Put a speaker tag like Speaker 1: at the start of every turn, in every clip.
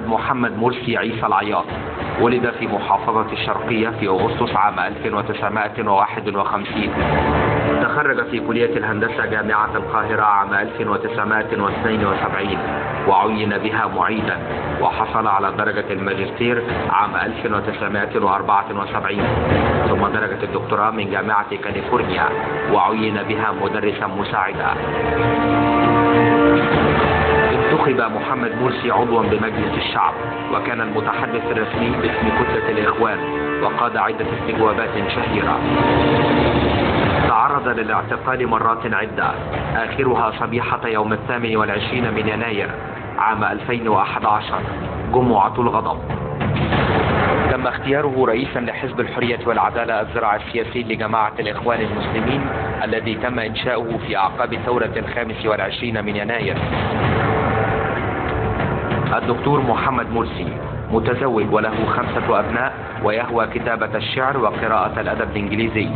Speaker 1: أحمد محمد مرسي عيسى العياط، ولد في محافظة الشرقية في أغسطس عام 1951. تخرج في كلية الهندسة جامعة القاهرة عام 1972 وعين بها معيدا، وحصل على درجة الماجستير عام 1974، ثم درجة الدكتوراه من جامعة كاليفورنيا وعين بها مدرسا مساعدا. انتخب محمد مرسي عضوا بمجلس الشعب، وكان المتحدث الرسمي باسم كتلة الإخوان، وقاد عدة استجوابات شهيرة. تعرض للاعتقال مرات عدة، آخرها صبيحة يوم 28 من يناير عام 2011، جمعة الغضب. تم اختياره رئيسا لحزب الحرية والعدالة الذراع السياسي لجماعة الإخوان المسلمين الذي تم إنشاؤه في أعقاب ثورة 25 من يناير. الدكتور محمد مرسي متزوج وله 5 أبناء، ويهوى كتابة الشعر وقراءة الأدب الإنجليزي.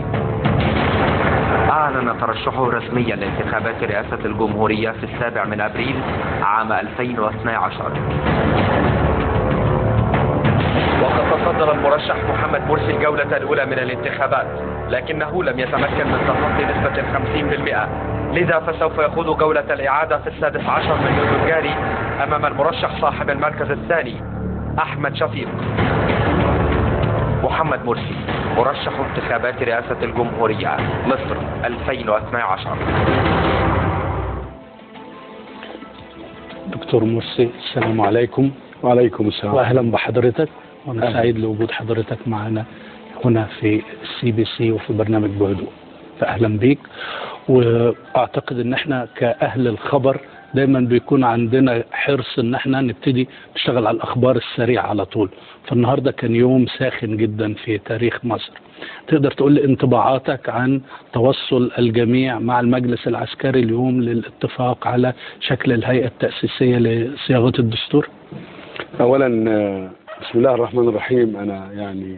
Speaker 1: أعلن ترشحه رسميا لانتخابات رئاسة الجمهورية في 7 من أبريل عام 2012. وقد تصدر المرشح محمد مرسي الجولة الأولى من الانتخابات، لكنه لم يتمكن من تخطي نسبة 50%، لذا فسوف يخوض جولة الإعادة في 16 من يوليو الجاري أمام المرشح صاحب المركز الثاني أحمد شفيق. محمد مرسي مرشح انتخابات رئاسة الجمهورية مصر 2012.
Speaker 2: دكتور مرسي، السلام عليكم.
Speaker 3: وعليكم السلام،
Speaker 2: وأهلا بحضرتك، وأنا سعيد لوجود حضرتك معنا هنا في CBC وفي برنامج بهدوء، فأهلا بيك. وأعتقد أن احنا كأهل الخبر دايما بيكون عندنا حرص ان احنا نبتدي نشتغل على الاخبار السريعة على طول، فالنهارده كان يوم ساخن جدا في تاريخ مصر. تقدر تقول لي انطباعاتك عن توصل الجميع مع المجلس العسكري اليوم للاتفاق على شكل الهيئة التأسيسية لصياغه الدستور؟
Speaker 3: اولا بسم الله الرحمن الرحيم، انا يعني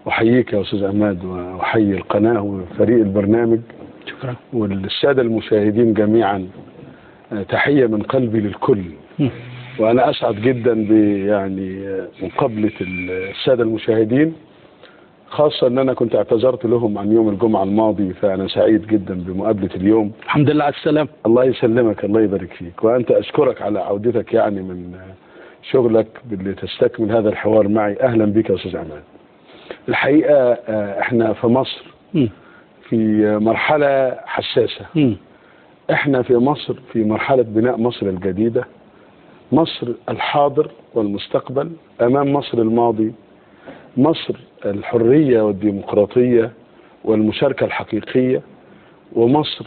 Speaker 3: احييك يا استاذ عماد واحيي القناة وفريق البرنامج.
Speaker 2: شكرا.
Speaker 3: والسادة المشاهدين جميعا، تحية من قلبي للكل. وأنا أسعد جدا يعني مقابلة السادة المشاهدين، خاصة أن أنا كنت اعتذرت لهم عن يوم الجمعة الماضي، فأنا سعيد جدا بمقابلة اليوم.
Speaker 2: الحمد لله على السلامة.
Speaker 3: الله يسلمك، الله يبارك فيك. وأنت أشكرك على عودتك يعني من شغلك باللي تستكمل هذا الحوار معي. أهلا بك يا أستاذ عماد. الحقيقة احنا في مصر في مرحلة حساسة. احنا في مصر في مرحلة بناء مصر الجديدة، مصر الحاضر والمستقبل أمام مصر الماضي، مصر الحرية والديمقراطية والمشاركة الحقيقية، ومصر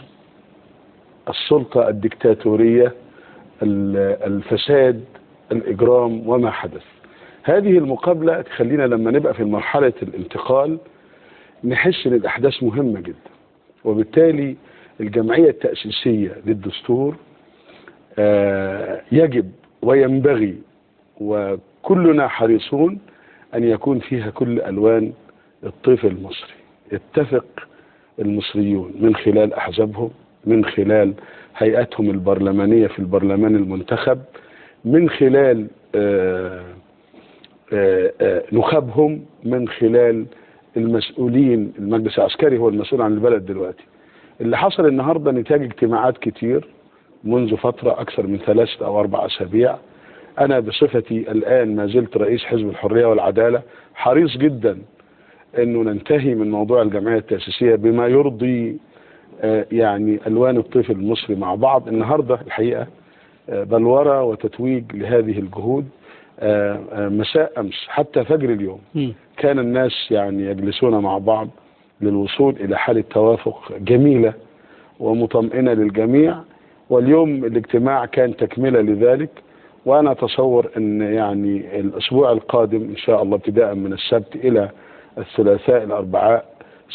Speaker 3: السلطة الدكتاتورية، الفساد، الإجرام وما حدث. هذه المقابلة تخلينا لما نبقى في مرحلة الانتقال نحس ان الأحداث مهمة جدا، وبالتالي الجمعية التأسيسية للدستور يجب وينبغي وكلنا حريصون أن يكون فيها كل ألوان الطيف المصري. اتفق المصريون من خلال أحزابهم، من خلال هيئتهم البرلمانية في البرلمان المنتخب، من خلال نخبهم، من خلال المسؤولين. المجلس العسكري هو المسؤول عن البلد دلوقتي. اللي حصل النهارده نتاج اجتماعات كتير منذ فترة أكثر من 3 أو 4 أسابيع. أنا بصفتي الآن ما زلت رئيس حزب الحرية والعدالة حريص جدا أنه ننتهي من موضوع الجمعية التأسيسية بما يرضي يعني ألوان الطيف المصري مع بعض. النهارده الحقيقة بلورة وتتويج لهذه الجهود. مساء أمس حتى فجر اليوم كان الناس يعني يجلسون مع بعض للوصول إلى حالة توافق جميلة ومطمئنة للجميع، واليوم الاجتماع كان تكملة لذلك. وأنا أتصور أن يعني الأسبوع القادم إن شاء الله ابتداء من السبت إلى الثلاثاء الأربعاء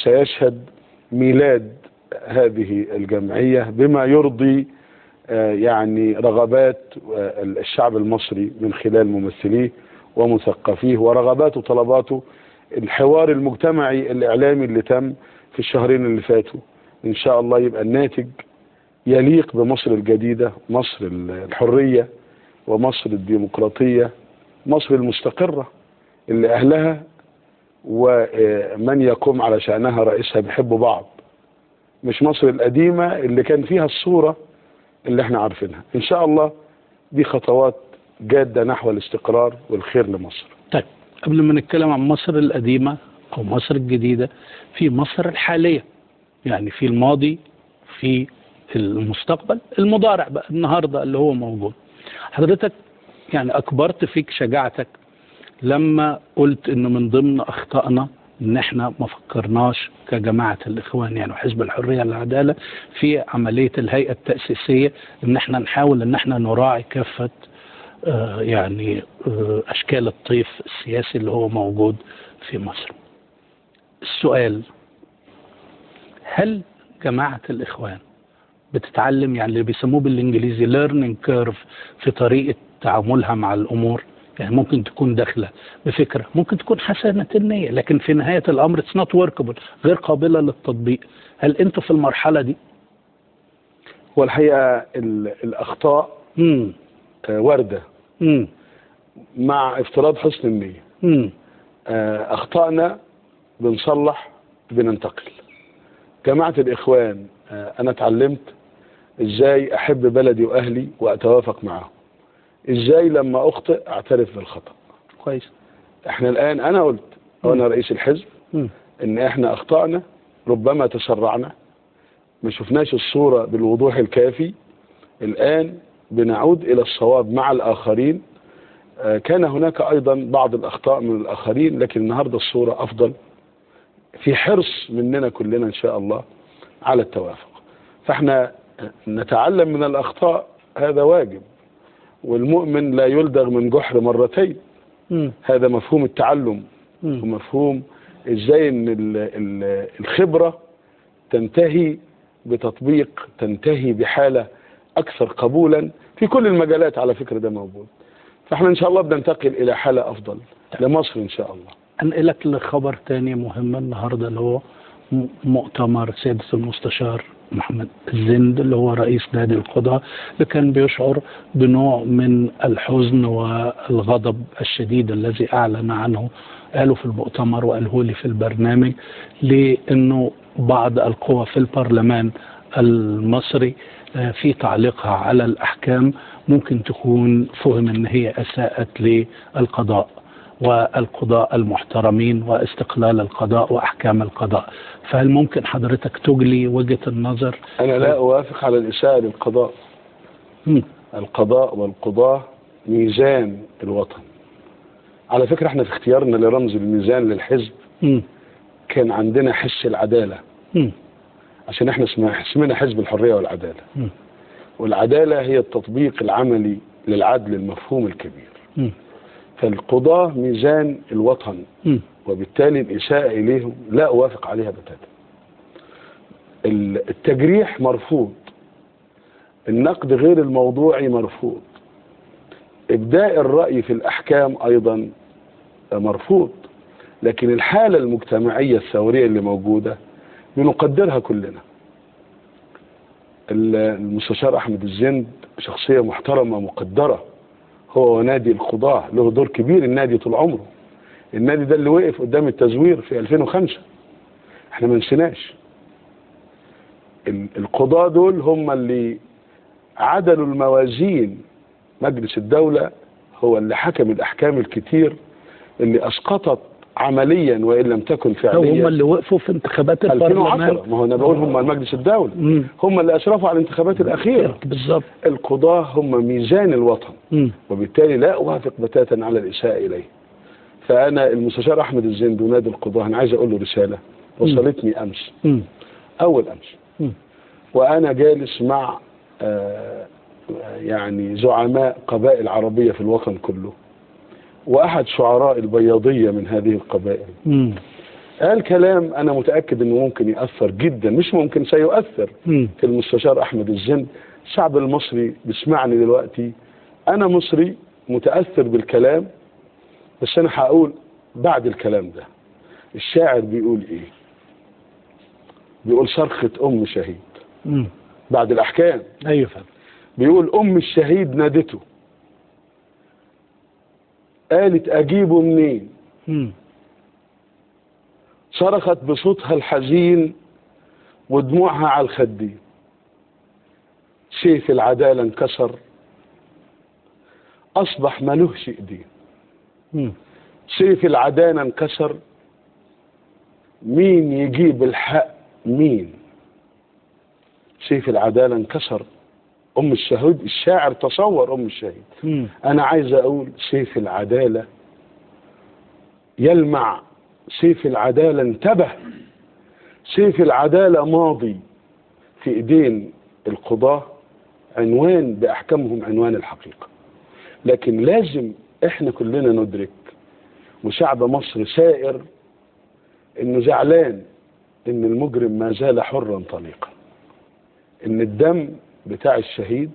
Speaker 3: سيشهد ميلاد هذه الجمعية بما يرضي يعني رغبات الشعب المصري من خلال ممثليه ومثقفيه ورغباته وطلباته. الحوار المجتمعي الإعلامي اللي تم في الشهرين اللي فاتوا إن شاء الله يبقى الناتج يليق بمصر الجديدة، مصر الحرية ومصر الديمقراطية مصر المستقرة اللي أهلها ومن يقوم على شأنها رئيسها بيحبوا بعض، مش مصر القديمة اللي كان فيها الصورة اللي احنا عارفينها. إن شاء الله دي خطوات جادة نحو الاستقرار والخير لمصر.
Speaker 2: طيب قبل ما نتكلم عن مصر القديمة أو مصر الجديدة، في مصر الحالية، يعني في الماضي في المستقبل، المضارع بقى النهاردة اللي هو موجود. حضرتك يعني أكبرت فيك شجاعتك لما قلت إنه من ضمن أخطائنا إن إحنا ما فكرناش كجماعة الإخوان يعني وحزب الحرية والعدالة في عملية الهيئة التأسيسية، إن إحنا نحاول إن إحنا نراعي كافة يعني أشكال الطيف السياسي اللي هو موجود في مصر. السؤال، هل جماعة الإخوان بتتعلم يعني اللي بيسموه بالإنجليزي learning curve في طريقة تعاملها مع الأمور؟ يعني ممكن تكون داخلة بفكرة ممكن تكون حسنة النية، لكن في نهاية الأمر it's not workable، غير قابلة للتطبيق. هل أنتوا في المرحلة دي؟
Speaker 3: هو الحقيقة الأخطاء واردة مع افتراض حسن النية. أخطأنا بنصلح بننتقل. جماعة الإخوان أنا اتعلمت إزاي أحب بلدي وأهلي وأتوافق معهم، إزاي لما أخطئ أعترف بالخطأ.
Speaker 2: كويس.
Speaker 3: إحنا الآن أنا قلت وأنا رئيس الحزب إن إحنا أخطأنا، ربما تسرعنا، ما شفناش الصورة بالوضوح الكافي. الآن بنعود إلى الصواب مع الآخرين. كان هناك أيضا بعض الأخطاء من الآخرين، لكن النهاردة الصورة أفضل، في حرص مننا كلنا إن شاء الله على التوافق. فإحنا نتعلم من الأخطاء، هذا واجب، والمؤمن لا يلدغ من جحر مرتين. هذا مفهوم التعلم، ومفهوم إزاي إن الخبرة تنتهي بتطبيق، تنتهي بحالة أكثر قبولا في كل المجالات. على فكرة ده موجود. فإحنا إن شاء الله بننتقل إلى حالة أفضل لمصر إن شاء الله.
Speaker 2: أنقلك لخبر تاني مهم النهاردة، اللي هو مؤتمر سيادة المستشار محمد الزند اللي هو رئيس نادي القضاء، اللي كان بيشعر بنوع من الحزن والغضب الشديد الذي أعلن عنه، قالوا في المؤتمر وقاله لي في البرنامج، لأنه بعض القوى في البرلمان المصري في تعليقها على الأحكام ممكن تكون فهم أن هي أساءت للقضاء والقضاء المحترمين واستقلال القضاء وأحكام القضاء. فهل ممكن حضرتك تجلي وجهة النظر؟
Speaker 3: أنا لا أوافق على الإساءة للقضاء. القضاء والقضاة ميزان الوطن. على فكرة احنا في اختيارنا لرمز الميزان للحزب كان عندنا حس العدالة، عشان احنا اسمنا حزب الحرية والعدالة. والعدالة هي التطبيق العملي للعدل المفهوم الكبير. فالقضاة ميزان الوطن، وبالتالي الإساءة إليهم لا أوافق عليها بتاتا. التجريح مرفوض، النقد غير الموضوعي مرفوض، إبداء الرأي في الأحكام أيضا مرفوض، لكن الحالة المجتمعية الثورية اللي موجودة بنقدرها كلنا. المستشار أحمد الزند شخصية محترمة مقدرة، هو ونادي القضاة له دور كبير. النادي طول عمره، النادي ده اللي وقف قدام التزوير في 2005، احنا ما نسيناش. القضاة دول هم اللي عدلوا الموازين. مجلس الدولة هو اللي حكم الأحكام الكتير اللي أسقطت عمليا وإن لم تكن فعليا.
Speaker 2: هم اللي وقفوا في انتخابات البرلمان
Speaker 3: 2010. ما هو أنا بقول هم المجلس الدولي، هم اللي أشرفوا على الانتخابات الأخيرة
Speaker 2: بالظبط.
Speaker 3: القضاة هم ميزان الوطن، وبالتالي لا أوافق بتاتا على الإساءة إليه. فأنا المستشار أحمد الزند ونادي القضاة أنا عايز أقول له رسالة وصلتني أمس، أول أمس، وأنا جالس مع يعني زعماء قبائل عربية في الوطن كله، وأحد شعراء البياضية من هذه القبائل قال كلام أنا متأكد أنه ممكن يأثر جدا، مش ممكن، سيؤثر في المستشار أحمد الزند. الشعب المصري بيسمعني دلوقتي، أنا مصري متأثر بالكلام، بس أنا هقول بعد الكلام ده. الشاعر بيقول إيه؟ بيقول صرخة أم شهيد بعد الأحكام.
Speaker 2: أيوة.
Speaker 3: بيقول أم الشهيد نادته، قالت أجيبه منين؟ صرخت بصوتها الحزين ودموعها على الخدين. سيف العدالة انكسر، أصبح ملوهش إيدين. سيف العدالة انكسر، مين يجيب الحق مين؟ سيف العدالة انكسر. أم الشهيد، الشاعر تصور أم الشهيد. أنا عايز أقول سيف العدالة يلمع، سيف العدالة انتبه، سيف العدالة ماضي في إيدين القضاة، عنوان بأحكامهم عنوان الحقيقة. لكن لازم إحنا كلنا ندرك، وشعب مصر سائر، إنه زعلان إن المجرم ما زال حرا طليقا، إن الدم بتاع الشهيد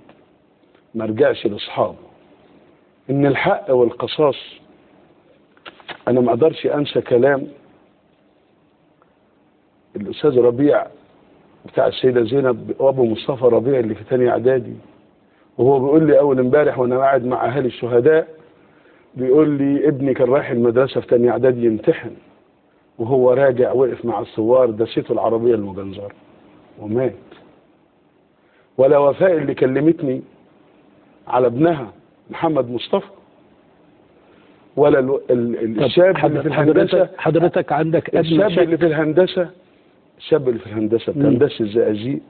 Speaker 3: ما رجعش لأصحابه، إن الحق والقصاص. أنا ما أقدرش أنسى كلام الأستاذ ربيع بتاع السيدة زينب وأبو مصطفى ربيع اللي في تانية إعدادي، وهو بيقول لي أول امبارح وأنا قاعد مع أهالي الشهداء، بيقول لي ابني كان رايح المدرسة في تانية إعدادي يمتحن، وهو راجع وقف مع الثوار دسته العربية المجنزرة ومات. ولا وفاء اللي كلمتني على ابنها محمد مصطفى، ولا الشاب اللي في الهندسة.
Speaker 2: حضرتك عندك
Speaker 3: الشاب اللي في الهندسة، الشاب اللي في الهندسة بتاع هندسة الزقازيق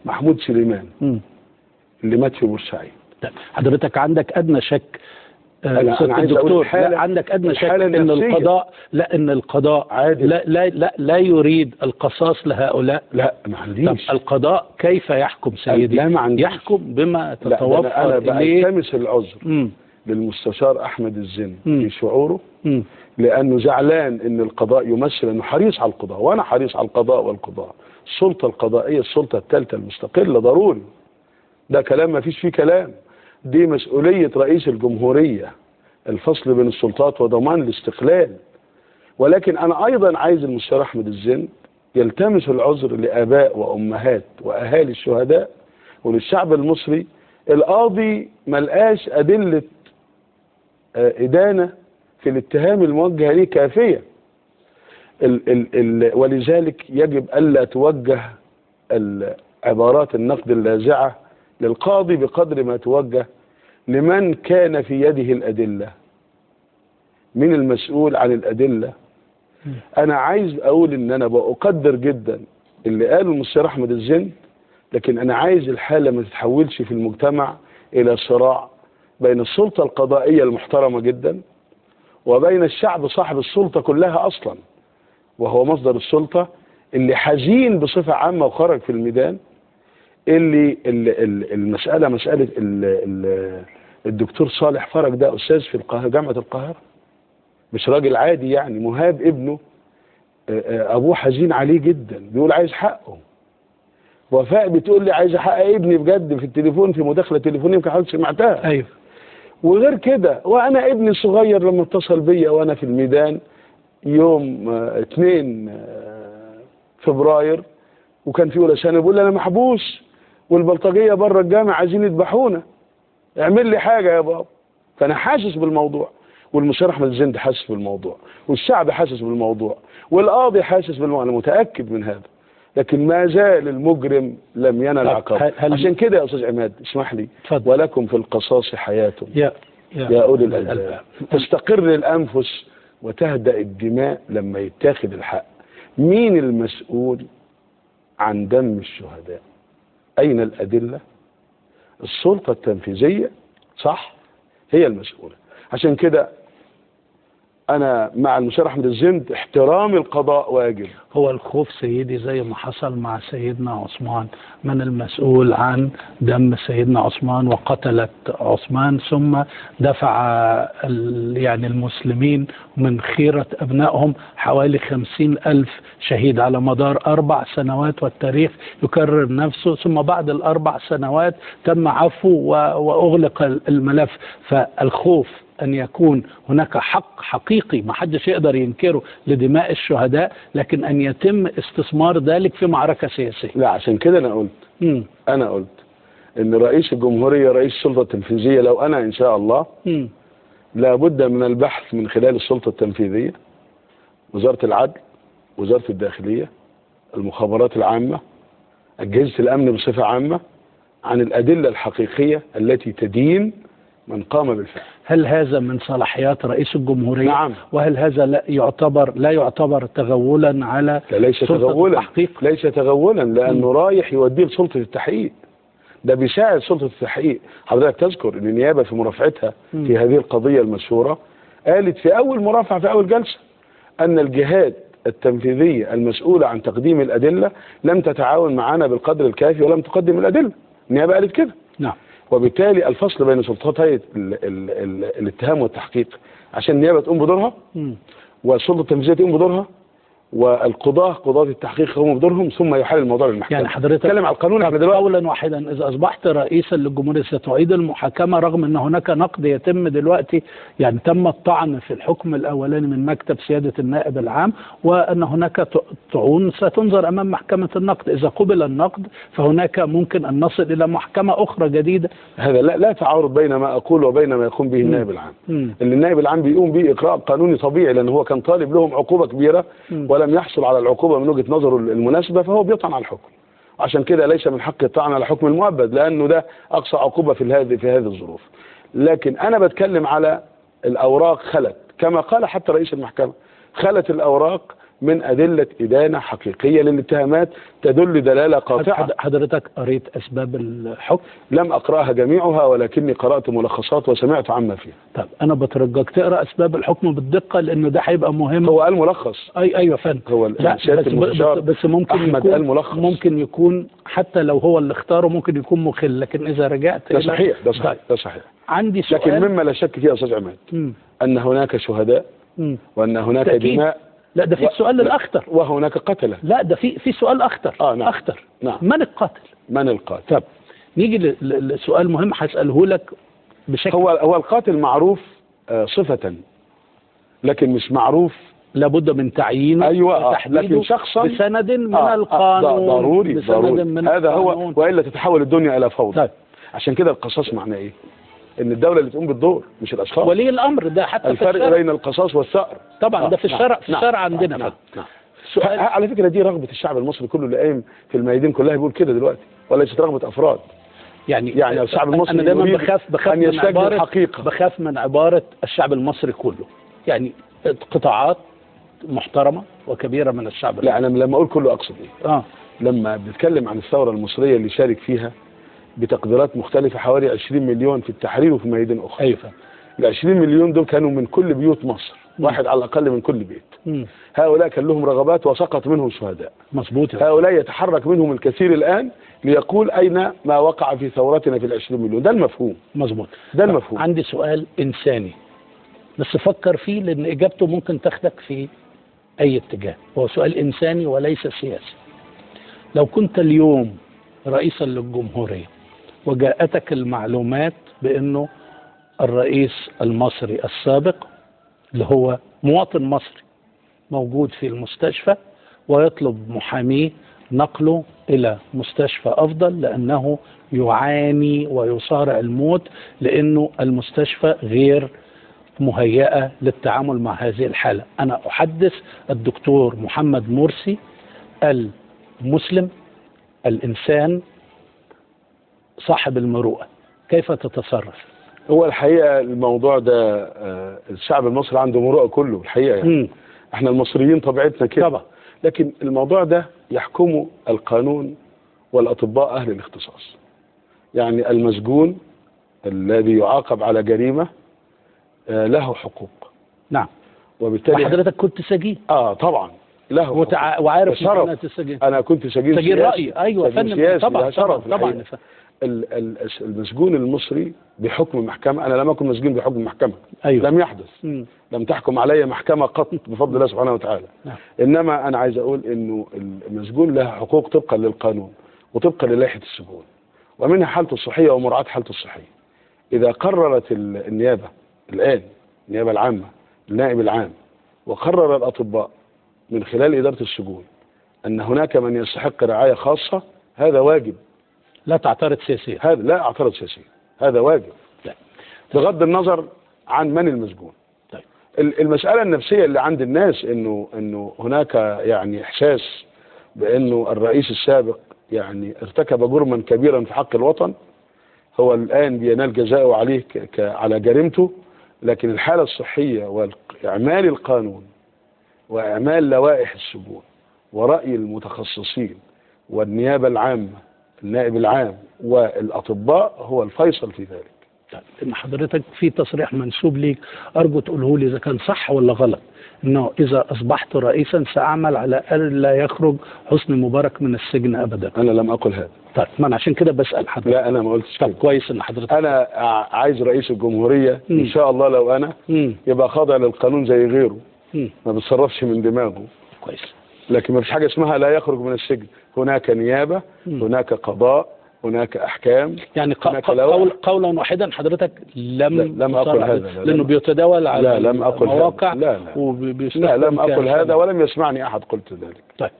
Speaker 3: محمود سليمان اللي مات في بورسعيد.
Speaker 2: حضرتك عندك أدنى شك أنا عايز الدكتور، لا عندك أدنى شك إن القضاء، لا إن القضاء عادل، لا لا لا لا يريد القصاص لهؤلاء؟
Speaker 3: لا ما عنديش.
Speaker 2: طب القضاء كيف يحكم سيدي؟
Speaker 3: لا ما عنديش.
Speaker 2: يحكم بما تتوفر.
Speaker 3: أنا بلتمس العذر للمستشار أحمد الزن في شعوره، لأنه زعلان إن القضاء يمثل، إنه حريص على القضاء، وأنا حريص على القضاء والقضاء. السلطة القضائية، السلطة الثالثة المستقلة، ضروري. ده كلام ما فيش فيه كلام. دي مسؤولية رئيس الجمهورية، الفصل بين السلطات وضمان الاستقلال. ولكن أنا أيضا عايز المستشار أحمد الزن يلتمس العذر لآباء وأمهات وأهالي الشهداء وللشعب المصري. القاضي ملقاش أدلة إدانة في الاتهام الموجه ليه كافية، ولذلك يجب ألا توجه عبارات النقد اللاذعة للقاضي بقدر ما توجه لمن كان في يده الأدلة، من المسؤول عن الأدلة. أنا عايز أقول إن أنا بقدر جدا اللي قاله المستشار أحمد الزن، لكن أنا عايز الحالة ما تتحولش في المجتمع إلى صراع بين السلطة القضائية المحترمة جدا وبين الشعب صاحب السلطة كلها أصلا، وهو مصدر السلطة اللي حزين بصفة عامة وخرج في الميدان. اللي المسألة مسألة الدكتور صالح فرج، ده أستاذ في القاهرة، جامعة القاهرة، مش راجل عادي يعني. مهاب ابنه أبوه حزين عليه جدا، بيقول عايز حقه. وفاء بتقول لي عايز حق ابني بجد في التليفون، في مداخلة تليفونية يمكن حضرتك سمعتها.
Speaker 2: أيوه.
Speaker 3: وغير كده، وأنا ابني الصغير لما اتصل بيا وأنا في الميدان يوم 2 فبراير وكان في أولى ثانوي، بيقول لي أنا محبوس والبلطجية بره الجامع عايزين يذبحونا، اعمل لي حاجة يا بابا. فأنا حاسس بالموضوع، والمستشار أحمد الزند حاسس بالموضوع، والشعب حاسس بالموضوع، والقاضي حاسس بالموضوع، أنا متأكد من هذا. لكن ما زال المجرم لم ينل عقابه. عشان كده يا أستاذ عماد اسمح لي،
Speaker 2: فضل.
Speaker 3: ولكم في القصاص حياة يا أولي الألباب. تستقر الأنفس وتهدأ الدماء لما يتاخد الحق. مين المسؤول عن دم الشهداء؟ أين الأدلة؟ السلطة التنفيذية صح هي المسؤولة. عشان كده أنا مع المستشار أحمد الزند، احترام القضاء واجب.
Speaker 2: هو الخوف سيدي زي ما حصل مع سيدنا عثمان، من المسؤول عن دم سيدنا عثمان وقتلت عثمان، ثم دفع يعني المسلمين من خيرة أبنائهم حوالي 50,000 شهيد على مدار 4 سنوات، والتاريخ يكرر نفسه. ثم بعد 4 سنوات تم عفو وأغلق الملف. فالخوف أن يكون هناك حق حقيقي ما حدش يقدر ينكره لدماء الشهداء، لكن أن يتم استثمار ذلك في معركة سياسية.
Speaker 3: لا، عشان كده أنا قلت أنا قلت إن رئيس الجمهورية رئيس السلطة التنفيذية، لو أنا إن شاء الله لابد من البحث من خلال السلطة التنفيذية، وزارة العدل، وزارة الداخلية، المخابرات العامة، أجهزة الأمن بصفة عامة، عن الأدلة الحقيقية التي تدين من قام بالفعل.
Speaker 2: هل هذا من صلاحيات رئيس الجمهورية؟
Speaker 3: نعم.
Speaker 2: وهل هذا لا يعتبر تغولا على
Speaker 3: لا، ليس تغولا التحقيق؟ ليس تغولا، لأنه رايح يوديه لسلطة التحقيق، ده بيساعد سلطة التحقيق. حضرتك تذكر أن النيابة في مرافعتها في هذه القضية المشهورة قالت في أول مرافعة في أول جلسة أن الجهات التنفيذية المسؤولة عن تقديم الأدلة لم تتعاون معنا بالقدر الكافي ولم تقدم الأدلة. النيابة قالت كده.
Speaker 2: نعم.
Speaker 3: وبالتالي الفصل بين سلطتي الاتهام والتحقيق، عشان النيابة تقوم بدورها والسلطة التنفيذية تقوم بدورها والقضاة قضاة التحقيق يقوموا بدورهم، ثم يحال الموضوع للمحكمة.
Speaker 2: يعني حضرتك
Speaker 3: نتكلم على القانون احنا دلوقتي
Speaker 2: قولا واحدا، إذا أصبحت رئيسا للجمهورية ستعيد المحاكمة، رغم أن هناك نقد يتم دلوقتي، يعني تم الطعن في الحكم الأولاني من مكتب سيادة النائب العام، وأن هناك طعون ستنظر أمام محكمة النقد. إذا قبل النقد فهناك ممكن أن نصل إلى محكمة أخرى جديدة.
Speaker 3: هذا لا تعارض بين ما أقول وبين ما يقوم به النائب العام. اللي النائب العام بيقوم به إقراء قانوني طبيعي، لأن هو كان طالب لهم عقوبة كبيرة ولم يحصل على العقوبة من وجهة نظره المناسبة، فهو بيطعن على الحكم. عشان كده ليس من حق الطعن على حكم المؤبد، لأنه ده أقصى عقوبة في هذه الظروف. لكن أنا بتكلم على الأوراق خلت، كما قال حتى رئيس المحكمة، خلت الأوراق من أدلة إدانة حقيقية للاتهامات تدل دلالة قاطعة.
Speaker 2: حضرتك قريت أسباب الحكم؟
Speaker 3: لم أقرأها جميعها، ولكني قرأت ملخصات وسمعت عما فيها.
Speaker 2: طب أنا بترجاك تقرأ أسباب الحكم بالدقة، لأنه ده هيبقى مهم.
Speaker 3: هو قال ملخص.
Speaker 2: أيوه فندم،
Speaker 3: هو
Speaker 2: بس ممكن
Speaker 3: أحمد
Speaker 2: يكون
Speaker 3: قال ملخص،
Speaker 2: ممكن يكون حتى لو هو اللي اختاره ممكن يكون مخل، لكن إذا رجعت
Speaker 3: ده صحيح، ده صحيح، ده صحيح.
Speaker 2: عندي سؤال،
Speaker 3: لكن مما لا شك فيه يا أستاذ عماد أن هناك شهداء وأن هناك دماء.
Speaker 2: لا ده في السؤال الأخطر،
Speaker 3: وهناك قتلة.
Speaker 2: لا ده في سؤال أخطر.
Speaker 3: نعم.
Speaker 2: أخطر.
Speaker 3: نعم.
Speaker 2: من القاتل؟
Speaker 3: من القاتل؟
Speaker 2: طب نيجي لسؤال مهم هسأله لك بشكل،
Speaker 3: هو القاتل معروف صفة، لكن مش معروف،
Speaker 2: لابد من تعيينه.
Speaker 3: أيوة، لكن شخصا
Speaker 2: بسند من القانون.
Speaker 3: ضروري
Speaker 2: بسند من
Speaker 3: هذا
Speaker 2: القانون.
Speaker 3: هو، وإلا تتحول الدنيا إلى فوضى.
Speaker 2: طيب.
Speaker 3: عشان كده القصاص معناه إيه؟ إن الدولة اللي تقوم بالدور مش الأشخاص.
Speaker 2: ولي الأمر ده حتى
Speaker 3: الفرق
Speaker 2: في الشرع.
Speaker 3: بين القصاص والثأر
Speaker 2: طبعا. ده في الشرع. في الشرع عندنا.
Speaker 3: نعم. سؤال على فكرة، دي رغبة الشعب المصري كله اللي قايم في الميادين كلها بيقول كده دلوقتي، وليست رغبة أفراد. يعني الشعب المصري
Speaker 2: أنا دايما بخاف
Speaker 3: أن
Speaker 2: من عبارة
Speaker 3: الحقيقة.
Speaker 2: بخاف من عبارة الشعب المصري كله، يعني قطاعات محترمة وكبيرة من الشعب.
Speaker 3: لا أنا لما أقول كله أقصد إيه؟ لما بنتكلم عن الثورة المصرية اللي شارك فيها بتقديرات مختلفة حوالي 20 مليون في التحرير وفي ميادين أخرى.
Speaker 2: أيوة.
Speaker 3: ال 20 مليون دول كانوا من كل بيوت مصر، واحد على الأقل من كل بيت. هؤلاء كان لهم رغبات وسقط منهم شهداء.
Speaker 2: مظبوط.
Speaker 3: هؤلاء يتحرك منهم الكثير الآن ليقول أين ما وقع في ثورتنا في ال 20 مليون. ده المفهوم.
Speaker 2: مظبوط.
Speaker 3: ده المفهوم.
Speaker 2: عندي سؤال إنساني بس فكر فيه، لأن إجابته ممكن تاخدك في أي اتجاه. هو سؤال إنساني وليس سياسي. لو كنت اليوم رئيسا للجمهورية وجاءتك المعلومات بأنه الرئيس المصري السابق اللي هو مواطن مصري موجود في المستشفى ويطلب محاميه نقله إلى مستشفى أفضل لأنه يعاني ويصارع الموت، لأنه المستشفى غير مهيئة للتعامل مع هذه الحالة. أنا أحدث الدكتور محمد مرسي المسلم الإنسان صاحب المروءة، كيف تتصرف؟
Speaker 3: هو الحقيقة الموضوع ده الشعب المصري عنده مروءة كله الحقيقة، يعني احنا المصريين طبيعتنا كده
Speaker 2: طبعا.
Speaker 3: لكن الموضوع ده يحكمه القانون والأطباء أهل الاختصاص. يعني المسجون الذي يعاقب على جريمة له حقوق.
Speaker 2: نعم.
Speaker 3: وبالتالي
Speaker 2: حضرتك كنت سجين.
Speaker 3: طبعا له
Speaker 2: وعارف معنى السجين.
Speaker 3: انا كنت سجين
Speaker 2: سجين رأي. ايوه فندم، طبعا طبعا طبعا.
Speaker 3: المسجون المصري بحكم محكمة، انا لم اكن مسجون بحكم محكمة.
Speaker 2: أيوة.
Speaker 3: لم يحدث. لم تحكم علي محكمة قط بفضل الله سبحانه وتعالى.
Speaker 2: نعم.
Speaker 3: انما انا عايز اقول انه المسجون له حقوق طبقا للقانون وطبقا للائحة السجون، ومنها حالته الصحية ومراعاة حالته الصحية. اذا قررت النيابة الان، النيابة العامة، النائب العام، وقرر الاطباء من خلال إدارة السجون أن هناك من يستحق رعاية خاصة، هذا واجب.
Speaker 2: لا تعترض سياسيا.
Speaker 3: هذا لا أعترض سياسيا، هذا واجب.
Speaker 2: لا.
Speaker 3: بغض النظر عن من المسجون.
Speaker 2: طيب.
Speaker 3: المسألة النفسية اللي عند الناس انه هناك يعني احساس بانه الرئيس السابق يعني ارتكب جرما كبيرا في حق الوطن، هو الآن بينال جزاؤه عليه على جريمته، لكن الحالة الصحية وإعمال القانون وإعمال لوائح السجون ورأي المتخصصين والنيابة العامة، النائب العام والأطباء هو الفيصل في ذلك.
Speaker 2: طيب، إن حضرتك في تصريح منسوب ليك، أرجو تقوله لي إذا كان صح ولا غلط، إنه إذا أصبحت رئيسا سأعمل على ألا يخرج حسني مبارك من السجن أبدا.
Speaker 3: أنا لم أقل هذا.
Speaker 2: طيب، ما أنا عشان كده بسأل حضرتك.
Speaker 3: لا، أنا ما قلتش.
Speaker 2: طب كويس إن حضرتك.
Speaker 3: أنا عايز رئيس الجمهورية إن شاء الله لو أنا يبقى خاضع للقانون زي غيره، ما بيتصرفش من دماغه.
Speaker 2: كويس.
Speaker 3: لكن ما فيش حاجة اسمها لا يخرج من السجن. هناك نيابة، هناك قضاء، هناك أحكام.
Speaker 2: يعني قولا واحدا حضرتك
Speaker 3: لم أقل هذا،
Speaker 2: لأنه بيتداول على
Speaker 3: لا لم أقل
Speaker 2: المواقع.
Speaker 3: لا لا, لا لم أقل هذا ولم يسمعني أحد قلت ذلك.
Speaker 2: طيب،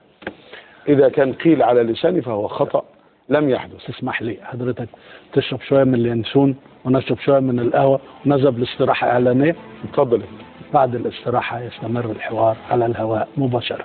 Speaker 3: إذا كان قيل على لساني فهو خطأ لم يحدث.
Speaker 2: تسمح لي حضرتك تشرب شوية من اليانسون ونشرب شوية من القهوة ونذهب لاستراحة إعلانية؟
Speaker 3: اتفضل.
Speaker 2: بعد الاستراحة يستمر الحوار على الهواء مباشرة.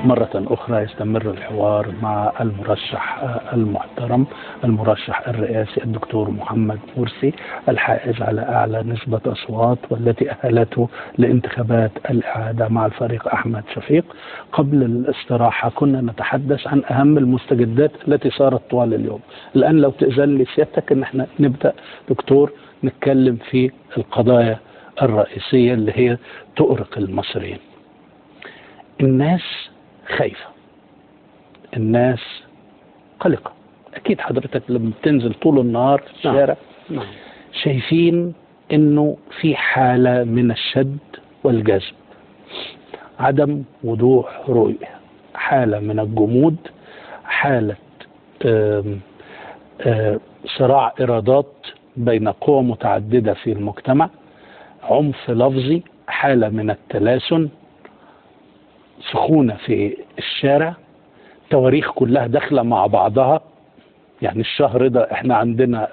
Speaker 2: مرة أخرى يستمر الحوار مع المرشح المحترم، المرشح الرئاسي الدكتور محمد مرسي، الحائز على أعلى نسبة أصوات والتي أهلته لانتخابات الإعادة مع الفريق أحمد شفيق. قبل الاستراحة كنا نتحدث عن أهم المستجدات التي صارت طوال اليوم. الآن لو تأذن لي سيادتك أن احنا نبدأ دكتور نتكلم في القضايا الرئيسية اللي هي تؤرق المصريين. الناس خايفة، الناس قلقة. أكيد حضرتك لما بتنزل طول النهار في الشارع شايفين إنه في حالة من الشد والجذب، عدم وضوح رؤية، حالة من الجمود، حالة صراع إرادات بين قوى متعددة في المجتمع، عنف لفظي، حالة من التلاسن، سخونة في الشارع، تواريخ كلها داخلة مع بعضها. يعني الشهر ده احنا عندنا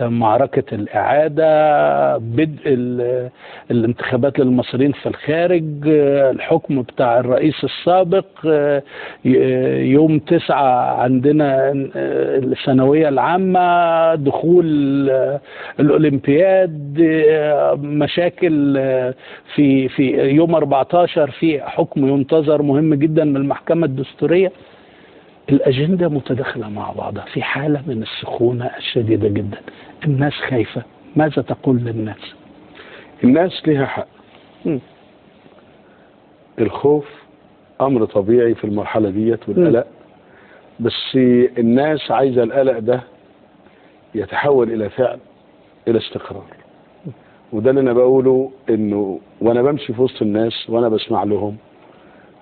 Speaker 2: معركة الإعادة، بدء الانتخابات للمصريين في الخارج، الحكم بتاع الرئيس السابق، يوم 9 عندنا الثانوية العامة، دخول الأولمبياد، مشاكل في يوم 14 في حكم ينتظر مهم جدا من المحكمة الدستورية. الأجندة متداخلة مع بعضها في حالة من السخونة الشديدة جدا. الناس خايفة. ماذا تقول للناس؟
Speaker 3: الناس لها حق. الخوف أمر طبيعي في المرحلة ديت والقلق، بس الناس عايزة القلق ده يتحول إلى فعل، إلى استقرار. وده اللي أنا بقوله، إنه وأنا بمشي في وسط الناس وأنا بسمع لهم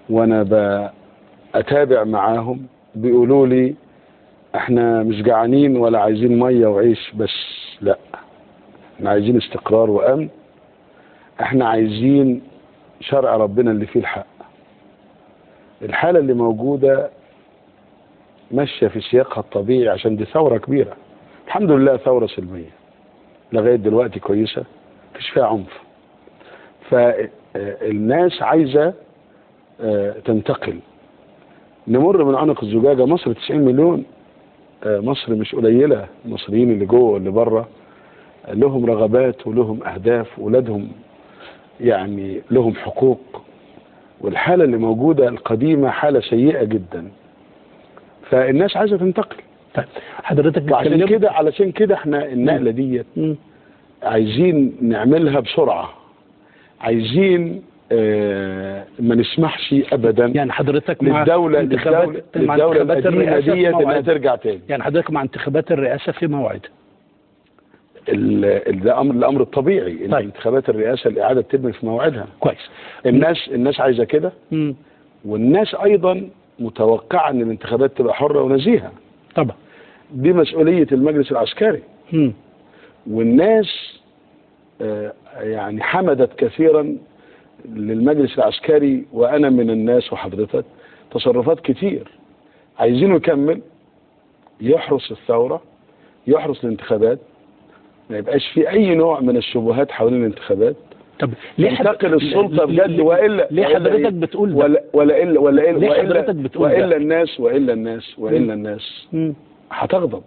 Speaker 3: وأنا بأتابع معاهم، بيقولوا لي احنا مش جعانين ولا عايزين مية وعيش بس، لا، احنا عايزين استقرار وامن، احنا عايزين شرع ربنا اللي فيه الحق. الحالة اللي موجودة ماشية في سياقها الطبيعي، عشان دي ثورة كبيرة الحمد لله، ثورة سلمية لغاية دلوقتي كويسة، مفيش فيها عنف. فالناس عايزه تنتقل، نمر من عنق الزجاجة. مصر 90 مليون، مصر مش قليلة، المصريين اللي جوه واللي بره لهم رغبات ولهم أهداف، ولادهم يعني لهم حقوق. والحالة اللي موجودة القديمة حالة سيئة جدا، فالناس عايزة تنتقل.
Speaker 2: طيب حضرتك
Speaker 3: عشان كده، علشان كده احنا النقلة دي عايزين نعملها بسرعة، عايزين ما نسمحش ابدا
Speaker 2: يعني حضرتك
Speaker 3: مع للدولة القديمة ديت انها ترجع تاني.
Speaker 2: يعني حضرتك مع انتخابات الرئاسة في موعد؟
Speaker 3: ده الامر الطبيعي. طيب. انتخابات الرئاسة الاعادة تتم في موعدها.
Speaker 2: كويس.
Speaker 3: الناس عايزه كده، والناس ايضا متوقعه ان الانتخابات تبقى حره ونزيهه.
Speaker 2: طبعا
Speaker 3: دي مسؤولية المجلس العسكري. والناس يعني حمدت كثيرا للمجلس العسكري، وأنا من الناس وحضرتك، تصرفات كتير عايزينه يكمل، يحرس الثورة، يحرس الانتخابات، ما يبقاش في اي نوع من الشبهات حوالين الانتخابات.
Speaker 2: طب ليه
Speaker 3: تنتقل السلطة بجد؟ والا
Speaker 2: ليه حضرتك بتقول ده؟
Speaker 3: ولا ولا الا ولا الا
Speaker 2: ليه حضرتك بتقول
Speaker 3: والا ده؟ الناس والا الناس والا الناس هتغضب.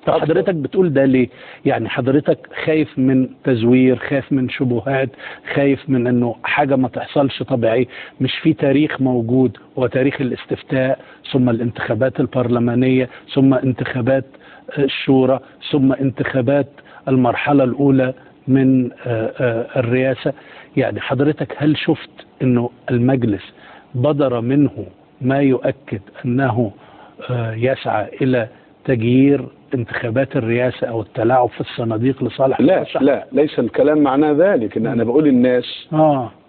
Speaker 2: طب حضرتك بتقول ده ليه؟ يعني حضرتك خايف من تزوير، خايف من شبهات، خايف من انه حاجة ما تحصلش طبيعي؟ مش في تاريخ موجود، هو تاريخ الاستفتاء ثم الانتخابات البرلمانية ثم انتخابات الشورى ثم انتخابات المرحلة الأولى من الرئاسة. يعني حضرتك هل شفت انه المجلس بدر منه ما يؤكد انه يسعى الى تغيير انتخابات الرئاسة او التلاعب في الصناديق لصالح؟
Speaker 3: لا لا، ليس الكلام معناه ذلك. ان انا بقول الناس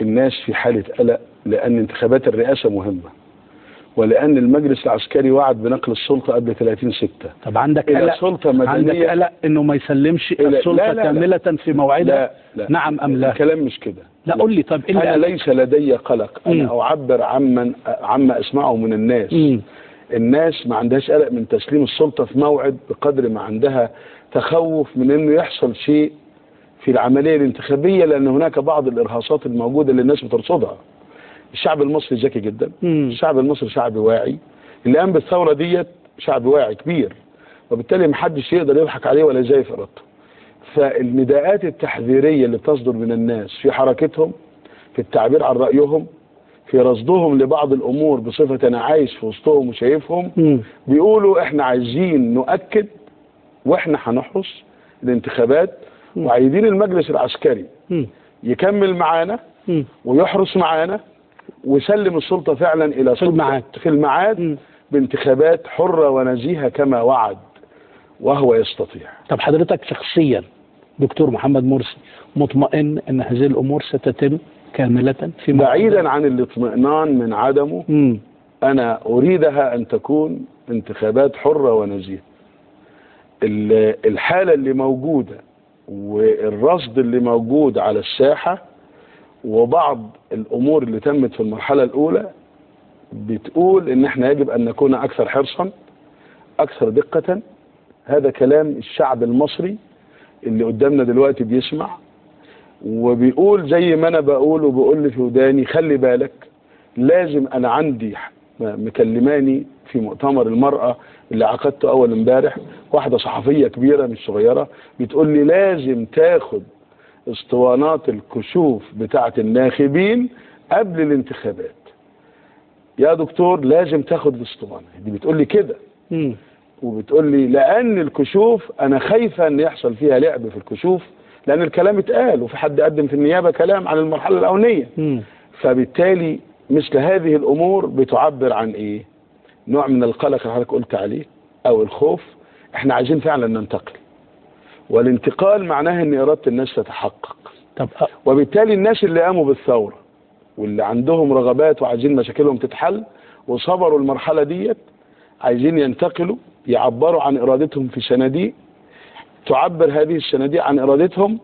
Speaker 3: الناس في حالة قلق لان انتخابات الرئاسة مهمة، ولأن المجلس العسكري وعد بنقل السلطة قبل 30/6.
Speaker 2: طب عندك قلق؟
Speaker 3: سلطة مدنية.
Speaker 2: عندك قلق إنه ما يسلمش السلطة لا لا كاملة في موعدها؟
Speaker 3: لا لا.
Speaker 2: نعم أم لا؟
Speaker 3: الكلام مش كده.
Speaker 2: لا قول لي. طب
Speaker 3: أنا ليس لدي قلق، أنا أعبر عما أسمعه من الناس. الناس ما عندهاش قلق من تسليم السلطة في موعد بقدر ما عندها تخوف من إنه يحصل شيء في العملية الانتخابية، لأن هناك بعض الإرهاصات الموجودة اللي الناس بترصدها. الشعب المصري ذكي جدا، الشعب المصري شعب واعي، اللي قام بالثورة ديت شعب واعي كبير، وبالتالي محدش يقدر يضحك عليه ولا يزيف ارادته. فالنداءات التحذيريه اللي بتصدر من الناس في حركتهم، في التعبير عن رايهم، في رصدهم لبعض الامور بصفة انا عايش في وسطهم وشايفهم، بيقولوا احنا عايزين نؤكد واحنا هنحرس الانتخابات، وعايزين المجلس العسكري يكمل معانا ويحرس معانا ويسلم السلطة فعلا إلى سلطة في الميعاد بانتخابات حرة ونزيهة كما وعد، وهو يستطيع.
Speaker 2: طب حضرتك شخصيا دكتور محمد مرسي مطمئن أن هذه الأمور ستتم كاملة في
Speaker 3: بعيدا عن الاطمئنان من عدمه؟ أنا أريدها أن تكون انتخابات حرة ونزيهة. الحالة اللي موجودة والرصد اللي موجود على الساحة وبعض الأمور اللي تمت في المرحلة الأولى بتقول إن احنا يجب أن نكون أكثر حرصا، أكثر دقة. هذا كلام الشعب المصري اللي قدامنا دلوقتي بيسمع وبيقول زي ما أنا بقول، وبقول لي في وداني خلي بالك لازم. أنا عندي مكلماني في مؤتمر المرأة اللي عقدته أول امبارح واحدة صحفية كبيرة مش صغيرة، بتقول لي لازم تاخد اسطوانات الكشوف بتاعة الناخبين قبل الانتخابات. يا دكتور لازم تاخد الاسطوانة دي، بتقول لي كده. وبتقول لي لأن الكشوف أنا خايفة أن يحصل فيها لعب في الكشوف، لأن الكلام اتقال وفي حد قدم في النيابة كلام عن المرحلة الأولانية. فبالتالي مثل هذه الأمور بتعبر عن إيه؟ نوع من القلق اللي حضرتك قلت عليه أو الخوف. إحنا عايزين فعلا ننتقل، والانتقال معناه ان اراده الناس تتحقق.
Speaker 2: طب
Speaker 3: وبالتالي الناس اللي قاموا بالثورة واللي عندهم رغبات وعايزين مشاكلهم تتحل وصبروا المرحلة ديت، عايزين ينتقلوا، يعبروا عن ارادتهم في صناديق تعبر هذه الصناديق عن ارادتهم،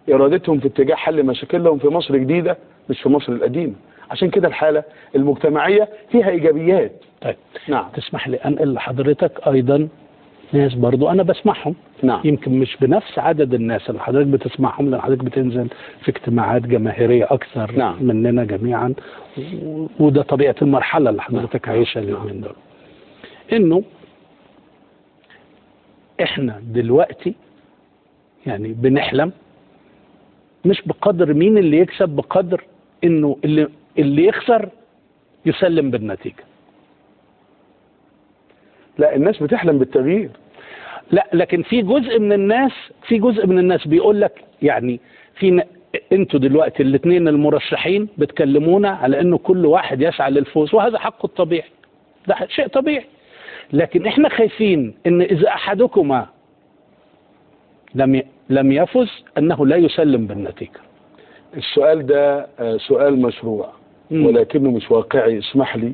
Speaker 3: ارادتهم في اتجاه حل مشاكلهم في مصر الجديدة مش في مصر القديمة. عشان كده الحالة المجتمعية فيها ايجابيات.
Speaker 2: طيب
Speaker 3: نعم،
Speaker 2: تسمح لي انقل لحضرتك ايضا ناس برضو أنا بسمعهم.
Speaker 3: نعم.
Speaker 2: يمكن مش بنفس عدد الناس اللي حضرتك بتسمعهم، لأن حضرتك بتنزل في اجتماعات جماهيرية أكثر.
Speaker 3: نعم.
Speaker 2: مننا جميعا، وده طبيعة المرحلة اللي حضرتك عايشها اليومين دول. إنه إحنا دلوقتي يعني بنحلم مش بقدر مين اللي يكسب، بقدر إنه اللي يخسر يسلم بالنتيجة.
Speaker 3: لا، الناس بتحلم بالتغيير.
Speaker 2: لا، لكن في جزء من الناس، في جزء من الناس بيقول لك يعني في انتوا دلوقتي الاثنين المرشحين بتكلمونا على انه كل واحد يسعى للفوز، وهذا حقه الطبيعي، ده شيء طبيعي. لكن احنا خايفين ان اذا احدكما لم يفز انه لا يسلم بالنتيجة.
Speaker 3: السؤال ده سؤال مشروع ولكنه مش واقعي، اسمح لي،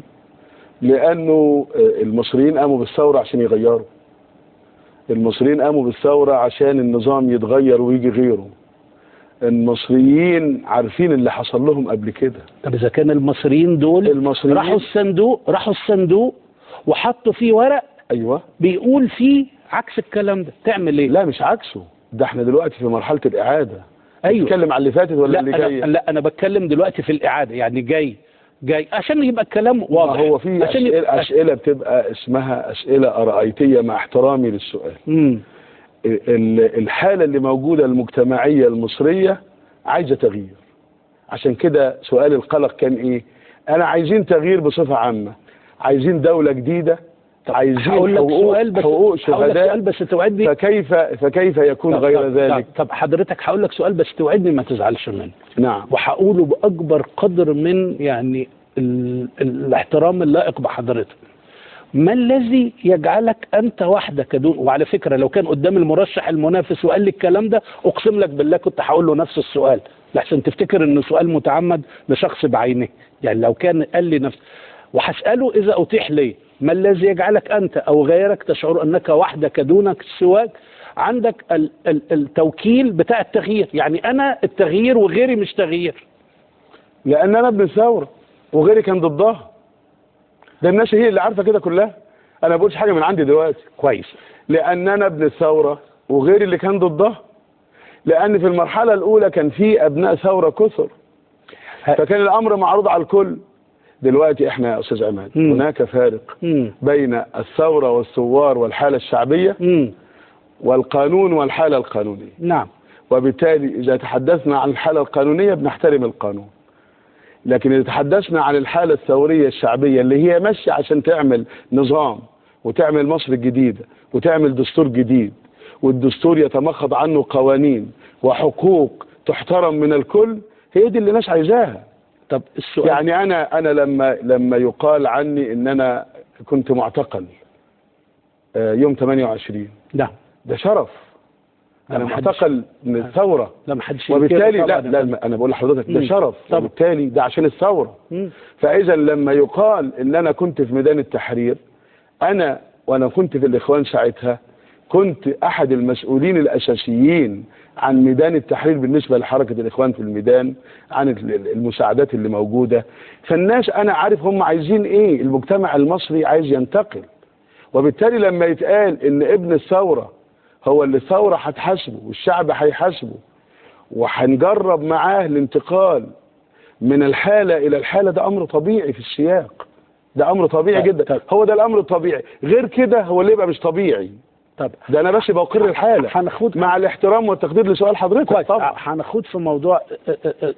Speaker 3: لأنه المصريين قاموا بالثورة عشان يغيروا. المصريين قاموا بالثورة عشان النظام يتغير ويجي غيره. المصريين عارفين اللي حصل لهم قبل كده.
Speaker 2: طب إذا كان المصريين دول راحوا الصندوق، راحوا الصندوق وحطوا فيه ورق،
Speaker 3: ايوه،
Speaker 2: بيقول فيه عكس الكلام ده، تعمل ايه؟
Speaker 3: لا مش عكسه، ده احنا دلوقتي في مرحلة الاعادة.
Speaker 2: ايوه،
Speaker 3: بتتكلم على اللي فاتت ولا
Speaker 2: لا
Speaker 3: اللي جاي؟
Speaker 2: لا انا بتكلم دلوقتي في الاعادة، يعني جاي عشان يبقى الكلام واضح.
Speaker 3: هو في اسئلة بتبقى اسمها اسئلة ارايتيه، مع احترامي للسؤال. الحالة اللي موجودة المجتمعية المصرية عايزه تغيير، عشان كده سؤال القلق كان ايه؟ انا عايزين تغيير بصفة عامة، عايزين دولة جديدة، عايزين حقوق شهداء.
Speaker 2: سؤال بس توعدني.
Speaker 3: فكيف يكون غير ذلك؟
Speaker 2: طب حضرتك هقول لك سؤال بس توعدني ما تزعلش منه.
Speaker 3: نعم.
Speaker 2: وهقوله باكبر قدر من يعني الاحترام اللائق بحضرتك. ما الذي يجعلك انت وحدك دون؟ وعلى فكرة لو كان قدام المرشح المنافس وقال لي الكلام ده اقسم لك بالله كنت هقول له نفس السؤال، لحسن تفتكر انه سؤال متعمد لشخص بعينه. يعني لو كان قال لي نفس، وهسأله إذا أتيح لي، ما الذي يجعلك أنت أو غيرك تشعر أنك وحدك دونك سواك عندك التوكيل بتاع التغيير؟ يعني أنا التغيير وغيري مش تغيير.
Speaker 3: لأن أنا ابن الثورة وغيري كان ضدها. ده الناس هي اللي عارفة كده كلها، أنا ما بقولش حاجة من عندي دلوقتي.
Speaker 2: كويس.
Speaker 3: لأن أنا ابن الثورة وغيري اللي كان ضدها، لأن في المرحلة الأولى كان في أبناء ثورة كثر، فكان الأمر معروض على الكل. دلوقتي احنا يا استاذ عماد هناك فارق بين الثورة والثوار والحالة الشعبية والقانون والحالة القانونية.
Speaker 2: نعم.
Speaker 3: وبالتالي اذا تحدثنا عن الحالة القانونية بنحترم القانون، لكن اذا تحدثنا عن الحالة الثورية الشعبية اللي هي ماشية عشان تعمل نظام وتعمل مصر الجديدة وتعمل دستور جديد، والدستور يتمخض عنه قوانين وحقوق تحترم من الكل، هي دي اللي الناس عايزاها.
Speaker 2: طب السؤال،
Speaker 3: يعني انا لما يقال عني ان انا كنت معتقل يوم 28،
Speaker 2: لا
Speaker 3: ده شرف، انا معتقل من الثورة،
Speaker 2: لا ما حدش،
Speaker 3: وبالتالي لا انا بقول لحضرتك ده شرف، وبالتالي ده عشان الثورة. فاذا لما يقال ان انا كنت في ميدان التحرير، انا وانا كنت في الاخوان ساعتها كنت احد المسؤولين الاساسيين عن ميدان التحرير بالنسبة لحركة الاخوان في الميدان، عن المساعدات اللي موجودة. فالناس انا عارف هم عايزين ايه، المجتمع المصري عايز ينتقل، وبالتالي لما يتقال ان ابن الثورة هو اللي الثورة هتحاسبه والشعب هيحاسبه وهنجرب معاه الانتقال من الحالة الى الحالة، ده امر طبيعي في السياق، ده امر طبيعي جدا، هو ده الامر الطبيعي. غير كده هو اللي يبقى مش طبيعي.
Speaker 2: طب
Speaker 3: ده انا بس بقر الحالة
Speaker 2: هناخد
Speaker 3: مع الاحترام والتقدير لسؤال حضرتك.
Speaker 2: طبعا هناخد في موضوع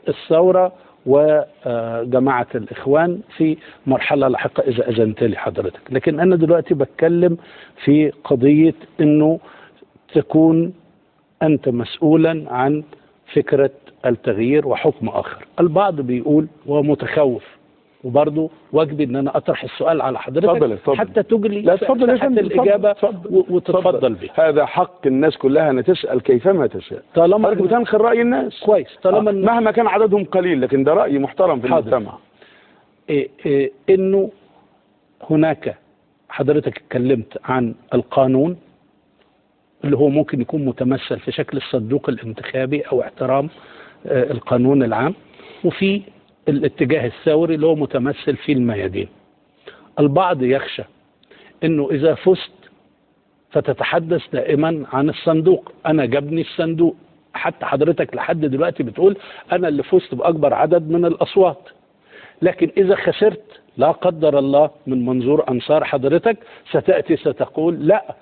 Speaker 2: الثورة وجماعه الاخوان في مرحلة لاحقة اذا اذنت لي حضرتك، لكن انا دلوقتي بتكلم في قضية انه تكون انت مسؤولا عن فكرة التغيير وحكم اخر. البعض بيقول ومتخوف، وبرضه واجبي ان انا اطرح السؤال على حضرتك
Speaker 3: اتفضل.
Speaker 2: حتى تجلي
Speaker 3: اتفضل
Speaker 2: الاجابة وتتفضل بها.
Speaker 3: هذا حق الناس كلها ان تسال كيفما تشاء،
Speaker 2: طالما
Speaker 3: حضرتك بتنخل راي الناس.
Speaker 2: كويس، طالما
Speaker 3: مهما كان عددهم قليل، لكن ده راي محترم في المجتمع.
Speaker 2: إيه انه هناك حضرتك اتكلمت عن القانون اللي هو ممكن يكون متمثل في شكل الصندوق الانتخابي او احترام القانون العام، وفي الاتجاه الثوري اللي هو متمثل في الميادين. البعض يخشى انه اذا فزت فتتحدث دائما عن الصندوق، انا جابني الصندوق، حتى حضرتك لحد دلوقتي بتقول انا اللي فزت باكبر عدد من الاصوات، لكن اذا خسرت لا قدر الله من منظور انصار حضرتك ستاتي ستقول لا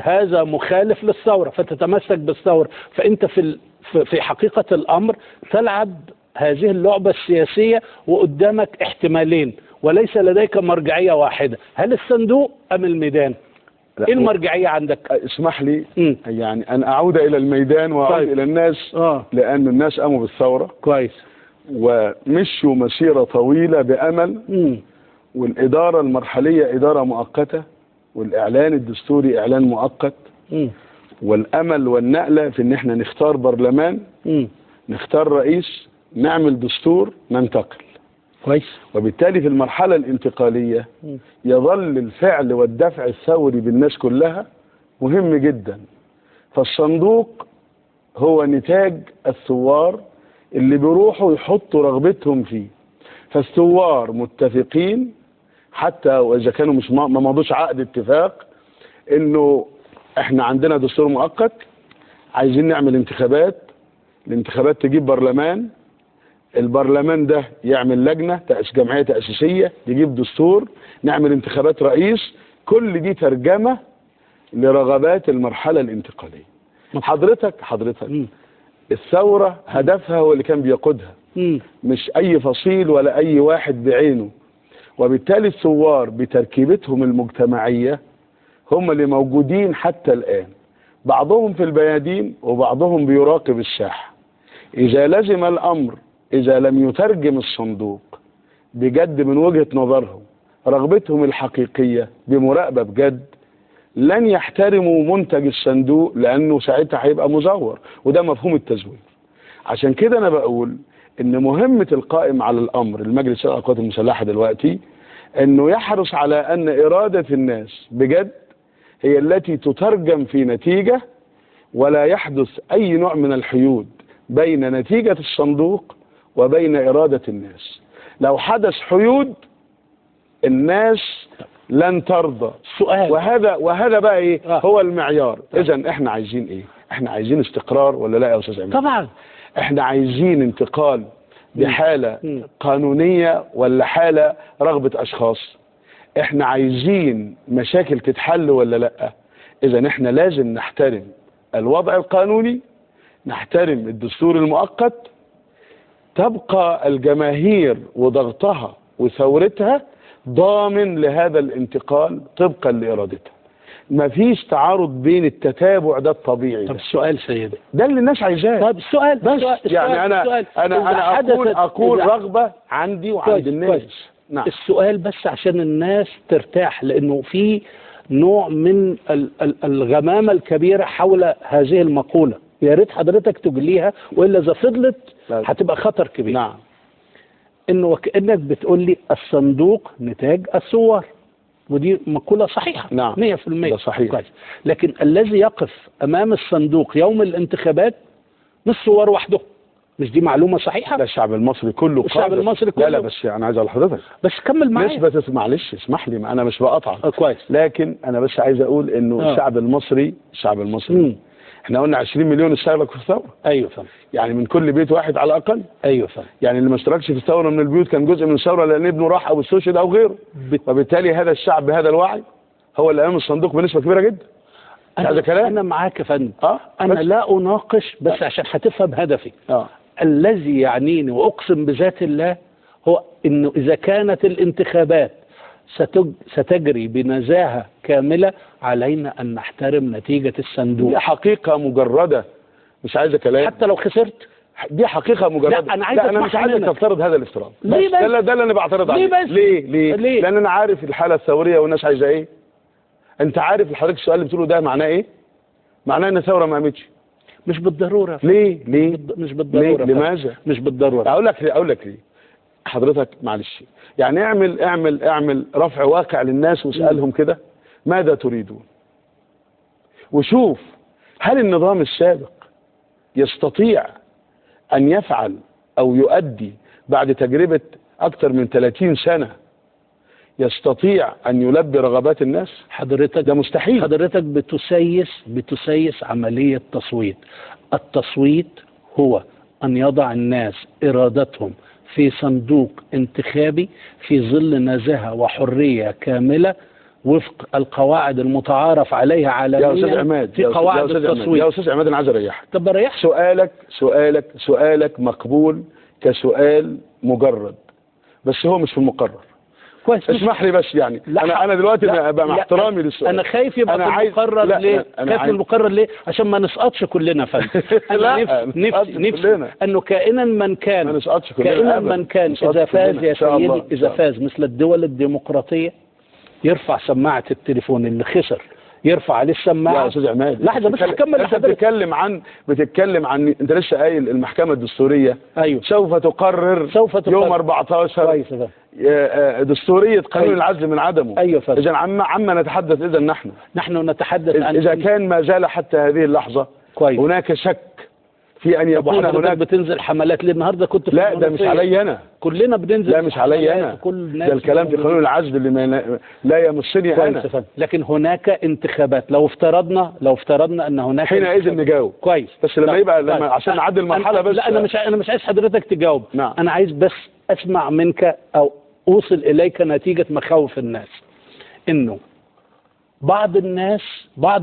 Speaker 2: هذا مخالف للثورة، فتتمسك بالثورة. فانت في حقيقة الامر تلعب هذه اللعبة السياسية وقدامك احتمالين وليس لديك مرجعية واحدة، هل الصندوق أم الميدان؟ ايه المرجعية عندك؟
Speaker 3: اسمح لي يعني أن أعود إلى الميدان وأعود
Speaker 2: طيب.
Speaker 3: إلى الناس لأن الناس قاموا بالثورة.
Speaker 2: كويس.
Speaker 3: ومشوا مسيرة طويلة بأمل. والإدارة المرحلية إدارة مؤقتة، والإعلان الدستوري إعلان مؤقت. والأمل والنقلة في إن احنا نختار برلمان، نختار رئيس، نعمل دستور، ننتقل.
Speaker 2: كويس.
Speaker 3: وبالتالي في المرحلة الانتقالية يظل الفعل والدفع الثوري بالناس كلها مهم جدا. فالصندوق هو نتاج الثوار اللي بيروحوا يحطوا رغبتهم فيه. فالثوار متفقين حتى واذا كانوا مش ما مضوش عقد اتفاق، انه احنا عندنا دستور مؤقت، عايزين نعمل انتخابات، الانتخابات تجيب برلمان، البرلمان ده يعمل لجنة جمعية تأسيسية تجيب دستور، نعمل انتخابات رئيس. كل دي ترجمة لرغبات المرحلة الانتقالية. حضرتك الثورة هدفها هو اللي كان بيقودها، مش أي فصيل ولا أي واحد بعينه، وبالتالي الثوار بتركيبتهم المجتمعية هم اللي موجودين حتى الآن، بعضهم في البيادين وبعضهم بيراقب الساحة. إذا لزم الأمر، إذا لم يترجم الصندوق بجد من وجهة نظرهم رغبتهم الحقيقية بمراقبة بجد، لن يحترموا منتج الصندوق، لأنه ساعتها هيبقى مزور، وده مفهوم التزوير. عشان كده أنا بقول إن مهمة القائم على الأمر المجلس الأعلى للقوات المسلحة دلوقتي إنه يحرص على أن إرادة الناس بجد هي التي تترجم في نتيجة، ولا يحدث أي نوع من الحيود بين نتيجة الصندوق وبين إرادة الناس. لو حدث حيود الناس لن ترضى.
Speaker 2: سؤال.
Speaker 3: وهذا بقى إيه؟ هو المعيار. إذن إحنا عايزين إيه؟ إحنا عايزين استقرار ولا لا يا أستاذ عماد؟
Speaker 2: طبعا.
Speaker 3: إحنا عايزين انتقال بحالة قانونية ولا حالة رغبة أشخاص؟ إحنا عايزين مشاكل تتحل ولا لا؟ إذن إحنا لازم نحترم الوضع القانوني، نحترم الدستور المؤقت، تبقى الجماهير وضغطها وثورتها ضامن لهذا الانتقال طبقا لإرادتها. مفيش تعارض بين التتابع ده الطبيعي.
Speaker 2: طب السؤال سيدي،
Speaker 3: ده اللي الناس عايزاه.
Speaker 2: طب السؤال
Speaker 3: بس السؤال يعني انا انا انا اقول رغبة عندي وعند الناس.
Speaker 2: نعم. السؤال بس عشان الناس ترتاح، لانه في نوع من الغمامة الكبيرة حول هذه المقولة، يا ريت حضرتك تجليها، والا اذا فضلت هتبقى خطر كبير.
Speaker 3: نعم.
Speaker 2: انه وكانك بتقول لي الصندوق نتاج الثوار، ودي مقولة صحيحة.
Speaker 3: نعم.
Speaker 2: 100%
Speaker 3: ده صحيح.
Speaker 2: كويس. لكن الذي يقف أمام الصندوق يوم الانتخابات مش الثوار وحده، مش دي معلومة صحيحة؟
Speaker 3: ده الشعب المصري كله.
Speaker 2: الشعب المصري كله.
Speaker 3: لا لا، بس أنا عايز أقول لحضرتك،
Speaker 2: بس كمل معايا.
Speaker 3: نسبة، معلش اسمح لي، أنا مش بقطعك.
Speaker 2: كويس.
Speaker 3: لكن أنا بس عايز أقول إنه الشعب المصري، الشعب المصري احنا قلنا 20 مليون اشتركوا في الثورة.
Speaker 2: ايوه فهم.
Speaker 3: يعني من كل بيت واحد على الاقل.
Speaker 2: ايوه فهم.
Speaker 3: يعني اللي ما اشتركش في الثورة من البيوت كان جزء من الثورة لان ابنه راح او استشهد او غيره. وبالتالي هذا الشعب بهذا الوعي هو اللي امام الصندوق بنسبة كبيرة جدا.
Speaker 2: انا كلام؟ انا معاك يا فندم. انا لا اناقش، بس عشان هتفهم هدفي. الذي يعنيني واقسم بذات الله هو انه اذا كانت الانتخابات ستجري بنزاهة كاملة، علينا أن نحترم نتيجة الصندوق.
Speaker 3: دي حقيقة مجردة، مش عايزة كلام.
Speaker 2: حتى لو خسرت
Speaker 3: دي حقيقة مجردة.
Speaker 2: لا أنا عايز،
Speaker 3: لا أنا مش عايزك تفترض هذا الافتراض.
Speaker 2: ليه بس؟
Speaker 3: ده اللي أنا بعترض عليه.
Speaker 2: ليه بس؟
Speaker 3: ليه؟ ليه؟ لأن أنا عارف الحالة الثورية والناس عايزة إيه. أنت عارف حضرتك السؤال اللي بتقوله ده معناه إيه؟ معناه إن الثورة ما قامتش.
Speaker 2: مش بالضرورة.
Speaker 3: ليه؟ ليه؟
Speaker 2: مش بالضرورة.
Speaker 3: ليه؟ لماذا؟
Speaker 2: مش بالضرورة.
Speaker 3: أقول لك ليه؟ حضرتك معلش يعني اعمل اعمل اعمل رفع واقع للناس واسألهم كده ماذا تريدون، وشوف هل النظام السابق يستطيع أن يفعل أو يؤدي بعد تجربة أكثر من 30 سنة، يستطيع أن يلبي رغبات الناس؟
Speaker 2: حضرتك
Speaker 3: ده مستحيل.
Speaker 2: حضرتك بتسيس عملية تصويت. التصويت هو أن يضع الناس إرادتهم في صندوق انتخابي في ظل نزاهة وحرية كاملة وفق القواعد المتعارف عليها عالميا.
Speaker 3: يا أستاذ عماد،
Speaker 2: في قواعد التصويت.
Speaker 3: يا أستاذ عماد أنا عايز أريحك.
Speaker 2: طب أريحك.
Speaker 3: سؤالك مقبول كسؤال مجرد، بس هو مش في المقرر.
Speaker 2: كويس.
Speaker 3: اسمح لي بس يعني انا دلوقتي مع احترامي للسؤال،
Speaker 2: انا خايف يبقى في المقرر. ليه؟ خايف من المقرر ليه؟ عشان ما نسقطش كلنا فندم. انا نفسي انه كائنا من كان،
Speaker 3: ما نسقطش كلنا،
Speaker 2: كائنا من كان اذا فاز يا سيدي، اذا فاز مثل الدول الديمقراطية يرفع سماعه التليفون، اللي خسر يرفع عليه السماعة.
Speaker 3: يا استاذ عماد
Speaker 2: لحظة بس هكمل.
Speaker 3: انت بتتكلم عن انت لسه قايل المحكمة الدستورية.
Speaker 2: ايوه.
Speaker 3: سوف تقرر يوم 14
Speaker 2: كويس
Speaker 3: دستورية قانون العزل من عدمه.
Speaker 2: ايوه.
Speaker 3: اذا عما نتحدث، اذا نحن
Speaker 2: نتحدث عن
Speaker 3: اذا كان ما زال حتى هذه اللحظة
Speaker 2: كويس.
Speaker 3: هناك شك في ان يكون هناك.
Speaker 2: بتنزل حملات ليه النهارده؟ كنت في
Speaker 3: لا ده مش عليا انا،
Speaker 2: كلنا بننزل.
Speaker 3: لا مش عليا انا، ده الكلام في قانون العزل اللي ما لا يمسني انا.
Speaker 2: لكن هناك انتخابات، لو افترضنا ان هناك
Speaker 3: حينئذ نجاوب.
Speaker 2: كويس،
Speaker 3: بس لما يبقى لما عشان نعدي المرحلة بس.
Speaker 2: لا انا مش عايز حضرتك تجاوب.
Speaker 3: نعم.
Speaker 2: انا عايز بس اسمع منك او اوصل اليك نتيجة مخاوف الناس، انه بعض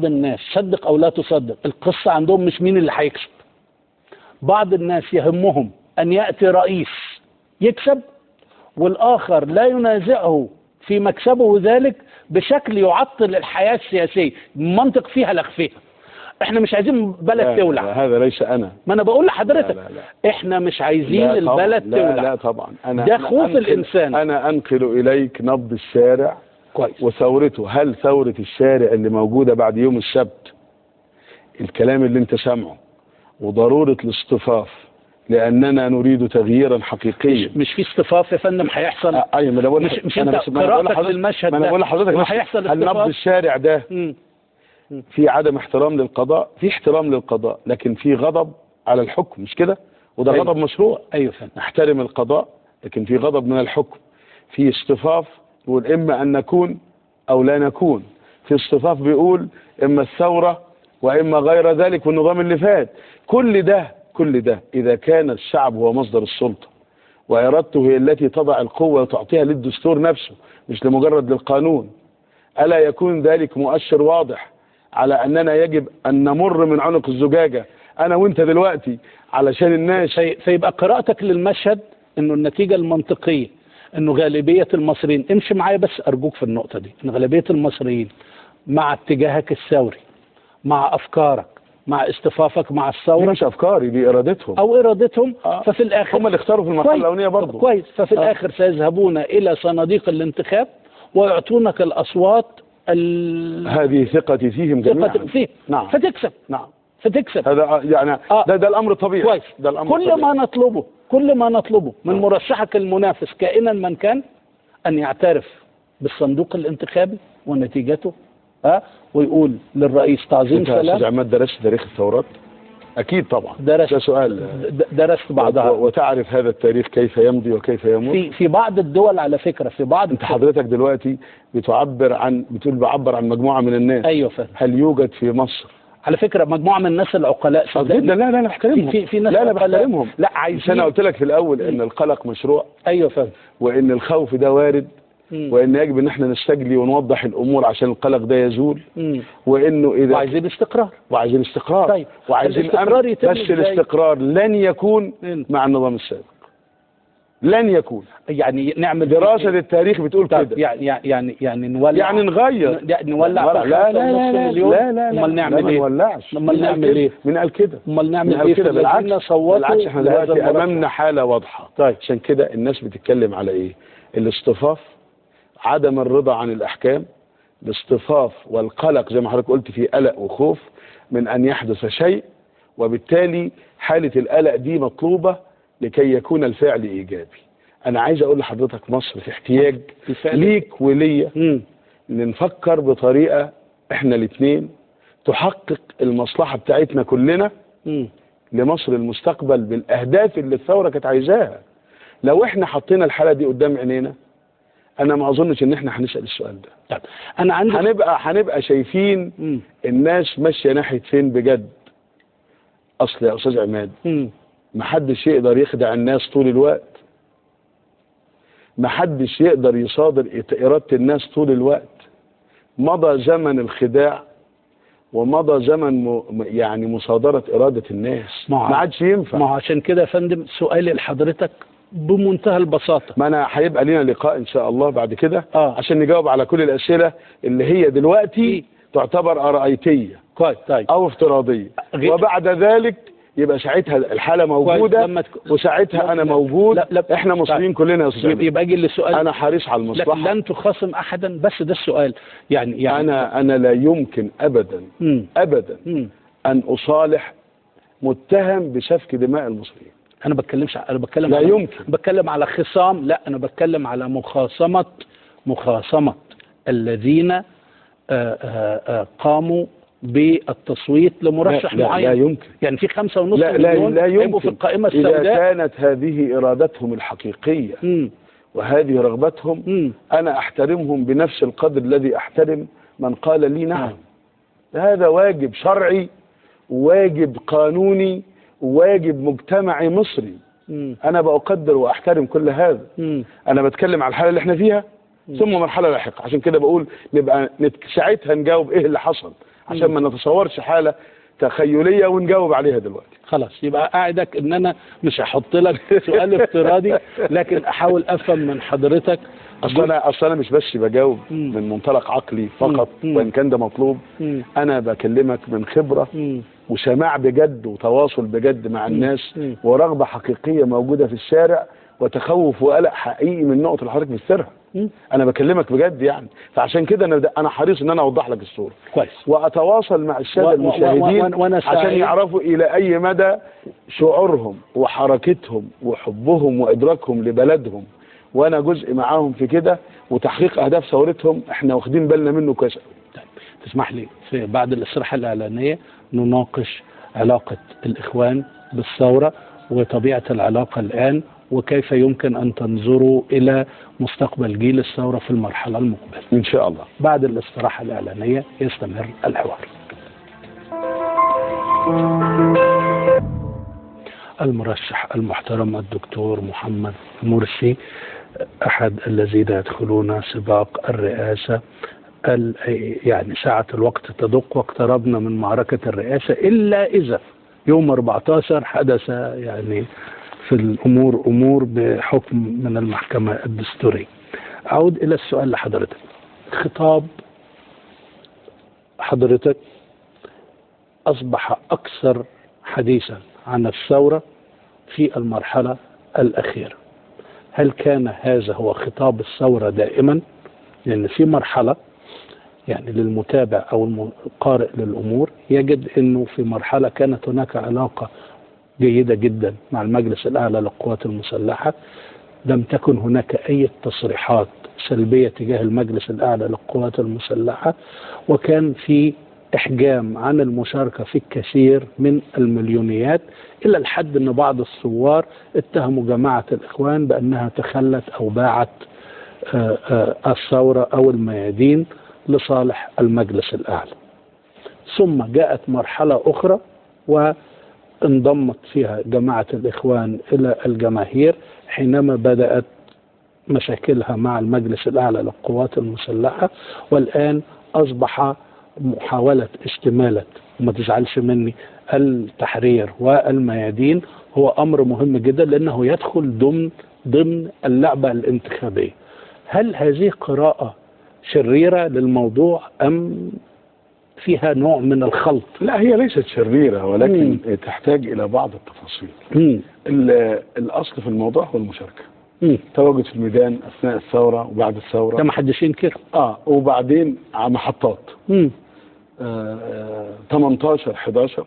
Speaker 2: الناس صدق او لا تصدق، القصة عندهم مش مين اللي هيكسب. بعض الناس يهمهم أن يأتي رئيس يكسب والآخر لا ينازعه في مكسبه ذلك بشكل يعطل الحياة السياسية، منطق فيها لخفيها. احنا مش عايزين بلد تولع.
Speaker 3: لا هذا ليس أنا.
Speaker 2: ما أنا بقول لحضرتك.
Speaker 3: لا لا لا.
Speaker 2: احنا مش عايزين البلد تولع.
Speaker 3: لا طبعا. أنا
Speaker 2: ده خوف الإنسان.
Speaker 3: أنا أنقل إليك نبض الشارع.
Speaker 2: كويس.
Speaker 3: وثورته. هل ثورة الشارع اللي موجودة بعد يوم السبت، الكلام اللي انت سامعه وضرورة الاصطفاف لأننا نريد تغييرا حقيقيا،
Speaker 2: مش في اصطفاف يا فندم هيحصل؟
Speaker 3: أيوة، ما أنا
Speaker 2: مش أنت قراءتك للمشهد ده،
Speaker 3: ما أنا بقول لحضرتك
Speaker 2: هيحصل
Speaker 3: هل نبض الشارع ده في عدم احترام للقضاء؟ في احترام للقضاء، لكن في غضب على الحكم، مش كده؟ وده
Speaker 2: أيوة.
Speaker 3: غضب مشروع.
Speaker 2: أيوة فندم،
Speaker 3: نحترم القضاء، لكن في غضب من الحكم، في اصطفاف يقول إما أن نكون أو لا نكون، في اصطفاف بيقول إما الثورة وإما غير ذلك والنظام اللي فات. كل ده إذا كان الشعب هو مصدر السلطة وإرادته هي التي تضع القوة وتعطيها للدستور نفسه مش لمجرد للقانون، ألا يكون ذلك مؤشر واضح على أننا يجب أن نمر من عنق الزجاجة أنا وإنت دلوقتي علشان الناس؟
Speaker 2: فيبقى قراءتك للمشهد أنه النتيجة المنطقية أنه غالبية المصريين، امشي معايا بس أرجوك في النقطة دي، أن غالبية المصريين مع اتجاهك الثوري، مع أفكارك، مع اصطفافك مع الثورة،
Speaker 3: مش أفكاري، دي إرادتهم
Speaker 2: أو إرادتهم. ففي الآخر
Speaker 3: هم اللي اختاروا في المرحلة الأولانية برضه.
Speaker 2: كويس. ففي الآخر سيذهبون إلى صناديق الانتخاب ويعطونك الأصوات
Speaker 3: هذه ثقتي فيهم جميعا.
Speaker 2: ثقتي فيهم.
Speaker 3: نعم.
Speaker 2: فتكسب.
Speaker 3: نعم.
Speaker 2: فتكسب.
Speaker 3: هذا يعني ده الأمر الطبيعي.
Speaker 2: كويس.
Speaker 3: ده الأمر
Speaker 2: كل
Speaker 3: الطبيعي.
Speaker 2: ما نطلبه من مرشحك المنافس كائنا من كان أن يعترف بالصندوق الانتخابي ونتيجته، ويقول للرئيس تعظيم سلام.
Speaker 3: انت يا استاذ عماد درست تاريخ الثورات؟ اكيد طبعا
Speaker 2: درست.
Speaker 3: ده سؤال.
Speaker 2: درست بعضها.
Speaker 3: وتعرف هذا التاريخ كيف يمضي وكيف يمر.
Speaker 2: في بعض الدول على فكرة، في بعض.
Speaker 3: انت حضرتك دلوقتي بتعبر عن، بتقول بعبر عن مجموعة من الناس.
Speaker 2: ايوه فهم.
Speaker 3: هل يوجد في مصر
Speaker 2: على فكرة مجموعة من الناس العقلاء؟
Speaker 3: جدا. لا لا انا بحترمهم.
Speaker 2: في ناس
Speaker 3: لا لا بحترمهم.
Speaker 2: لا عايزين.
Speaker 3: انا قلت لك في الاول ان القلق مشروع.
Speaker 2: ايوه فهم.
Speaker 3: وان الخوف ده وارد. وان يجب ان احنا نستجلي ونوضح الامور عشان القلق ده يزول. وانه اذا
Speaker 2: وعايزين استقرار.
Speaker 3: وعايزين استقرار.
Speaker 2: طيب.
Speaker 3: وعايزين
Speaker 2: الاستقرار يتم
Speaker 3: بس الاستقرار لن يكون مع النظام السابق. لن يكون.
Speaker 2: يعني نعمل
Speaker 3: دراسة للتاريخ بتقول
Speaker 2: طيب.
Speaker 3: كده.
Speaker 2: يعني نولع،
Speaker 3: يعني نغير،
Speaker 2: نولع.
Speaker 3: لا لا لا لا لا لا.
Speaker 2: امال نعمل ايه؟
Speaker 3: امال
Speaker 2: نعمل ايه؟
Speaker 3: مين قال كده؟
Speaker 2: امال نعمل ايه؟
Speaker 3: كده؟ بالعكس، بالعكس احنا دلوقتي امامنا حالة واضحة.
Speaker 2: طيب.
Speaker 3: عشان كده الناس بتتكلم على ايه؟ الاصطفاف، عدم الرضا عن الأحكام، الاصطفاف والقلق زي ما حضرتك قلت، في قلق وخوف من أن يحدث شيء، وبالتالي حالة القلق دي مطلوبة لكي يكون الفعل إيجابي. أنا عايز أقول لحضرتك مصر في احتياج ليك وليا نفكر بطريقة إحنا الاثنين تحقق المصلحة بتاعتنا كلنا لمصر المستقبل بالأهداف اللي الثورة كانت عايزاها. لو إحنا حطينا الحالة دي قدام عينينا، انا ما اظنش ان احنا هنسال السؤال ده.
Speaker 2: طب انا عندي
Speaker 3: هنبقى شايفين الناس ماشية ناحية فين بجد. اصل يا استاذ عماد محدش يقدر يخدع الناس طول الوقت، محدش يقدر يصادر اراده الناس طول الوقت. مضى زمن الخداع ومضى زمن يعني مصادره اراده الناس، ما عادش ينفع.
Speaker 2: ما عشان كده يا فندم سؤالي لحضرتك بمنتهى البساطة.
Speaker 3: ما أنا هيبقى لنا لقاء إن شاء الله بعد كده عشان نجاوب على كل الأسئلة اللي هي دلوقتي تعتبر أرأيتية.
Speaker 2: كويس. طيب.
Speaker 3: أو افتراضية. وبعد ذلك يبقى ساعتها الحالة موجودة. وساعتها أنا موجود.
Speaker 2: لا لا.
Speaker 3: إحنا مصريين كلنا يا أستاذ.
Speaker 2: يبقى أجي للسؤال.
Speaker 3: أنا حريص على المصلحة.
Speaker 2: لكن لن تخاصم أحدا، بس ده السؤال. يعني
Speaker 3: أنا لا يمكن أبدا أبدا أن أصالح متهم بسفك دماء المصريين.
Speaker 2: انا بتكلمش، انا بتكلم
Speaker 3: لا يمكن.
Speaker 2: بتكلم على خصام، لا انا بتكلم على مخاصمة الذين قاموا بالتصويت لمرشح
Speaker 3: لا
Speaker 2: معين.
Speaker 3: لا يمكن.
Speaker 2: يعني في 5.5 مليون
Speaker 3: لا
Speaker 2: يبقوا في
Speaker 3: يمكن.
Speaker 2: القائمة
Speaker 3: إذا
Speaker 2: السوداء.
Speaker 3: كانت هذه إرادتهم الحقيقية وهذه رغبتهم، أنا أحترمهم بنفس القدر الذي أحترم من قال لي نعم. هذا واجب شرعي، واجب قانوني، واجب مجتمعي مصري. أنا بقدر وأحترم كل هذا. أنا بتكلم على الحالة اللي احنا فيها ثم مرحلة لاحقة، عشان كده بقول نبقى ساعتها نجاوب إيه اللي حصل، عشان ما نتصورش حالة تخيلية ونجاوب عليها دلوقتي.
Speaker 2: خلاص، يبقى أعدك إن أنا مش هحط لك سؤال افتراضي، لكن أحاول أفهم من حضرتك.
Speaker 3: أصل أنا مش بس بجاوب من منطلق عقلي فقط، وإن كان ده مطلوب. أنا بكلمك من خبرة وسماع بجد وتواصل بجد مع الناس، ورغبة حقيقية موجودة في الشارع، وتخوف وقلق حقيقي من النقطة اللي حضرتك بتثيرها. أنا بكلمك بجد يعني، فعشان كده أنا حريص إن أنا أوضح لك الصورة
Speaker 2: كويس،
Speaker 3: وأتواصل مع السادة المشاهدين عشان يعرفوا إلى أي مدى شعورهم وحركتهم وحبهم وإدراكهم لبلدهم، وأنا جزء معاهم في كده، وتحقيق أهداف ثورتهم إحنا واخدين بالنا منه كويس.
Speaker 2: طيب، تسمح لي في بعد الاستراحة الإعلانية نناقش علاقة الإخوان بالثورة وطبيعة العلاقة الآن، وكيف يمكن أن تنظروا إلى مستقبل جيل الثورة في المرحلة المقبلة
Speaker 3: إن شاء الله.
Speaker 2: بعد الاستراحة الإعلانية يستمر الحوار. المرشح المحترم الدكتور محمد مرسي، أحد الذين يدخلون سباق الرئاسة، يعني ساعة الوقت تدق واقتربنا من معركة الرئاسة، إلا إذا يوم 14 حدث يعني في الأمور أمور بحكم من المحكمة الدستورية. أعود إلى السؤال لحضرتك. خطاب حضرتك أصبح أكثر حديثا عن الثورة في المرحلة الأخيرة. هل كان هذا هو خطاب الثورة دائما؟ لأن في مرحلة يعني للمتابع أو القارئ للأمور يجد أنه في مرحلة كانت هناك علاقة جيدة جدا مع المجلس الأعلى للقوات المسلحة، لم تكن هناك أي تصريحات سلبية تجاه المجلس الأعلى للقوات المسلحة، وكان في إحجام عن المشاركة في الكثير من المليونيات، إلى الحد أن بعض الثوار اتهموا جماعة الإخوان بأنها تخلت أو باعت الثورة أو الميادين لصالح المجلس الأعلى. ثم جاءت مرحلة أخرى وانضمت فيها جماعة الإخوان إلى الجماهير حينما بدأت مشاكلها مع المجلس الأعلى للقوات المسلحة، والآن أصبح محاولة استمالة، وما تزعلش مني، التحرير والميادين هو أمر مهم جدا لأنه يدخل ضمن اللعبة الانتخابية. هل هذه قراءة شريرة للموضوع أم فيها نوع من الخلط؟
Speaker 3: لا، هي ليست شريرة، ولكن تحتاج إلى بعض التفاصيل. الأصل في الموضوع هو المشاركة، تواجد في الميدان أثناء الثورة وبعد الثورة،
Speaker 2: ده ما حدش ينكر.
Speaker 3: وبعدين على محطات 18-11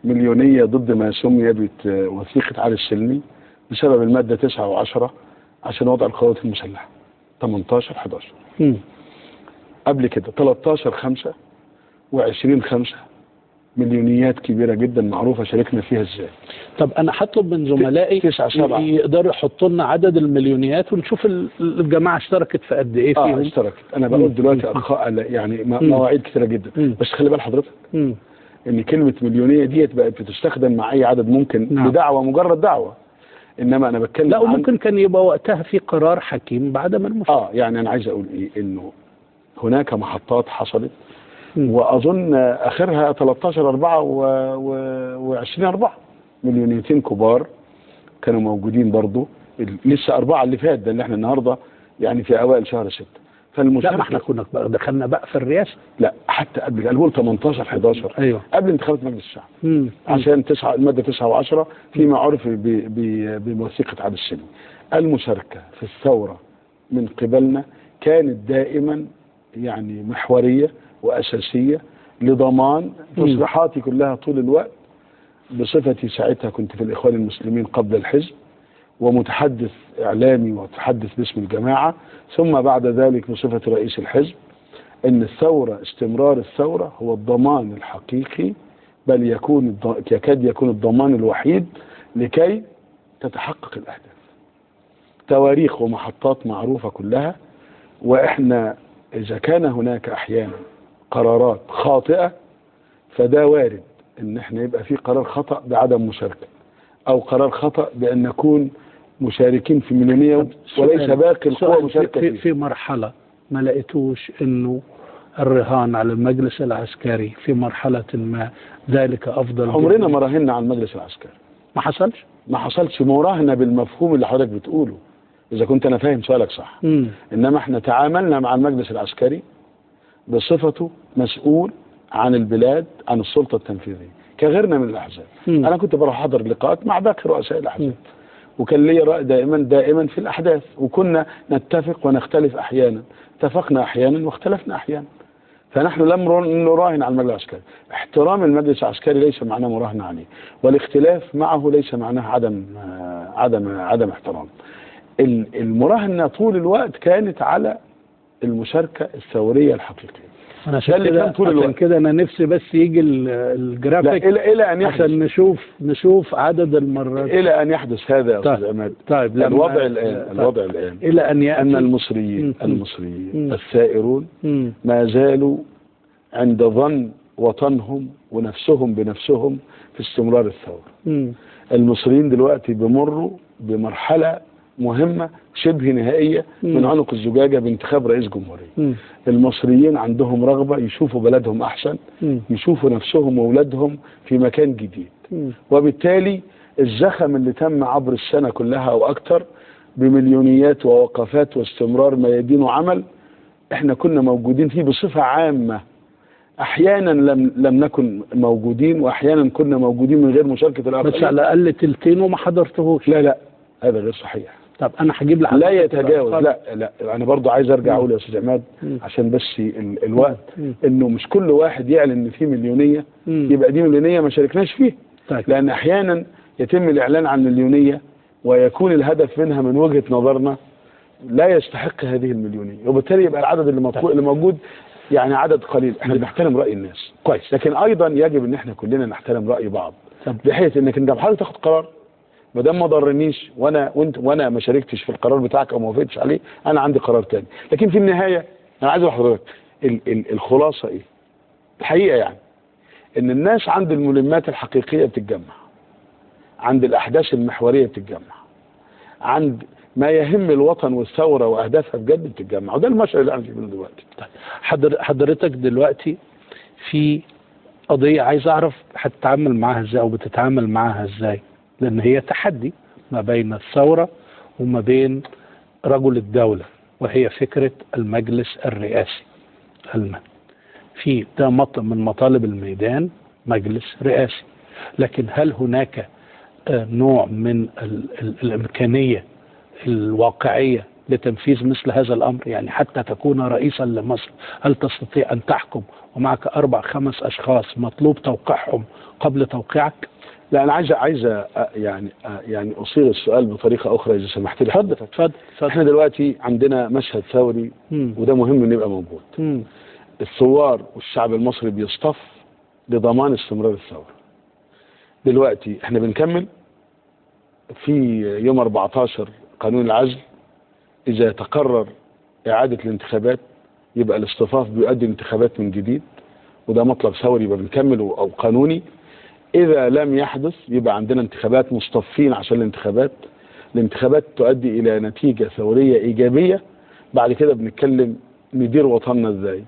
Speaker 3: مليونية ضد ما سمي بوثيقة علي السلمي بسبب المادة 9 و10 عشان وضع القوات المسلحة 18-11. قبل كده 13-5 و20-5 مليونيات كبيرة جدا معروفة شاركنا فيها ازاي.
Speaker 2: طب انا هطلب من زملائي
Speaker 3: 9-7
Speaker 2: يقدروا يحطوا لنا عدد المليونيات ونشوف الجماعة اشتركت في قد ايه فيهم.
Speaker 3: اشتركت. انا بقول دلوقتي يعني مواعيد كتيرة جدا. بس خلي بال حضرتك ان كلمة مليونية ديت بقت بتستخدم مع اي عدد ممكن. نعم. بدعوة، مجرد دعوة. انما انا بتكلم
Speaker 2: لا، وممكن كان يبقى وقتها في قرار حكيم بعدم المشاركة.
Speaker 3: يعني انا عايز اقول ايه، انه هناك محطات حصلت، واظن اخرها 13-4 و20-4 مليونيتين كبار كانوا موجودين برضو، لسه 4 اللي فات ده اللي احنا النهارده يعني في اوائل شهر 6.
Speaker 2: فالمشاركه لا، ما احنا كنا دخلنا بقى في الرئاسة.
Speaker 3: لا، حتى قبل، انا بقول 18-11.
Speaker 2: ايوه،
Speaker 3: قبل انتخابات مجلس الشعب. عشان المادة 9 و10 فيما عرف بوثيقه عبد السلمي. المشاركة في الثورة من قبلنا كانت دائما يعني محورية وأساسية لضمان تصريحاتي كلها طول الوقت، بصفتي ساعتها كنت في الإخوان المسلمين قبل الحزب ومتحدث إعلامي ومتحدث باسم الجماعة، ثم بعد ذلك بصفة رئيس الحزب. ان الثورة، استمرار الثورة هو الضمان الحقيقي، بل يكون يكاد يكون الضمان الوحيد لكي تتحقق الأهداف. تواريخ ومحطات معروفة كلها، وإحنا إذا كان هناك أحيانا قرارات خاطئة فده وارد إن إحنا يبقى في قرار خطأ بعدم مشاركة، أو قرار خطأ بأن نكون مشاركين في مليونية وليس باقي القوى مشاركة.
Speaker 2: في مرحلة ما لقيتوش إنه الرهان على المجلس العسكري في مرحلة ما ذلك أفضل؟
Speaker 3: عمرنا ما راهنا على المجلس العسكري.
Speaker 2: ما حصلش؟
Speaker 3: ما حصلش مراهنة بالمفهوم اللي حضرتك بتقوله، إذا كنت أنا فاهم سؤالك صح. إنما إحنا تعاملنا مع المجلس العسكري بصفته مسؤول عن البلاد، عن السلطة التنفيذية كغيرنا من الأحزاب. أنا كنت بروح أحضر لقاءات مع باقي رؤساء الأحزاب، وكان لي رأي دائما في الأحداث، وكنا نتفق ونختلف أحيانا، اتفقنا أحيانا واختلفنا أحيانا. فنحن لم نراهن على المجلس العسكري. احترام المجلس العسكري ليس معناه مراهنة عليه، والاختلاف معه ليس معناه عدم احترام. المراهنة طول الوقت كانت على المشاركة الثورية الحقيقية.
Speaker 2: أنا عشان كده أنا نفسي بس يجي الجرافيك
Speaker 3: إلى أن يحدث،
Speaker 2: عشان نشوف عدد المرات
Speaker 3: إلى أن يحدث هذا يا أستاذ عماد.
Speaker 2: طيب
Speaker 3: الوضع الآن، الوضع الآن
Speaker 2: إلى أن يأتي
Speaker 3: أن المصريين الثائرون ما زالوا عند ظن وطنهم ونفسهم بنفسهم في استمرار الثورة. المصريين دلوقتي بمروا بمرحلة مهمة شبه نهائية من عنق الزجاجة بانتخاب رئيس جمهورية. المصريين عندهم رغبة يشوفوا بلدهم أحسن، يشوفوا نفسهم وأولادهم في مكان جديد. وبالتالي الزخم اللي تم عبر السنة كلها أو أكتر بمليونيات ووقفات واستمرار ميادين وعمل، احنا كنا موجودين فيه بصفة عامة. أحيانا لم نكن موجودين، وأحيانا كنا موجودين من غير مشاركة الآخرين،
Speaker 2: بس على الأقل تلتين وما حضرتهوش.
Speaker 3: لا هذا غير صحيح.
Speaker 2: طب انا هجيب لحضرتك
Speaker 3: لا يتجاوز. لا انا برضو عايز ارجع اقول يا استاذ عماد عشان بس الوقت، انه مش كل واحد يعلن ان في مليونيه يبقى دي مليونيه ما شاركناش فيها.
Speaker 2: طيب.
Speaker 3: لان احيانا يتم الاعلان عن مليونيه ويكون الهدف منها من وجهه نظرنا لا يستحق هذه المليونيه، وبالتالي يبقى العدد اللي مطلوب اللي موجود يعني عدد قليل. احنا بنحترم راي الناس
Speaker 2: كويس،
Speaker 3: لكن ايضا يجب ان احنا كلنا نحترم راي بعض.
Speaker 2: طب.
Speaker 3: بحيث انك انت بحاول تاخد قرار ما دام ما ضرنيش وانا ما شاركتش في القرار بتاعك او ما وافقتش عليه، انا عندي قرار تاني. لكن في النهاية انا عايز اقول لحضرتك الخلاصة ايه؟ الحقيقة يعني ان الناس عند الملمات الحقيقية بتتجمع، عند الاحداث المحورية بتتجمع، عند ما يهم الوطن والثورة واهدافها بجد بتتجمع، وده المشهد اللي احنا شايفينه دلوقتي.
Speaker 2: طيب حضرتك دلوقتي في قضية عايز اعرف هتتعامل معاها ازاي او بتتعامل معاها ازاي، لأن هي تحدي ما بين الثورة وما بين رجل الدولة، وهي فكرة المجلس الرئاسي. في ده من مطالب الميدان مجلس رئاسي، لكن هل هناك نوع من الإمكانية الواقعية لتنفيذ مثل هذا الأمر؟ يعني حتى تكون رئيسا لمصر هل تستطيع أن تحكم ومعك 4-5 أشخاص مطلوب توقيعهم قبل توقيعك؟
Speaker 3: لا انا عايز يعني اصيغ السؤال بطريقة اخرى اذا سمحت لي.
Speaker 2: اتفضل اتفضل.
Speaker 3: احنا دلوقتي عندنا مشهد ثوري وده مهم ان يبقى موجود. الثوار والشعب المصري بيصطف لضمان استمرار الثورة. دلوقتي احنا بنكمل في يوم 14 قانون العزل، اذا تقرر اعاده الانتخابات يبقى الاصطفاف بيؤدي الانتخابات من جديد، وده مطلب ثوري يبقى بنكمل او قانوني. إذا لم يحدث يبقى عندنا انتخابات مصطفين عشان الانتخابات. الانتخابات تؤدي إلى نتيجة ثورية إيجابية. بعد كده بنتكلم ندير وطننا إزاي.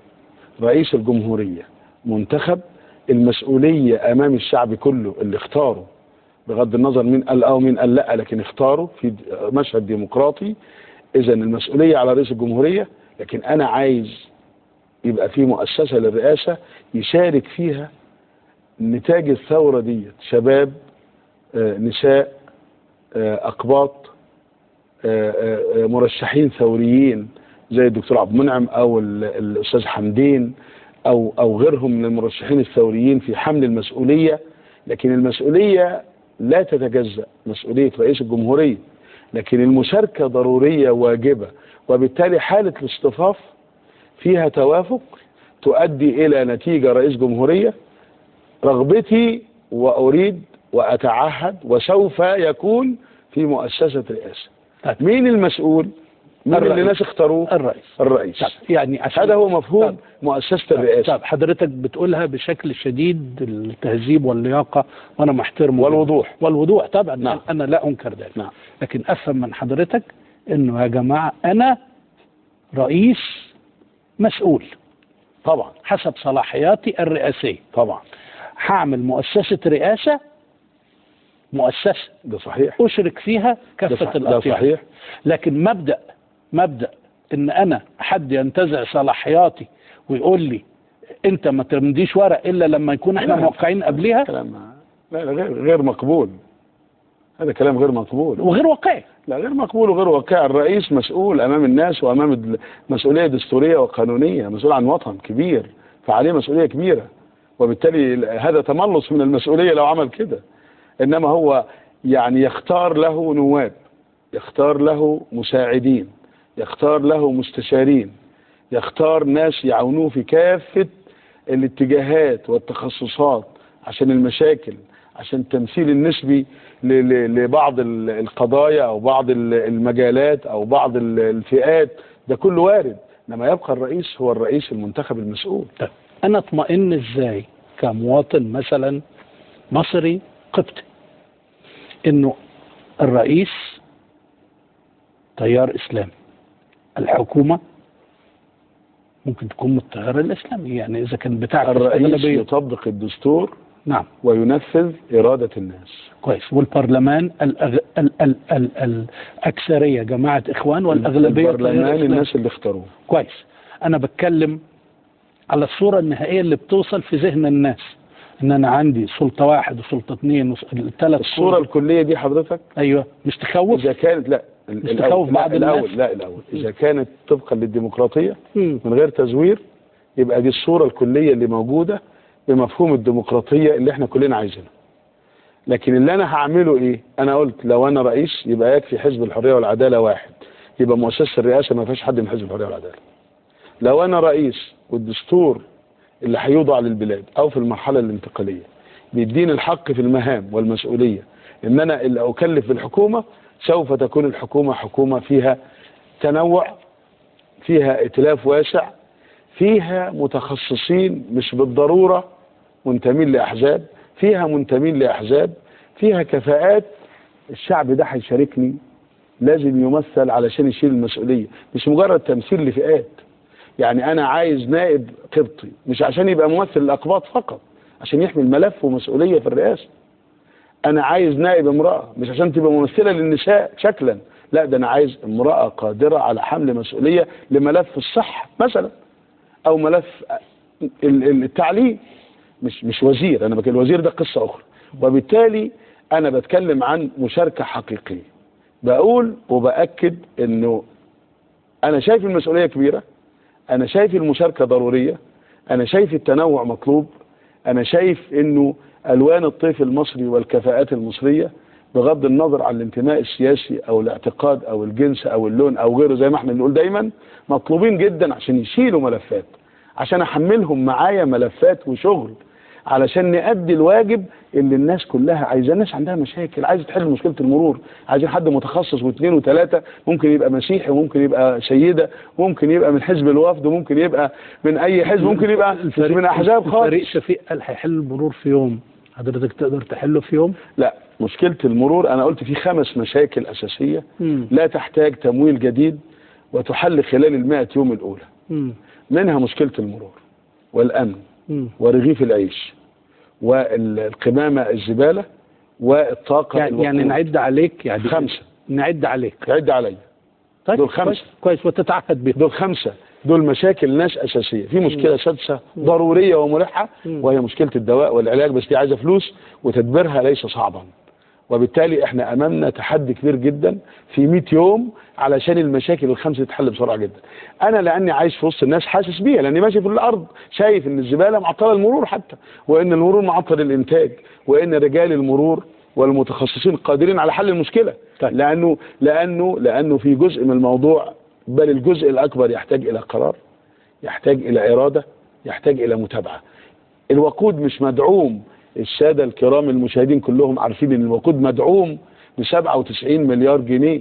Speaker 3: رئيس الجمهورية منتخب، المسؤولية أمام الشعب كله اللي اختاره بغض النظر مين قال أو مين قال لأ، لكن اختاره في مشهد ديمقراطي. إذا المسؤولية على رئيس الجمهورية، لكن أنا عايز يبقى في مؤسسة للرئاسة يشارك فيها نتاج الثورة دي، شباب، نساء، أقباط، مرشحين ثوريين زي الدكتور عبد المنعم أو الأستاذ حمدين أو غيرهم من المرشحين الثوريين في حمل المسؤولية. لكن المسؤولية لا تتجزأ، مسؤولية رئيس الجمهورية، لكن المشاركة ضرورية واجبة، وبالتالي حالة الاصطفاف فيها توافق تؤدي إلى نتيجة رئيس جمهورية. رغبتي وأريد وأتعهد وسوف يكون في مؤسسة رئاسة. طيب. مين المسؤول؟ مين اللي الناس اختاروه؟
Speaker 2: الرئيس.
Speaker 3: الرئيس.
Speaker 2: طيب. يعني
Speaker 3: هذا هو مفهوم. طيب. مؤسسة الرئاسة.
Speaker 2: طيب حضرتك بتقولها بشكل شديد التهذيب واللياقة، وأنا محترمه،
Speaker 3: والوضوح.
Speaker 2: والوضوح طبعا.
Speaker 3: نعم.
Speaker 2: أنا لا أنكر ذلك.
Speaker 3: نعم.
Speaker 2: لكن أفهم من حضرتك إنه يا جماعة أنا رئيس مسؤول
Speaker 3: طبعا
Speaker 2: حسب صلاحياتي الرئاسية،
Speaker 3: طبعا
Speaker 2: هعمل مؤسسة رئاسة، مؤسسة
Speaker 3: ده صحيح
Speaker 2: أشرك فيها كافة الأطياف،
Speaker 3: ده صحيح.
Speaker 2: لكن مبدأ إن أنا حد ينتزع صلاحياتي ويقول لي أنت ما تمضيش ورق إلا لما يكون إحنا موقعين قبلها،
Speaker 3: كلام لا غير مقبول. هذا كلام غير مقبول
Speaker 2: وغير واقعي.
Speaker 3: لا، غير مقبول وغير واقعي. الرئيس مسؤول أمام الناس وأمام مسؤولية دستورية وقانونية، مسؤول عن وطن كبير، فعليه مسؤولية كبيرة، وبالتالي هذا تملص من المسؤولية لو عمل كده. إنما هو يعني يختار له نواب، يختار له مساعدين، يختار له مستشارين، يختار ناس يعاونوه في كافة الاتجاهات والتخصصات عشان المشاكل، عشان التمثيل النسبي لبعض القضايا أو بعض المجالات أو بعض الفئات، ده كله وارد. إنما يبقى الرئيس هو الرئيس المنتخب المسؤول.
Speaker 2: طيب أنا أطمئن إزاي كمواطن مثلا مصري قبطي إنه الرئيس تيار إسلامي، الحكومة ممكن تكون من التيار الإسلامي، يعني إذا كان بتاعك
Speaker 3: الرئيس يطبق الدستور،
Speaker 2: نعم،
Speaker 3: وينفذ إرادة الناس.
Speaker 2: كويس. والبرلمان الأكثرية جماعة إخوان والأغلبية
Speaker 3: البرلمان الناس اللي اختاروه.
Speaker 2: كويس. أنا بتكلم على الصورة النهائية اللي بتوصل في ذهن الناس، إن أنا عندي سلطة واحد وسلطة اثنين وثلاث.
Speaker 3: الصورة الكلية دي حضرتك؟
Speaker 2: أيوه. مش تخوف؟
Speaker 3: إذا كانت لا
Speaker 2: مش تخوف بعض الناس؟
Speaker 3: لا الأول إذا كانت طبقا للديمقراطية من غير تزوير، يبقى دي الصورة الكلية اللي موجودة بمفهوم الديمقراطية اللي احنا كلنا عايزينها. لكن اللي انا هعمله ايه؟ انا قلت لو انا رئيس يبقى يكفي حزب الحرية والعدالة واحد، يبقى مؤسسة الرئاسة ما فيهاش حد من حزب الحرية والعدالة. لو انا رئيس والدستور اللي هيوضع للبلاد او في المرحلة الانتقالية بيديني الحق في المهام والمسؤولية ان انا اللي اكلف بالحكومة، سوف تكون الحكومة حكومة فيها تنوع، فيها ائتلاف واسع، فيها متخصصين مش بالضرورة منتمين لأحزاب، فيها منتمين لأحزاب، فيها كفاءات. الشعب ده هيشاركني، لازم يمثل علشان يشيل المسؤولية، مش مجرد تمثيل لفئات. يعني أنا عايز نائب قبطي مش عشان يبقى ممثل للأقباط فقط، عشان يحمل ملف ومسؤولية في الرئاسة. أنا عايز نائب امرأة مش عشان تبقى ممثلة للنساء شكلا، لا ده أنا عايز امرأة قادرة على حمل مسؤولية لملف الصحة مثلا، أو ملف التعليم. مش وزير، أنا بتكلم الوزير ده قصة أخرى. وبالتالي أنا بتكلم عن مشاركة حقيقية. بقول وبأكد إنه أنا شايف المسؤولية كبيرة، أنا شايف المشاركة ضرورية، أنا شايف التنوع مطلوب، أنا شايف إنه ألوان الطيف المصري والكفاءات المصرية بغض النظر عن الانتماء السياسي أو الاعتقاد أو الجنس أو اللون أو غيره، زي ما احنا بنقول دايما، مطلوبين جدا عشان يشيلوا ملفات، عشان أحملهم معايا ملفات وشغل، علشان نأدي الواجب اللي الناس كلها عايزاه. الناس عندها مشاكل، عايزه تحل مشكلة المرور، عايزين حد متخصص واثنين وثلاثة، ممكن يبقى مسيحي وممكن يبقى سيدة، ممكن يبقى من حزب الوفد، وممكن يبقى من أي حزب، ممكن يبقى من أحزاب خالص.
Speaker 2: فريق شفيق قال هيحل المرور في يوم، حضرتك تقدر تحله في يوم؟
Speaker 3: لا، مشكلة المرور أنا قلت في 5 مشاكل أساسية لا تحتاج تمويل جديد وتحل خلال 100 يوم الأولى. منها مشكلة المرور والأمن ورغيف العيش والقمامة الزبالة والطاقة.
Speaker 2: يعني نعد عليك، يعني
Speaker 3: 5
Speaker 2: نعد عليك،
Speaker 3: عد علي.
Speaker 2: طيب
Speaker 3: دول 5.
Speaker 2: كويس، وتتعهد بيهم.
Speaker 3: دول 5، دول مشاكل ناس أساسية. في مشكلة 6 ضرورية وملحة، وهي مشكلة الدواء والعلاج، بس دي عايزة فلوس وتدبيرها ليس صعبا. وبالتالي احنا امامنا تحدي كبير جدا في 100 يوم علشان المشاكل ال5 تتحل بسرعة جدا. انا لاني عايش في وسط الناس حاسس بيها، لاني ماشي في الارض شايف ان الزبالة معطلة المرور حتى، وان المرور معطل الانتاج، وان رجال المرور والمتخصصين قادرين على حل المشكلة.
Speaker 2: طيب.
Speaker 3: لانه لانه لانه في جزء من الموضوع، بل الجزء الاكبر، يحتاج الى قرار، يحتاج الى اراده، يحتاج إلى متابعة. الوقود مش مدعوم، السادة الكرام المشاهدين كلهم عارفين إن الوقود مدعوم ب 97 مليار جنيه.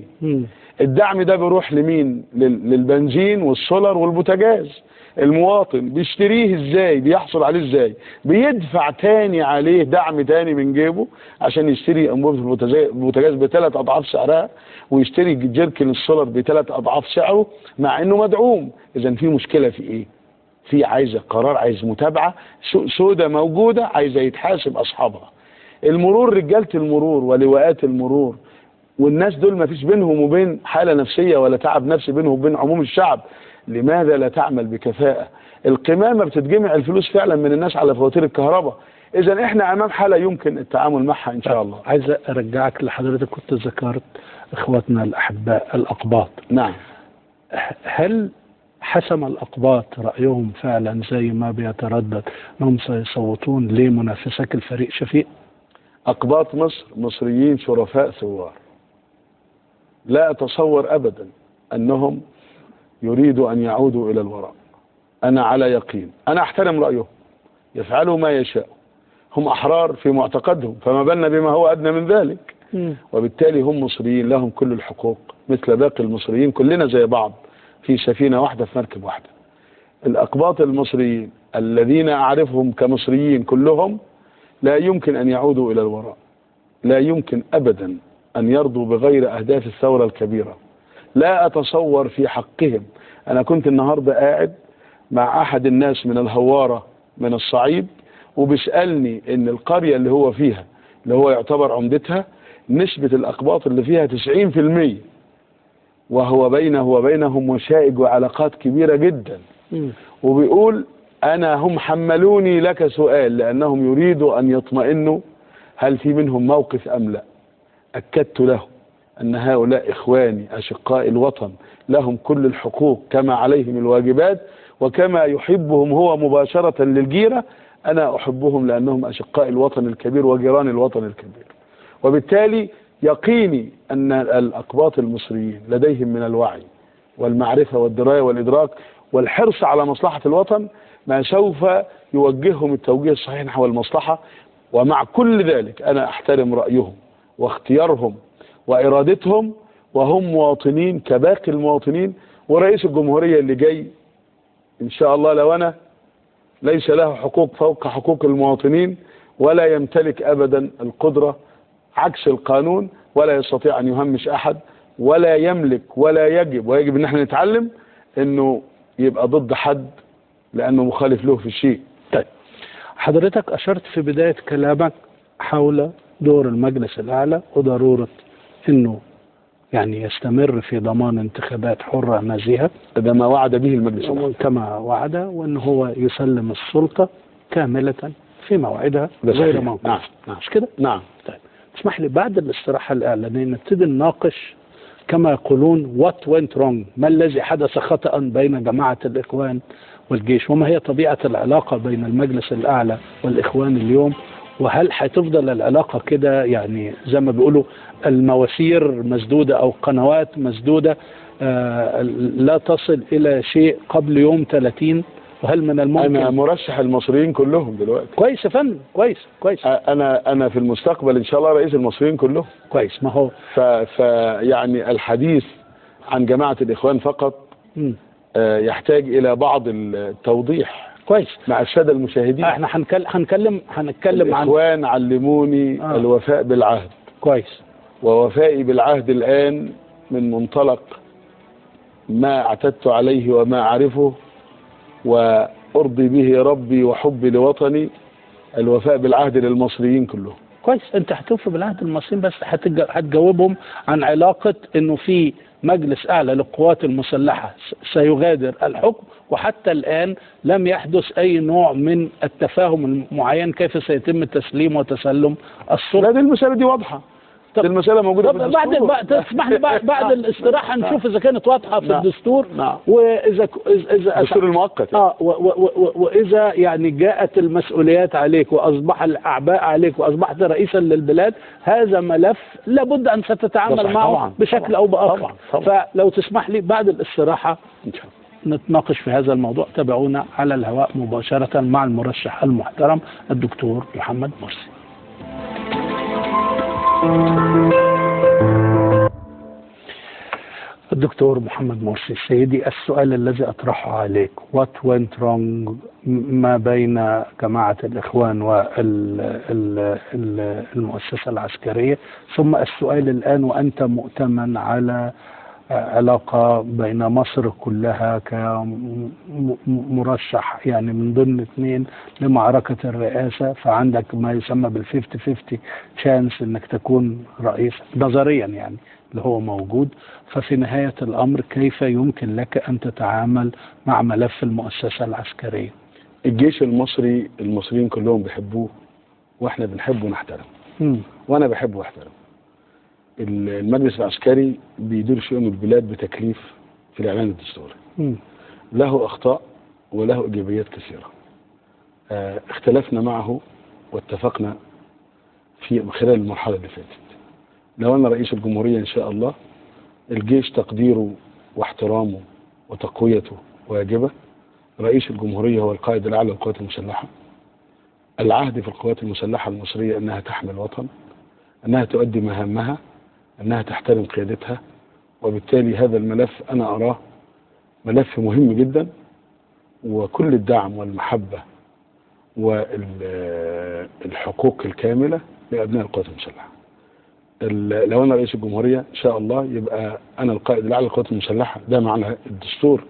Speaker 3: الدعم ده بيروح لمين؟ للبنزين والسولر والبوتاجاز. المواطن بيشتريه ازاي؟ بيحصل عليه ازاي؟ بيدفع تاني عليه دعم تاني من جيبه عشان يشتري انبوبة البوتاجاز ب3 اضعاف سعرها، ويشتري جيركن السولر ب3 اضعاف سعره مع انه مدعوم. اذا في مشكلة في ايه؟ في عايزه قرار، عايز متابعه، سودة موجودة عايزه يتحاسب اصحابها. المرور، رجاله المرور ولواءات المرور والناس دول ما فيش بينهم وبين حاله نفسية ولا تعب نفسي بينهم وبين عموم الشعب. لماذا لا تعمل بكفاءة؟ القمامة بتتجمع الفلوس فعلا من الناس على فواتير الكهرباء. إذا احنا أمام حالة يمكن التعامل معها إن شاء الله.
Speaker 2: عايز أرجعك لحضرتك، كنت ذكرت إخواتنا الأحباء الأقباط.
Speaker 3: نعم.
Speaker 2: هل حسم الأقباط رأيهم فعلا زي ما بيتردد أنهم سيصوتون لمنافسك الفريق شفيق؟
Speaker 3: أقباط مصر مصريين شرفاء ثوار، لا أتصور أبدا أنهم يريدوا أن يعودوا إلى الوراء. أنا على يقين، أنا أحترم رأيهم، يفعلوا ما يشاء، هم أحرار في معتقدهم، فما بالنا بما هو أدنى من ذلك. وبالتالي هم مصريين لهم كل الحقوق مثل باقي المصريين، كلنا زي بعض في سفينة واحدة في مركب واحدة. الأقباط المصريين الذين أعرفهم كمصريين كلهم لا يمكن أن يعودوا إلى الوراء، لا يمكن أبدا أن يرضوا بغير أهداف الثورة الكبيرة. لا أتصور في حقهم. أنا كنت النهاردة قاعد مع أحد الناس من الهوارة من الصعيد، وبيسألني إن القرية اللي هو فيها اللي هو يعتبر عمدتها نسبة الأقباط اللي فيها 90%، وهو بينه وبينهم وشائج وعلاقات كبيرة جدا. وبيقول أنا هم حملوني لك سؤال لأنهم يريدوا أن يطمئنوا هل في منهم موقف أم لا. أكدت له أن هؤلاء إخواني أشقاء الوطن، لهم كل الحقوق كما عليهم الواجبات، وكما يحبهم هو مباشرة للجيرة أنا أحبهم لأنهم أشقاء الوطن الكبير وجيران الوطن الكبير. وبالتالي يقيني أن الأقباط المصريين لديهم من الوعي والمعرفة والدراية والإدراك والحرص على مصلحة الوطن ما سوف يوجههم التوجيه الصحيح نحو المصلحة. ومع كل ذلك أنا أحترم رأيهم واختيارهم وإرادتهم، وهم مواطنين كباقي المواطنين. ورئيس الجمهورية اللي جاي إن شاء الله لو أنا ليس له حقوق فوق حقوق المواطنين، ولا يمتلك أبدا القدرة عكس القانون، ولا يستطيع أن يهمش أحد، ولا يملك ولا يجب، ويجب أن احنا نتعلم أنه يبقى ضد حد لأنه مخالف له في الشيء.
Speaker 2: طيب، حضرتك أشرت في بداية كلامك حول دور المجلس الأعلى وضرورة أنه يعني يستمر في ضمان انتخابات حرة نزيهة،
Speaker 3: ده ما وعد به المجلس الأعلى
Speaker 2: كما وعد، وأنه هو يسلم السلطة كاملة في موعدها غير منقوص.
Speaker 3: نعم. نعم.
Speaker 2: مش كده؟
Speaker 3: نعم.
Speaker 2: طيب اسمح لي بعد الاستراحة الإعلانية نبتدي نناقش كما يقولون what went wrong، ما الذي حدث خطأ بين جماعة الإخوان والجيش، وما هي طبيعة العلاقة بين المجلس الأعلى والإخوان اليوم، وهل هتفضل العلاقة كده يعني زي ما بيقولوا المواسير مسدودة أو قنوات مسدودة لا تصل إلى شيء قبل يوم 30؟ وهل من الممكن؟
Speaker 3: أنا مرشح المصريين كلهم دلوقتي.
Speaker 2: كويس يا فندم، كويس كويس.
Speaker 3: أنا في المستقبل إن شاء الله رئيس المصريين كلهم.
Speaker 2: كويس. ما هو
Speaker 3: يعني الحديث عن جماعة الإخوان فقط يحتاج إلى بعض التوضيح.
Speaker 2: كويس.
Speaker 3: مع السادة المشاهدين.
Speaker 2: احنا هنتكلم عن
Speaker 3: الإخوان علموني الوفاء بالعهد.
Speaker 2: كويس.
Speaker 3: ووفائي بالعهد الآن من منطلق ما اعتدت عليه وما أعرفه وأرضي به ربي وحبي لوطني، الوفاء بالعهد للمصريين كلهم.
Speaker 2: كويس. انت هتوفي بالعهد المصريين، بس هتجاوبهم عن علاقة انه في مجلس اعلى للقوات المسلحة سيغادر الحكم، وحتى الان لم يحدث اي نوع من التفاهم المعين كيف سيتم تسليم وتسلم السلطة.
Speaker 3: لا، دي المسألة دي واضحة.
Speaker 2: طب
Speaker 3: المسألة موجودة في الدستور.
Speaker 2: بعد تسمح لي بعد الاستراحة نشوف إذا كانت واضحة في الدستور.
Speaker 3: نعم.
Speaker 2: وإذا إذا
Speaker 3: الدستور المؤقت
Speaker 2: يعني. وإذا يعني جاءت المسؤوليات عليك وأصبح الأعباء عليك وأصبحت رئيسا للبلاد، هذا ملف لابد أن ستتعامل معه طبعًا بشكل أو بآخر.
Speaker 3: طبعًا.
Speaker 2: فلو تسمح لي بعد الاستراحة
Speaker 3: إن شاء الله.
Speaker 2: نتناقش في هذا الموضوع. تابعونا على الهواء مباشرة مع المرشح المحترم الدكتور محمد مرسي. الدكتور محمد مرسي، سيدي، السؤال الذي أطرحه عليك: what went wrong ما بين جماعة الإخوان والمؤسسة العسكرية؟ ثم السؤال الآن وأنت مؤتمن على علاقة بين مصر كلها كمرشح يعني من ضمن 2 لمعركة الرئاسة، فعندك ما يسمى بال50-50 chance انك تكون رئيس نظريا يعني اللي هو موجود. ففي نهاية الأمر كيف يمكن لك أن تتعامل مع ملف المؤسسة العسكرية؟
Speaker 3: الجيش المصري المصريين كلهم بيحبوه، واحنا بنحبه ونحترمه، وانا بحبه واحترمه. المجلس العسكري بيدير شؤون البلاد بتكليف في الإعلان الدستوري. له أخطاء وله إيجابيات كثيرة. اختلفنا معه واتفقنا في خلال المرحلة اللي فاتت. لو أنا رئيس الجمهورية إن شاء الله، الجيش تقديره واحترامه وتقويته واجبة. رئيس الجمهورية هو القائد الأعلى للقوات المسلحة. العهد في القوات المسلحة المصرية أنها تحمي الوطن، أنها تؤدي مهامها، أنها تحترم قيادتها، وبالتالي هذا الملف أنا أراه ملف مهم جدا، وكل الدعم والمحبة والحقوق الكاملة لأبناء القوات المسلحة. لو أنا رئيس الجمهورية إن شاء الله يبقى أنا القائد الأعلى للقوات المسلحة، ده معنى الدستور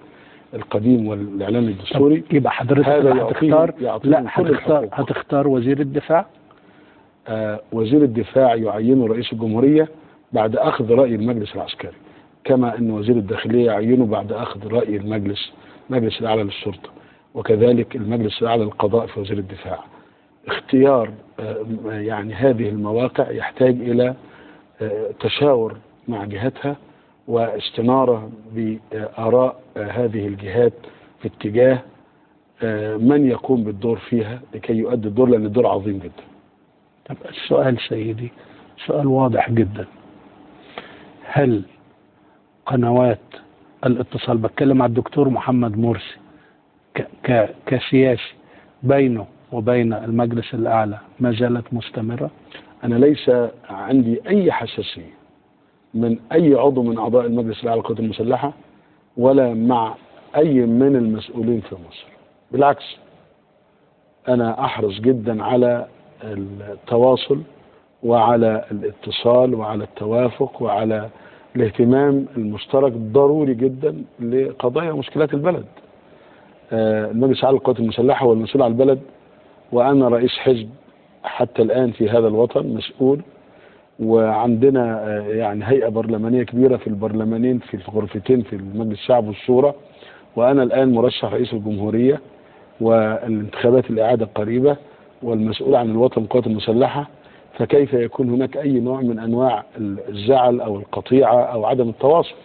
Speaker 3: القديم والإعلان الدستوري.
Speaker 2: يبقى حضرتك هتختار؟ لا، هتختار وزير الدفاع؟
Speaker 3: وزير الدفاع يعينه رئيس الجمهورية بعد أخذ رأي المجلس العسكري، كما أن وزير الداخلية يعينه بعد أخذ رأي المجلس الأعلى للشرطة، وكذلك المجلس الأعلى للقضاء في وزير الدفاع. اختيار يعني هذه المواقع يحتاج إلى تشاور مع جهتها واستنارة بآراء هذه الجهات في اتجاه من يقوم بالدور فيها لكي يؤدي الدور، لأن الدور عظيم جدا.
Speaker 2: طب السؤال سيدي سؤال واضح جدا: هل قنوات الاتصال، بتكلم على الدكتور محمد مرسي كسياسي، بينه وبين المجلس الأعلى ما زالت مستمرة؟
Speaker 3: أنا ليس عندي أي حساسية من أي عضو من أعضاء المجلس الأعلى للقوات المسلحة ولا مع أي من المسؤولين في مصر. بالعكس، أنا أحرص جدا على التواصل وعلى الاتصال وعلى التوافق وعلى الاهتمام المشترك، ضروري جدا لقضايا ومشكلات البلد. المجلس الأعلى للقوات المسلحة هو المسؤول على البلد، وأنا رئيس حزب حتى الآن في هذا الوطن مسؤول، وعندنا يعني هيئة برلمانية كبيرة في البرلمانين في الغرفتين في المجلس الشعب والشورى، وأنا الآن مرشح رئيس الجمهورية والانتخابات الإعادة قريبة والمسؤول عن الوطن القوات المسلحة، فكيف يكون هناك أي نوع من أنواع الزعل أو القطيعة أو عدم التواصل؟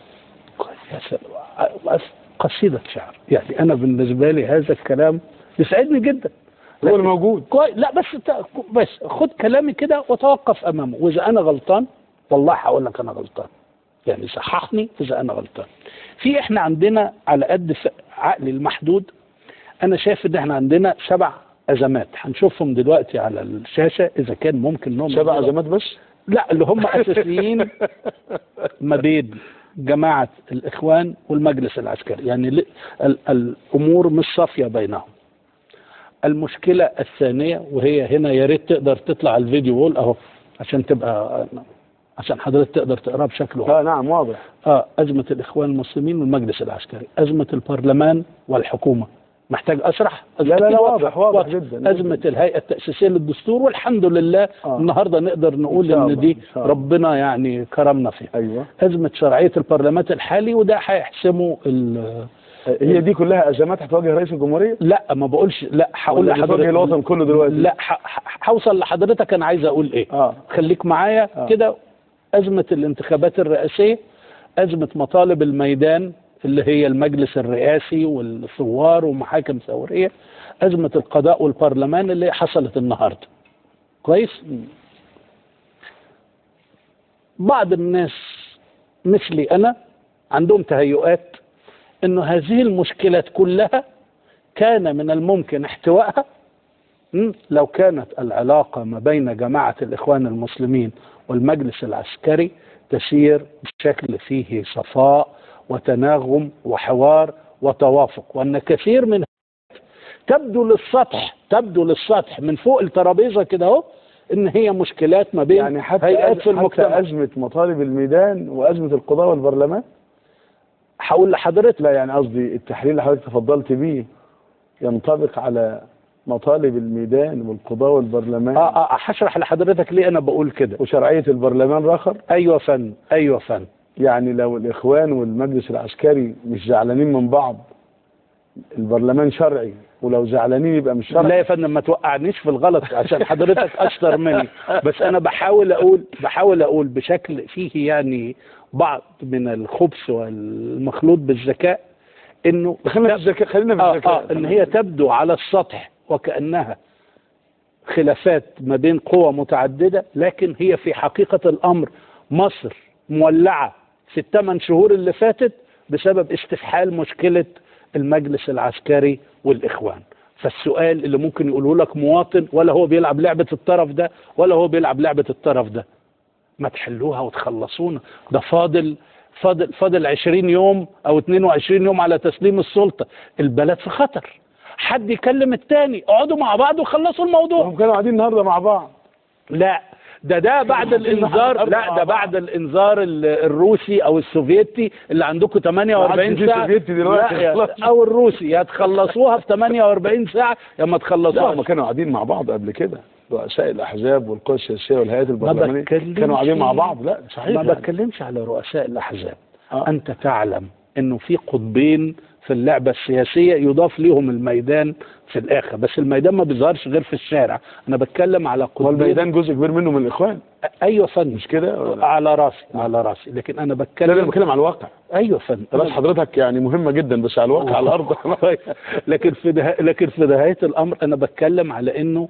Speaker 2: يا سلام، قصيدة شعر. يعني أنا بالنسبة لي هذا الكلام يسعدني جدا.
Speaker 3: هو الموجود.
Speaker 2: لا بس خد كلامي كده وتوقف أمامه، وإذا أنا غلطان والله هقول لك أنا غلطان، يعني صححني إذا أنا غلطان. في إحنا عندنا على قد عقلي المحدود أنا شايف إن إحنا عندنا 7 أزمات هنشوفهم دلوقتي على الشاشة، إذا كان ممكن إنهم
Speaker 3: 7 أزمات بس؟
Speaker 2: لا، اللي هم أساسيين ما بين جماعة الإخوان والمجلس العسكري، يعني الأمور مش صافية بينهم. المشكلة الثانية، وهي هنا يا ريت تقدر تطلع الفيديو وول أهو عشان تبقى، عشان حضرتك تقدر تقراه بشكل واضح.
Speaker 3: نعم واضح.
Speaker 2: أزمة الإخوان المسلمين والمجلس العسكري، أزمة البرلمان والحكومة. محتاج أشرح؟
Speaker 3: لا لا لا، واضح واضح جدا.
Speaker 2: أزمة الهيئة التأسيسية للدستور، والحمد لله النهارده نقدر نقول إن دي ربنا يعني كرمنا فيها.
Speaker 3: أيوة.
Speaker 2: أزمة شرعية البرلمان الحالي، وده هيحسمه
Speaker 3: هي دي كلها أزمات هتواجه رئيس الجمهورية؟
Speaker 2: لا ما بقولش، لا هقول لحضرتك
Speaker 3: الوطن كله دلوقتي.
Speaker 2: لا هوصل لحضرتك، أنا عايز أقول إيه. خليك معايا كده. أزمة الانتخابات الرئاسية، أزمة مطالب الميدان اللي هي المجلس الرئاسي والثوار ومحاكم ثورية، أزمة القضاء والبرلمان اللي حصلت النهاردة. كويس؟ بعض الناس مثلي أنا عندهم تهيؤات انه هذه المشكلات كلها كان من الممكن احتوائها لو كانت العلاقة ما بين جماعة الإخوان المسلمين والمجلس العسكري تسير بشكل فيه صفاء وتناغم وحوار وتوافق، وأن كثير من تبدو للسطح من فوق الترابيزة كده اهو إن هي مشكلات ما بين
Speaker 3: يعني حتى
Speaker 2: هيئات في المجتمع.
Speaker 3: حتى أزمة مطالب الميدان وأزمة القضاء والبرلمان.
Speaker 2: هقول لحضرتك،
Speaker 3: لا يعني قصدي التحليل اللي حضرتك تفضلت بيه ينطبق على مطالب الميدان والقضاء والبرلمان.
Speaker 2: هشرح لحضرتك ليه انا بقول كده.
Speaker 3: وشرعية البرلمان رخر.
Speaker 2: ايوه فن، ايوه فن.
Speaker 3: يعني لو الاخوان والمجلس العسكري مش زعلانين من بعض البرلمان شرعي، ولو زعلانين يبقى مش شرعي.
Speaker 2: لا يا فندم ما توقعنيش في الغلط عشان حضرتك اشطر مني، بس انا بحاول اقول بشكل فيه يعني بعض من الخبث والمخلوط بالذكاء، انه
Speaker 3: خلينا في الذكاء، خلينا في الذكاء،
Speaker 2: ان هي تبدو على السطح وكأنها خلافات ما بين قوى متعددة، لكن هي في حقيقة الأمر مصر مولعة في ال8 شهور اللي فاتت بسبب استفحال مشكلة المجلس العسكري والإخوان. فالسؤال اللي ممكن يقوله لك مواطن، ولا هو بيلعب لعبة الطرف ده ولا هو بيلعب لعبة الطرف ده، ما تحلوها وتخلصونا، ده فاضل 20 يوم أو 22 يوم على تسليم السلطة، البلد في خطر. حد يكلم التاني، اقعدوا مع بعض وخلصوا الموضوع.
Speaker 3: هم كانوا قاعدين النهارده مع بعض.
Speaker 2: لا ده بعد الانذار، لا ده بعد الانذار الروسي او السوفيتي اللي عندكم 48 ساعة دلوقتي، او الروسي يا تخلصوها في 48 ساعة يا ما تخلصوها.
Speaker 3: لا هم كانوا قاعدين مع بعض قبل كده، رؤساء الاحزاب والقوى السياسية والهيئات البرلمانية كانوا قاعدين مع بعض. لا صحيح،
Speaker 2: ما بتكلمش على رؤساء الاحزاب. انت تعلم انه في قطبين في اللعبة السياسية يضاف ليهم الميدان في الآخر، بس الميدان ما بيظهرش غير في الشارع. أنا بتكلم على قطبين،
Speaker 3: والميدان جزء كبير منه من الإخوان.
Speaker 2: أيوة فندم،
Speaker 3: مش كده؟
Speaker 2: على راسي، على راسي، لكن أنا بتكلم،
Speaker 3: لا أنا بتكلم على الواقع.
Speaker 2: أيوة فندم،
Speaker 3: راس حضرتك يعني مهمة جدا، بس على الواقع، على الأرض.
Speaker 2: لكن في نهاية الأمر أنا بتكلم على إنه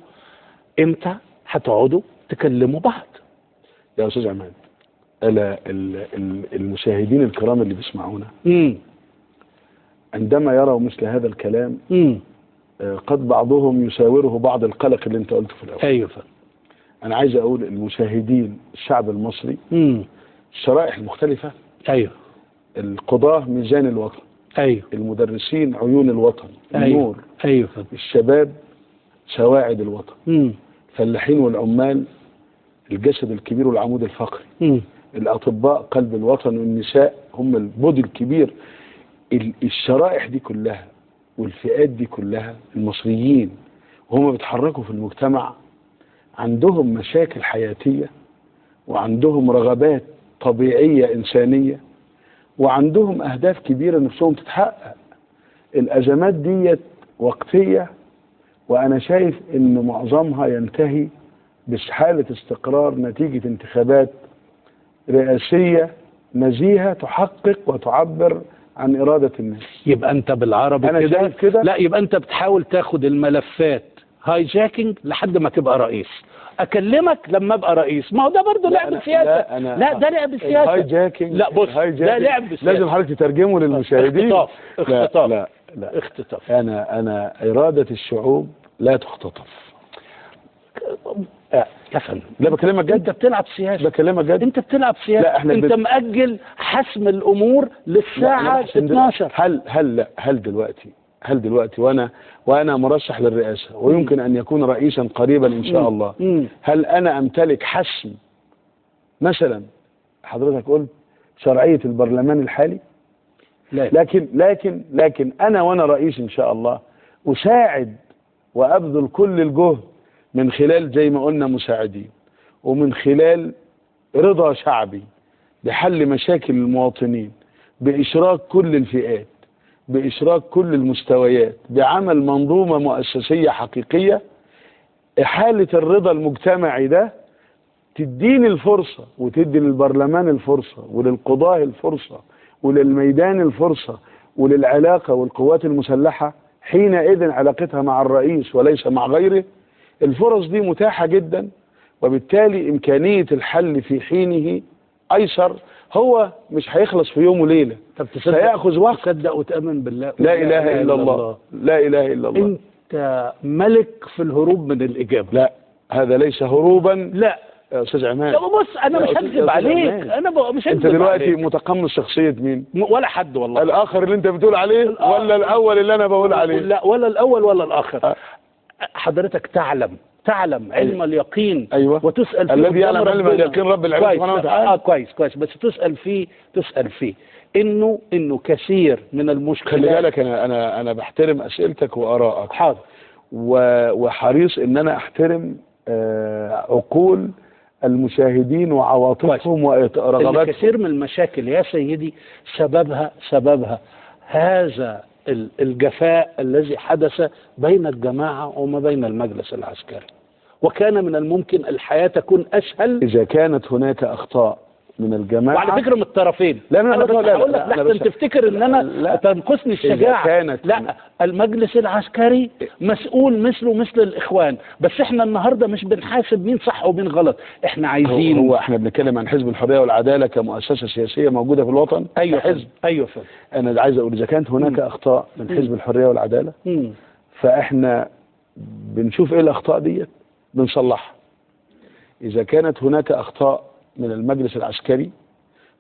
Speaker 2: إمتى هتقعدوا تكلموا بعض؟
Speaker 3: يا أستاذ عماد، ألا المشاهدين الكرام اللي بيسمعونا عندما يروا مثل هذا الكلام قد بعضهم يساوره بعض القلق اللي انت قلته في الأول.
Speaker 2: أيوة.
Speaker 3: أنا عايز أقول المشاهدين، الشعب المصري، الشرائح المختلفة،
Speaker 2: أيوة،
Speaker 3: القضاة ميزان الوطن،
Speaker 2: أيوة،
Speaker 3: المدرسين عيون الوطن، النور،
Speaker 2: أيوة،
Speaker 3: الشباب سواعد الوطن، الفلاحين والعمال الجسد الكبير والعمود الفقري، الأطباء قلب الوطن، والنساء هم البودي الكبير. الشرائح دي كلها والفئات دي كلها، المصريين وهم بيتحركوا في المجتمع عندهم مشاكل حياتية، وعندهم رغبات طبيعية إنسانية، وعندهم أهداف كبيرة نفسهم تتحقق. الأزمات ديت وقتية، وأنا شايف إن معظمها ينتهي بحالة استقرار نتيجة انتخابات رئاسية نزيهة تحقق وتعبر عن إرادة الناس.
Speaker 2: يبقى أنت بالعربي كده، لا يبقى أنت بتحاول تاخد الملفات hijacking لحد ما تبقى رئيس. أكلمك لما أبقى رئيس، ما هو ده برضه لعب سياسة. لا ده لعب سياسة. لا بص، ده لعب سياسة،
Speaker 3: لازم حضرتك تترجمه للمشاهدين.
Speaker 2: اختطاف، اختطاف.
Speaker 3: لا لا
Speaker 2: اختطاف.
Speaker 3: أنا إرادة الشعوب لا تختطف.
Speaker 2: يا فندم،
Speaker 3: لا بكلمك جد،
Speaker 2: انت بتلعب سياسة.
Speaker 3: بكلمك جد،
Speaker 2: انت بتلعب سياسة.
Speaker 3: لا احنا
Speaker 2: انت مأجل حسم الامور للساعة 12.
Speaker 3: هل دلوقتي وانا مرشح للرئاسة ويمكن ان يكون رئيسا قريبا ان شاء الله، هل انا امتلك حسم مثلا؟ حضرتك قلت شرعية البرلمان الحالي،
Speaker 2: لا.
Speaker 3: لكن لكن لكن انا وانا رئيس ان شاء الله اساعد وابذل كل الجهد من خلال زي ما قلنا مساعدين، ومن خلال رضا شعبي بحل مشاكل المواطنين، بإشراك كل الفئات، بإشراك كل المستويات، بعمل منظومة مؤسسية حقيقية. إحالة الرضا المجتمعي ده تديني الفرصة، وتدي للبرلمان الفرصة، وللقضاة الفرصة، وللميدان الفرصة، وللعلاقة والقوات المسلحة حينئذ علاقتها مع الرئيس وليس مع غيره. الفرص دي متاحة جدا، وبالتالي إمكانية الحل في حينه أيسر هو مش هيخلص في يوم وليلة.
Speaker 2: طب تصدق،
Speaker 3: سيأخذ وقت.
Speaker 2: تصدق وتأمن بالله،
Speaker 3: لا إله إلا الله، لا إله إلا الله.
Speaker 2: أنت ملك في الهروب من الإجابة.
Speaker 3: لا، هذا ليس هروبا.
Speaker 2: لا
Speaker 3: يا أستاذ عماد،
Speaker 2: طب بص، أنا مش هكذب عليك، أنا مش هكذب.
Speaker 3: أنت دلوقتي متقمص شخصية مين؟
Speaker 2: ولا حد والله.
Speaker 3: الآخر اللي أنت بتقول عليه ولا الأول اللي أنا بقول عليه؟
Speaker 2: لا، ولا الأول ولا الآخر. حضرتك تعلم علم اليقين.
Speaker 3: أيوة.
Speaker 2: وتسأل فيه
Speaker 3: الذي يعلم علم اليقين رب العباد سبحانه وتعالى.
Speaker 2: كويس، بس تسأل فيه انه كثير من المشكلات.
Speaker 3: خلي بالك، انا بحترم اسئلتك وارائك.
Speaker 2: حاضر.
Speaker 3: وحريص ان انا احترم عقول المشاهدين وعواطفهم ورغباتهم.
Speaker 2: كثير من المشاكل يا سيدي سببها هذا الجفاء الذي حدث بين الجماعة وما بين المجلس العسكري، وكان من الممكن الحياة تكون أسهل
Speaker 3: إذا كانت هناك أخطاء من الجماعة،
Speaker 2: وعلى فكرة من الطرفين.
Speaker 3: لا، أنا
Speaker 2: بقول لك لحسن تفتكر إن أنا تنقصني الشجاعة. لا، المجلس العسكري مسؤول مثله مثل الإخوان، بس إحنا النهاردة مش بنحاسب مين صح ومين غلط، إحنا عايزين.
Speaker 3: هو إحنا بنتكلم عن حزب الحرية والعدالة كمؤسسة سياسية موجودة في الوطن.
Speaker 2: أيوه
Speaker 3: حزب.
Speaker 2: أيوه.
Speaker 3: أنا عايز أقول إذا كانت هناك أخطاء من حزب الحرية والعدالة، فإحنا بنشوف إيه الأخطاء ديت بنصلحها. إذا كانت هناك أخطاء من المجلس العسكري،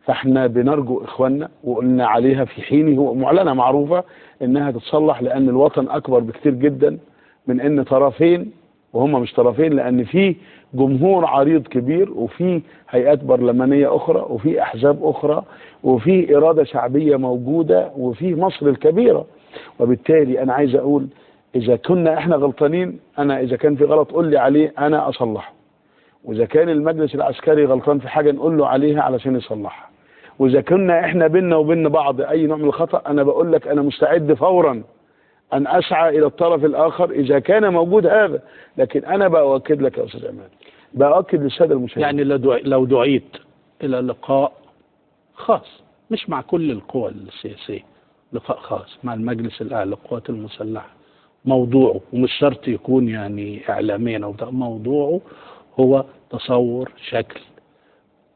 Speaker 3: فاحنا بنرجو إخواننا، وقلنا عليها في حينه معلنة معروفة، إنها تتصلح، لأن الوطن أكبر بكتير جدا من إن طرفين، وهم مش طرفين، لأن في جمهور عريض كبير، وفي هيئات برلمانية أخرى، وفي أحزاب أخرى، وفي إرادة شعبية موجودة، وفي مصر الكبيرة. وبالتالي أنا عايز أقول إذا كنا إحنا غلطانين، أنا إذا كان في غلط قول لي عليه أنا أصلحه، وإذا كان المجلس العسكري غلطان في حاجة نقول له عليها علشان يصلحها، وإذا كنا إحنا بينا وبين بعض أي نوع من الخطأ، أنا بقول لك أنا مستعد فورا أن أسعى إلى الطرف الآخر إذا كان موجود هذا. لكن أنا بأؤكد لك يا أستاذ عماد، بأؤكد للسادة المشاهدين،
Speaker 2: يعني لو دعيت إلى لقاء خاص، مش مع كل القوى السياسية، لقاء خاص مع المجلس الأعلى للقوات المسلحة، موضوعه ومش شرط يكون يعني إعلاميا أو موضوعه هو تصور شكل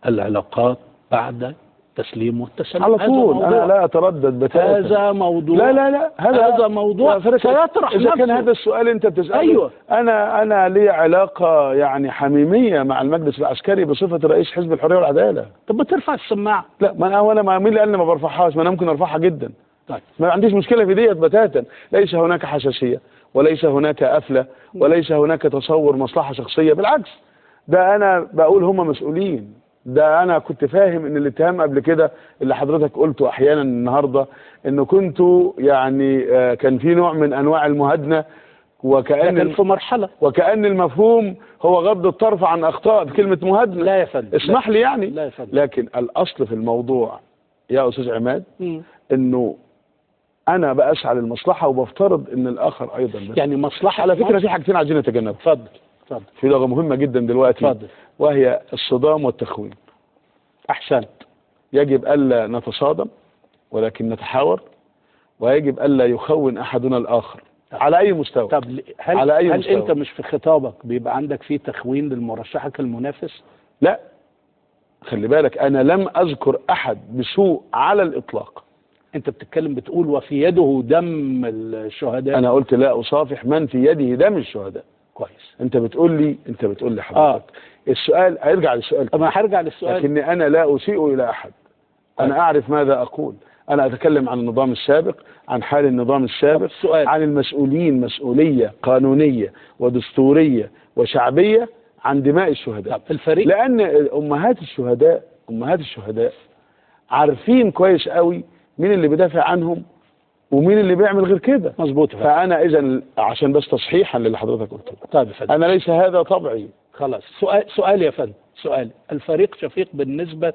Speaker 2: العلاقات بعد التسليم والتسلم.
Speaker 3: على طول، أنا لا أتردد بتاتا.
Speaker 2: هذا موضوع،
Speaker 3: لا لا لا،
Speaker 2: هذا موضوع سيطرح
Speaker 3: إذا كان هذا السؤال أنت بتسأله.
Speaker 2: أيوة.
Speaker 3: أنا لي علاقة يعني حميمية مع المجلس العسكري بصفة رئيس حزب الحرية والعدالة.
Speaker 2: طب ما ترفع السماعة.
Speaker 3: لا، ما أنا مين اللي قال لي ما برفعهاش؟ ما أنا ممكن أرفعها جدا.
Speaker 2: طيب.
Speaker 3: ما عنديش مشكلة في ديت بتاتا. ليس هناك حساسية، وليس هناك قفلة، وليس هناك تصور مصلحة شخصية. بالعكس، ده أنا بقول هم مسؤولين. ده أنا كنت فاهم إن الاتهام قبل كده اللي حضرتك قلته أحيانا النهاردة، إنه كنتوا يعني كان في نوع من أنواع المهادنة، وكأن
Speaker 2: في مرحلة،
Speaker 3: وكأن المفهوم هو غض الطرف عن أخطاء بكلمة مهادنة.
Speaker 2: لا يا فندم،
Speaker 3: اسمح لي يعني.
Speaker 2: لا يا فندم.
Speaker 3: لكن الأصل في الموضوع يا أستاذ عماد إنه أنا بأسعى للمصلحة، وبفترض إن الآخر أيضا
Speaker 2: يعني مصلحة.
Speaker 3: على فكرة في حاجتين عايزين نتجنبها.
Speaker 2: اتفضل اتفضل.
Speaker 3: في لغة مهمة جدا دلوقتي.
Speaker 2: اتفضل.
Speaker 3: وهي الصدام والتخوين.
Speaker 2: أحسنت.
Speaker 3: يجب ألا نتصادم ولكن نتحاور، ويجب ألا يخون أحدنا الآخر على أي مستوى.
Speaker 2: طب هل
Speaker 3: على أي
Speaker 2: هل
Speaker 3: مستوى؟
Speaker 2: أنت مش في خطابك بيبقى عندك فيه تخوين للمرشحك المنافس؟
Speaker 3: لا، خلي بالك، أنا لم أذكر أحد بسوء على الإطلاق.
Speaker 2: أنت بتتكلم بتقول وفي يده دم الشهداء.
Speaker 3: أنا قلت لا أصافح من في يده دم الشهداء.
Speaker 2: كويس.
Speaker 3: أنت بتقول لي حضرتك السؤال، هيرجع للسؤال.
Speaker 2: أما هرجع للسؤال،
Speaker 3: لكن أنا لا أسيء إلى أحد. أنا أعرف ماذا أقول. أنا أتكلم عن النظام السابق، عن حال النظام السابق،
Speaker 2: السؤال.
Speaker 3: عن المسؤولين مسؤولية قانونية ودستورية وشعبية عن دماء الشهداء.
Speaker 2: طب الفريق،
Speaker 3: لأن أمهات الشهداء عارفين كويس قوي مين اللي بيدافع عنهم ومين اللي بيعمل غير كده.
Speaker 2: مظبوط.
Speaker 3: فأنا إذا عشان بس تصحيحا للي حضرتك قلته.
Speaker 2: طيب يا فندم،
Speaker 3: أنا ليس هذا طبعي.
Speaker 2: خلاص. سؤال يا فندم، سؤال. الفريق شفيق بالنسبة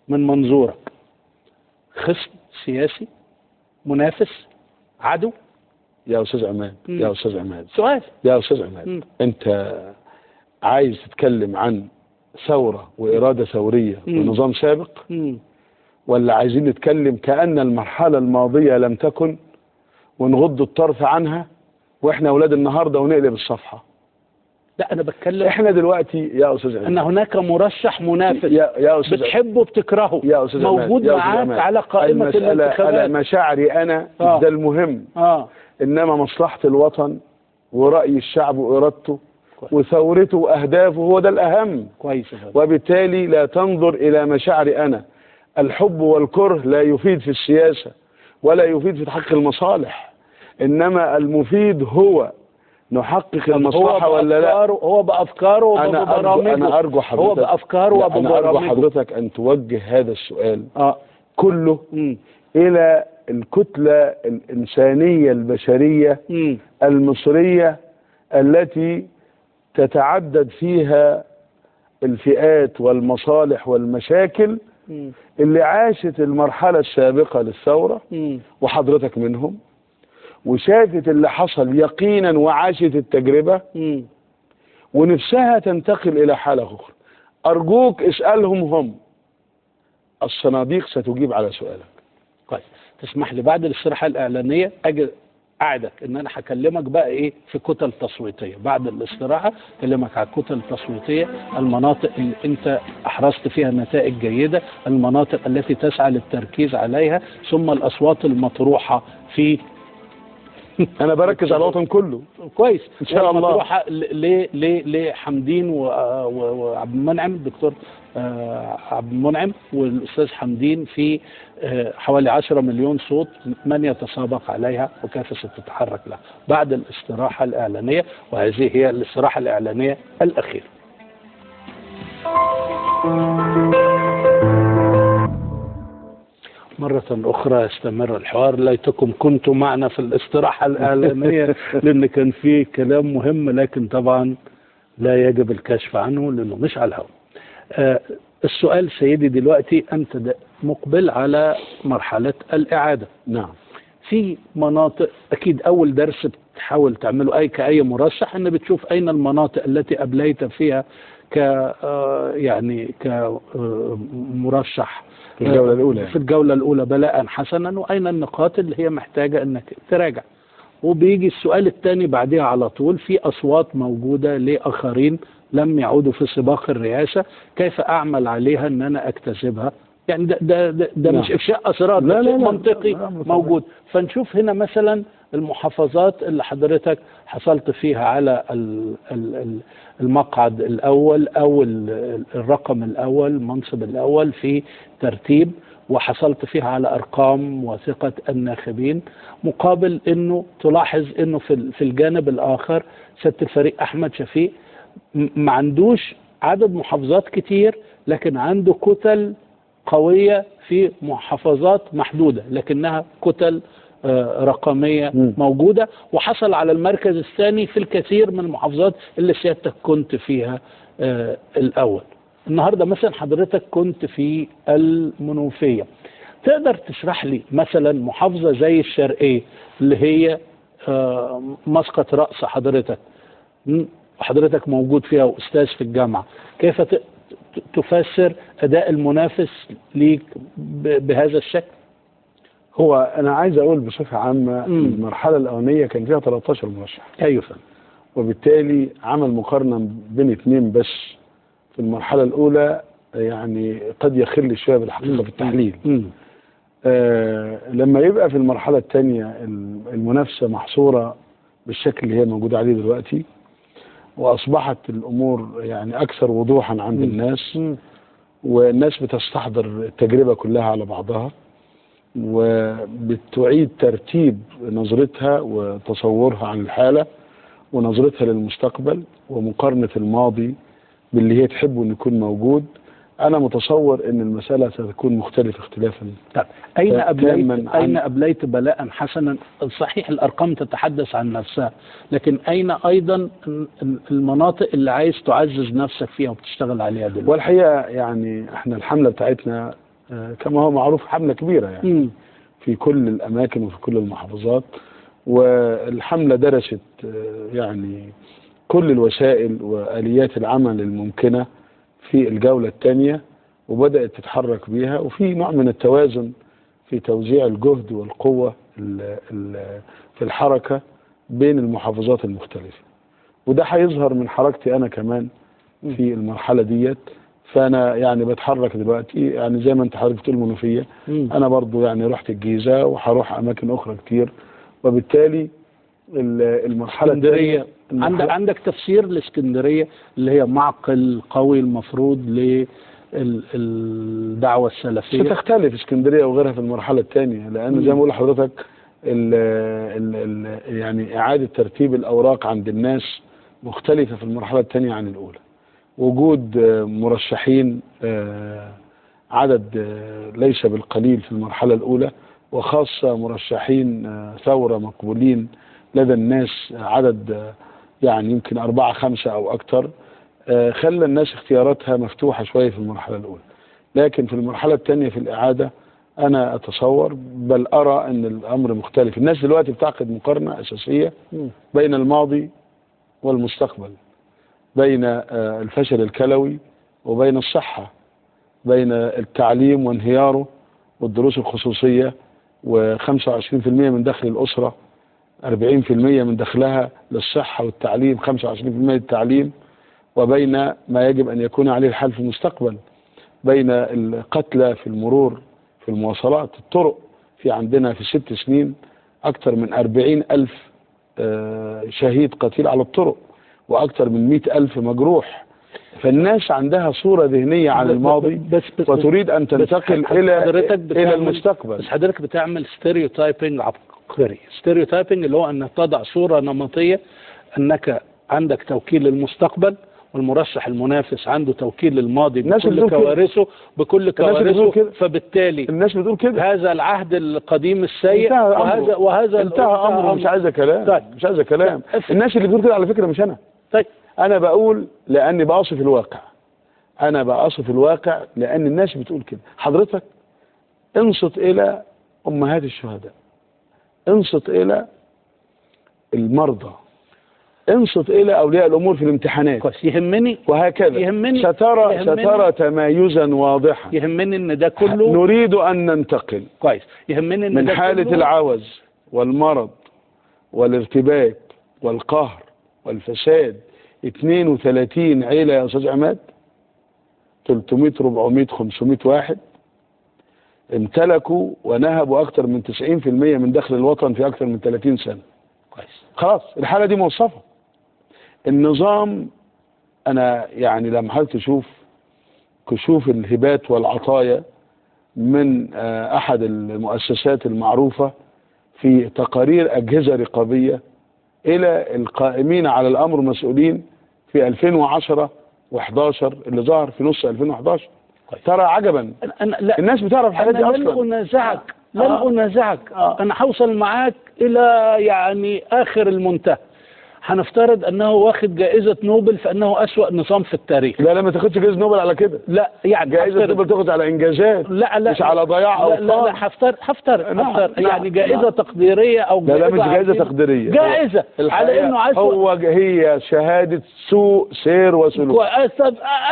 Speaker 2: من منظورك خصم سياسي، منافس، عدو؟
Speaker 3: يا أستاذ عماد، يا أستاذ عماد،
Speaker 2: سؤال
Speaker 3: يا أستاذ عماد، أنت عايز تتكلم عن ثورة وإرادة ثورية ونظام سابق، ولا عايزين نتكلم كأن المرحلة الماضية لم تكن ونغض الطرف عنها وإحنا أولاد النهاردة ونقلب الصفحة؟
Speaker 2: لا انا بتكلم
Speaker 3: احنا دلوقتي يا استاذ عماد
Speaker 2: ان هناك مرشح منافس
Speaker 3: يا استاذ
Speaker 2: بتحبه بتكرهه
Speaker 3: يا استاذ
Speaker 2: موجود معاك على قائمة الانتخابات.
Speaker 3: انا مشاعري انا ده المهم، انما مصلحة الوطن ورأي الشعب وارادته وثورته واهدافه هو ده الاهم.
Speaker 2: كويس.
Speaker 3: وبالتالي لا تنظر الى مشاعري انا. الحب والكره لا يفيد في السياسة ولا يفيد في تحقيق المصالح، انما المفيد هو نحقق المصلحة ولا لا.
Speaker 2: هو بأفكاره وببرامجه.
Speaker 3: أنا أرجو حضرتك،
Speaker 2: هو بأفكاره وببرامجه.
Speaker 3: أنا أرجو حضرتك أن توجه هذا السؤال كله إلى الكتلة الإنسانية البشرية المصرية التي تتعدد فيها الفئات والمصالح والمشاكل اللي عاشت المرحلة السابقة للثورة وحضرتك منهم، وشافت اللي حصل يقينا وعاشت التجربة ونفسها تنتقل إلى حالة أخرى. أرجوك اسألهم هم، الصناديق ستجيب على سؤالك.
Speaker 2: كويس. تسمح لي بعد الاستراحة الإعلانية أجي أعدك إن أنا هكلمك بقى إيه في كتل تصويتية. بعد الاستراحة أكلمك على الكتل التصويتية، المناطق اللي أنت أحرزت فيها نتائج جيدة، المناطق التي تسعى للتركيز عليها، ثم الأصوات المطروحة في
Speaker 3: أنا بركز على الوطن كله.
Speaker 2: كويس
Speaker 3: إن شاء الله.
Speaker 2: مطروحة لحمدين وعبد المنعم، الدكتور عبد المنعم والأستاذ حمدين في حوالي 10 مليون صوت، من يتسابق عليها وكيف ستتحرك لها بعد الاستراحة الإعلانية. وهذه هي الاستراحة الإعلانية الأخيرة. مرة أخرى يستمر الحوار. ليتكم كنتم معنا في الاستراحة الإعلامية لأن كان فيه كلام مهم، لكن طبعا لا يجب الكشف عنه لأنه مش على الهواء. السؤال سيدي دلوقتي، أنت مقبل على مرحلة الإعادة.
Speaker 3: نعم.
Speaker 2: في مناطق أكيد أول درس بتحاول تعمله أي كأي مرشح أن بتشوف أين المناطق التي أبليت فيها ك يعني كمرشح
Speaker 3: في الجولة الأولى،
Speaker 2: في الجولة الأولى بلاء حسنا، وأين النقاط اللي هي محتاجة أنك تراجع. وبيجي السؤال الثاني بعدها على طول، في أصوات موجودة لآخرين لم يعودوا في سباق الرئاسة، كيف أعمل عليها أن أنا أكتسبها؟ يعني ده ده ده, ده مش إفشاء أسرار، ده شيء منطقي موجود. فنشوف هنا مثلا المحافظات اللي حضرتك حصلت فيها على المقعد الأول أو الرقم الأول، المنصب الأول في ترتيب، وحصلت فيها على أرقام وثقة الناخبين، مقابل أنه تلاحظ أنه في الجانب الآخر سيادة الفريق أحمد شفيق ما عندوش عدد محافظات كتير، لكن عنده كتل قوية في محافظات محدودة، لكنها كتل رقمية موجودة، وحصل على المركز الثاني في الكثير من المحافظات اللي سيادتك كنت فيها الأول. النهاردة مثلا حضرتك كنت في المنوفية، تقدر تشرح لي مثلا محافظة زي الشرقية اللي هي مسقط رأس حضرتك، حضرتك موجود فيها وأستاذ في الجامعة، كيف تفسر أداء المنافس ليك بهذا الشكل؟
Speaker 3: هو أنا عايز أقول بصفة عامة المرحلة الأولانية كان فيها 13 مرشح.
Speaker 2: أيوة.
Speaker 3: وبالتالي عمل مقارنة بين اثنين بس في المرحلة الأولى، يعني قد يخل شوية بالحقيقة في التحليل. لما يبقى في المرحلة الثانية المنافسة محصورة بالشكل اللي هي موجودة عليه دلوقتي، وأصبحت الأمور يعني أكثر وضوحا عند الناس، والناس بتستحضر التجربة كلها على بعضها، وبتعيد ترتيب نظرتها وتصورها عن الحالة ونظرتها للمستقبل ومقارنة الماضي باللي هي تحبه أن يكون موجود. أنا متصور أن المسألة ستكون مختلفة اختلافا.
Speaker 2: طيب أين أبليت بلاء حسنا؟ صحيح الأرقام تتحدث عن نفسها، لكن أين أيضا المناطق اللي عايز تعزز نفسك فيها وبتشتغل عليها دلوقتي؟
Speaker 3: والحقيقة يعني احنا الحملة بتاعتنا كما هو معروف حملة كبيرة يعني في كل الأماكن وفي كل المحافظات، والحملة درست يعني كل الوسائل وآليات العمل الممكنة في الجولة الثانية، وبدأت تتحرك بيها، وفي نوع من التوازن في توزيع الجهد والقوة في الحركة بين المحافظات المختلفة. وده هيظهر من حركتي انا كمان في المرحلة ديت. فانا يعني بتحرك دلوقتي، يعني زي ما انت حضرتك بتقول منوفيه، انا برضو يعني رحت الجيزة وهروح اماكن اخرى كتير، وبالتالي المرحلة
Speaker 2: اسكندرية. عندك تفسير لاسكندريه اللي هي معقل قوي المفروض للدعوة السلفية؟
Speaker 3: ستختلف اسكندرية وغيرها في المرحلة الثانية، لان زي ما بقول لحضرتك ال يعني اعاده ترتيب الاوراق عند الناس مختلفة في المرحلة الثانية عن الاولى. وجود مرشحين عدد ليس بالقليل في المرحلة الاولى، وخاصة مرشحين ثورة مقبولين لدى الناس عدد يعني يمكن 4 5 أو أكثر، خلى الناس اختياراتها مفتوحة شوية في المرحلة الأولى. لكن في المرحلة الثانية في الإعادة أنا أتصور بل أرى أن الأمر مختلف. الناس دلوقتي بتعقد مقارنة أساسية بين الماضي والمستقبل، بين الفشل الكلوي وبين الصحة، بين التعليم وانهياره والدروس الخصوصية، و25% من دخل الأسرة، 40% من دخلها للصحة والتعليم، 25% للتعليم، وبين ما يجب أن يكون عليه الحال في المستقبل، بين القتلى في المرور، في المواصلات، الطرق. في عندنا في 6 سنين أكثر من 40,000 شهيد قتيل على الطرق، وأكثر من 100,000 مجروح. فالناس عندها صورة ذهنية عن الماضي بس وتريد أن تنتقل إلى المستقبل.
Speaker 2: بس حضرتك بتعمل stereotyping عبقري. stereotyping اللي هو أن تضع صورة نمطية أنك عندك توكيل للمستقبل، والمرشح المنافس عنده توكيل للماضي بكل كوارثه، بكل كوارثه. فبالتالي
Speaker 3: الناس بتقول كده،
Speaker 2: هذا العهد القديم السيء، وهذا
Speaker 3: انتهى امره. مش عايزه كلام. طيب. مش عايزه كلام. الناس اللي بتقول كده على فكرة مش انا.
Speaker 2: طيب
Speaker 3: انا بقول لاني بأصف الواقع، انا بأصف الواقع لان الناس بتقول كده. حضرتك انصت الى امهات الشهداء، انصت الى المرضى، انصت الى اولياء الامور في الامتحانات.
Speaker 2: كويس. يهمني
Speaker 3: وهكذا.
Speaker 2: يهمني
Speaker 3: سترى تمايزا واضحا.
Speaker 2: يهمني ان ده كله
Speaker 3: نريد ان ننتقل.
Speaker 2: كويس. يهمني ان
Speaker 3: من
Speaker 2: ده
Speaker 3: حالة
Speaker 2: كله
Speaker 3: العوز والمرض والارتباك والقهر والفساد. 32 عيلة يا استاذ عماد، 300 400 500 واحد امتلكوا ونهبوا اكثر من 90% من دخل الوطن في اكثر من 30 سنة.
Speaker 2: كويس.
Speaker 3: خلاص الحالة دي موصفة. النظام، انا يعني لما حضرتك تشوف كشوف الهبات والعطايا من احد المؤسسات المعروفة في تقارير اجهزة رقابية الى القائمين على الامر مسؤولين في 2010 و11 اللي ظهر في نص 2011، ترى عجبا.
Speaker 2: أنا
Speaker 3: الناس بتعرف الحاجات دي اصلا.
Speaker 2: لن انازعك، لن انازعك. انا هوصل معاك الى يعني اخر المنتهى. هنفترض انه واخد جائزة نوبل فانه اسوأ نظام في التاريخ.
Speaker 3: لا لا، ما تاخدش جائزة نوبل على كده.
Speaker 2: لا يعني
Speaker 3: جائزة نوبل تاخد على انجازات،
Speaker 2: لا لا،
Speaker 3: مش على ضياع او
Speaker 2: لا لا. هفترض
Speaker 3: نعم.
Speaker 2: يعني جائزة نعم. تقديرية او
Speaker 3: لا لا، مش جائزة تقديرية،
Speaker 2: جائزة على انه اسوأ.
Speaker 3: هو هي شهادة سوء سير وسلوك.
Speaker 2: مش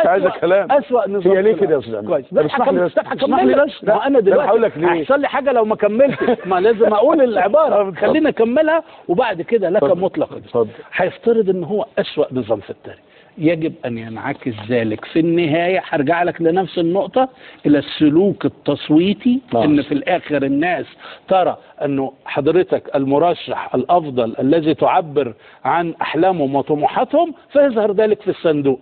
Speaker 3: عايزة كلام.
Speaker 2: اسوأ نظام.
Speaker 3: هي ليه كده يا استاذ عماد؟
Speaker 2: كويس. بس هكمل بس. ما انا دلوقتي هيحصل لي حاجة لو ما كملتش، ما لازم اقول العبارة. خلينا اكملها وبعد كده لك مطلق.
Speaker 3: اتفضل.
Speaker 2: هيفترض ان هو اسوأ نظام في التاريخ، يجب ان ينعكس ذلك في النهاية. هرجع لك لنفس النقطة، الى السلوك التصويتي. ان في الاخر الناس ترى انه حضرتك المرشح الافضل الذي تعبر عن احلامهم وطموحاتهم، فيظهر ذلك في الصندوق.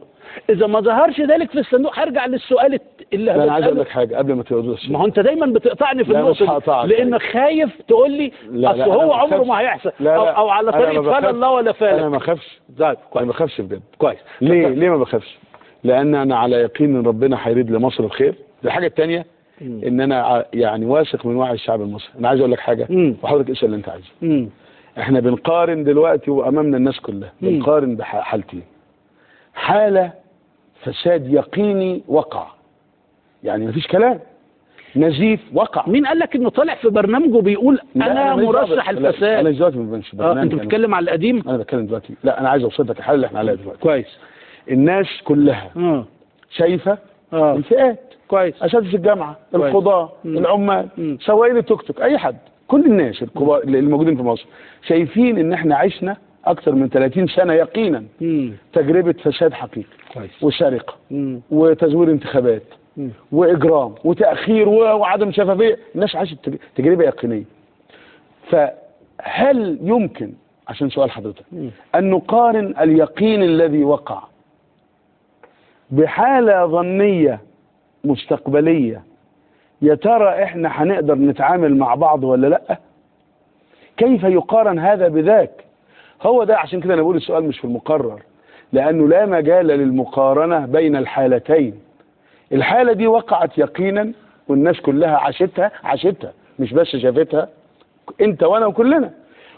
Speaker 2: اذا ما ظهرش ذلك في الصندوق هرجع للسؤال اللي
Speaker 3: انا عايز اقول لك حاجة قبل ما تقول.
Speaker 2: ما هو انت دايما بتقطعني في النقطة دي لانك خايف تقول لي اصل هو عمره ما هيحصل، او على طريقه فلا الله ولا فالك.
Speaker 3: انا ما اخافش.
Speaker 2: طيب
Speaker 3: انا ما بخافش بجد.
Speaker 2: كويس.
Speaker 3: ليه ما بخافش؟ لان انا على يقين ان ربنا هيريد لمصر الخير. الحاجة الثانية ان انا يعني واثق من وعي الشعب المصري. انا عايز اقول لك حاجة وحضرتك اسال اللي انت عايزه. احنا بنقارن دلوقتي وامامنا الناس كلها بنقارن بحالتين. حالة فساد يقيني وقع، يعني مفيش كلام، نزيف وقع.
Speaker 2: مين قال لك انه طالع في برنامجه بيقول انا مرشح الفساد؟
Speaker 3: انا دلوقتي ما بنش برنامج.
Speaker 2: انت بتتكلم على القديم؟
Speaker 3: انا بتكلم دلوقتي. لا انا عايز اوصل لك الحالة اللي احنا عليها دلوقتي.
Speaker 2: كويس.
Speaker 3: الناس كلها شايفة الفئات.
Speaker 2: كويس.
Speaker 3: اساتذة الجامعة، القضاة، العمال، سواقين التوك توك، اي حد، كل الناس الكبار اللي موجودين في مصر شايفين ان احنا عشنا اكتر من 30 سنة يقينا تجربه فساد حقيقي.
Speaker 2: كويس.
Speaker 3: وسرقة وتزوير انتخابات واجرام وتاخير وعدم شفافية. الناس عاشت تجربه يقينية. فهل يمكن، عشان سؤال حضرتك، ان نقارن اليقين الذي وقع بحاله ظنية مستقبلية؟ يا ترى احنا هنقدر نتعامل مع بعض ولا لا؟ كيف يقارن هذا بذاك؟ هو ده، عشان كده انا بقول السؤال مش في المقرر، لانه لا مجال للمقارنه بين الحالتين. الحالة دي وقعت يقينا والناس كلها عاشتها، مش بس شافتها، انت وانا وكلنا.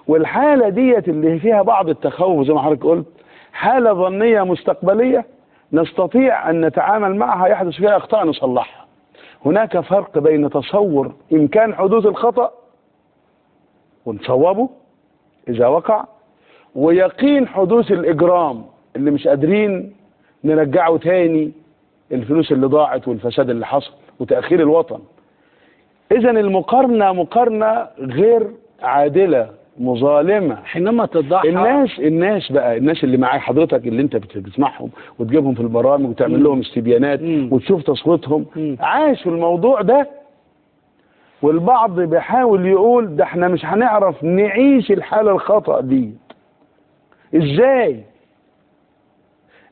Speaker 3: والحالة ديت اللي فيها بعض التخوف زي ما حضرتك قلت، حاله ظنية مستقبلية نستطيع ان نتعامل معها، يحدث فيها اخطاء نصلحها. هناك فرق بين تصور امكان حدوث الخطأ ونصوبه اذا وقع، ويقين حدوث الاجرام اللي مش قادرين نرجعه تاني، الفلوس اللي ضاعت والفساد اللي حصل وتأخير الوطن. اذا المقارنة مقارنة غير عادلة، مظالمة.
Speaker 2: حينما تضحى
Speaker 3: الناس بقى، الناس اللي معاك حضرتك اللي انت بتسمعهم وتجيبهم في البرامج وتعمل لهم استبيانات وتشوف تصويتهم، عاشوا الموضوع ده. والبعض بيحاول يقول ده احنا مش هنعرف نعيش الحالة الخطأ دي ازاي.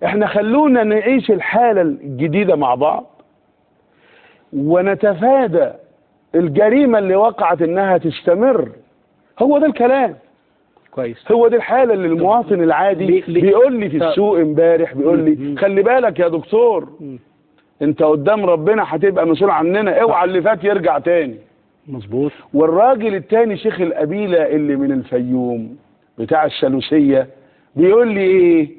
Speaker 3: احنا خلونا نعيش الحالة الجديدة مع بعض ونتفادى الجريمة اللي وقعت انها تستمر. هو ده الكلام.
Speaker 2: كويس.
Speaker 3: هو دي الحالة اللي المواطن العادي بيقول لي في السوق امبارح، بيقول لي خلي بالك يا دكتور، انت قدام ربنا هتبقى مسؤول عننا، اوعى اللي فات يرجع تاني.
Speaker 2: مظبوط.
Speaker 3: والراجل التاني شيخ القبيلة اللي من الفيوم بتاع الثالوثية بيقول لي ايه؟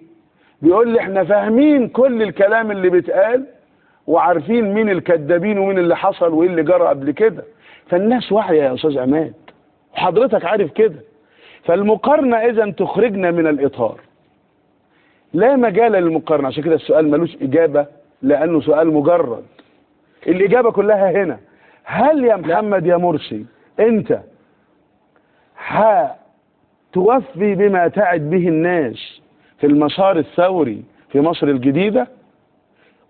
Speaker 3: بيقول لي احنا فاهمين كل الكلام اللي بيتقال وعارفين مين الكذابين ومين اللي حصل وايه اللي جرى قبل كده. فالناس واعية يا استاذ عماد، وحضرتك عارف كده. فالمقارنة اذا تخرجنا من الاطار، لا مجال للمقارنة. عشان كده السؤال ملوش اجابة لانه سؤال مجرد. الاجابة كلها هنا. هل يا محمد يا مرسي انت هتوفي بما تعد به الناس في المسار الثوري في مصر الجديدة؟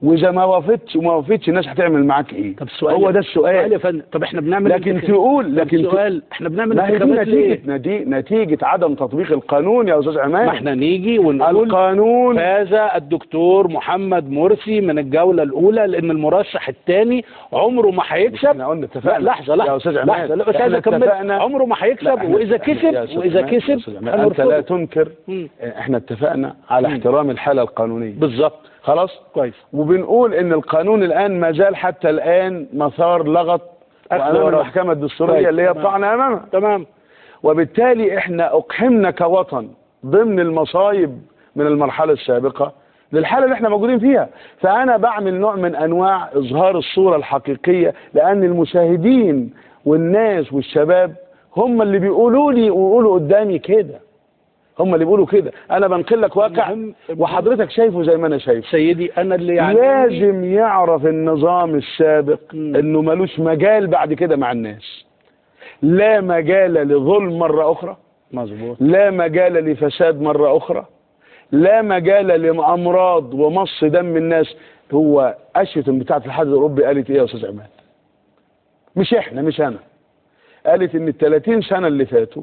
Speaker 3: واذا ما وافقتش الناس هتعمل معاك ايه؟
Speaker 2: طب السؤال
Speaker 3: هو ده السؤال
Speaker 2: يا فندم. طب احنا بنعمل،
Speaker 3: لكن تقول، لكن
Speaker 2: سؤال احنا بنعمل انتخابات ليه؟
Speaker 3: نتيجة عدم تطبيق القانون يا استاذ عماد.
Speaker 2: ما احنا نيجي ونقول
Speaker 3: القانون
Speaker 2: فاز الدكتور محمد مرسي من الجولة الأولى لأن المرشح الثاني عمره ما هيكسب.
Speaker 3: احنا قلنا اتفقنا.
Speaker 2: لحظة لحظة
Speaker 3: يا استاذ عماد،
Speaker 2: لحظة، لا بس عايز اكمل. عمره ما هيكسب، وإذا كسب، وإذا كسب
Speaker 3: انت لا تنكر. احنا اتفقنا على احترام الحالة القانونية
Speaker 2: بالظبط.
Speaker 3: خلاص
Speaker 2: كويس.
Speaker 3: وبنقول ان القانون الان ما زال حتى الان مسار لغط وامام المحكمة الدستورية اللي هي الطعن امامها.
Speaker 2: تمام.
Speaker 3: وبالتالي احنا اقحمنا كوطن ضمن المصايب من المرحلة السابقة للحالة اللي احنا موجودين فيها. فانا بعمل نوع من انواع اظهار الصورة الحقيقية، لان المشاهدين والناس والشباب هم اللي بيقولوا لي ويقولوا قدامي كده، هم اللي بيقولوا كده. انا بنقل لك واقع وحضرتك شايفه زي ما انا شايفه.
Speaker 2: سيدي انا اللي يعني
Speaker 3: لازم يعرف النظام السابق انه ملوش مجال بعد كده مع الناس. لا مجال لظلم مرة اخرى.
Speaker 2: مظبوط.
Speaker 3: لا مجال لفساد مرة اخرى. لا مجال لامراض ومص دم الناس. هو اشتم بتاعه الاتحاد الاوروبي قالت ايه يا استاذ عماد؟ مش احنا، مش انا. قالت ان ال 30 سنة اللي فاتوا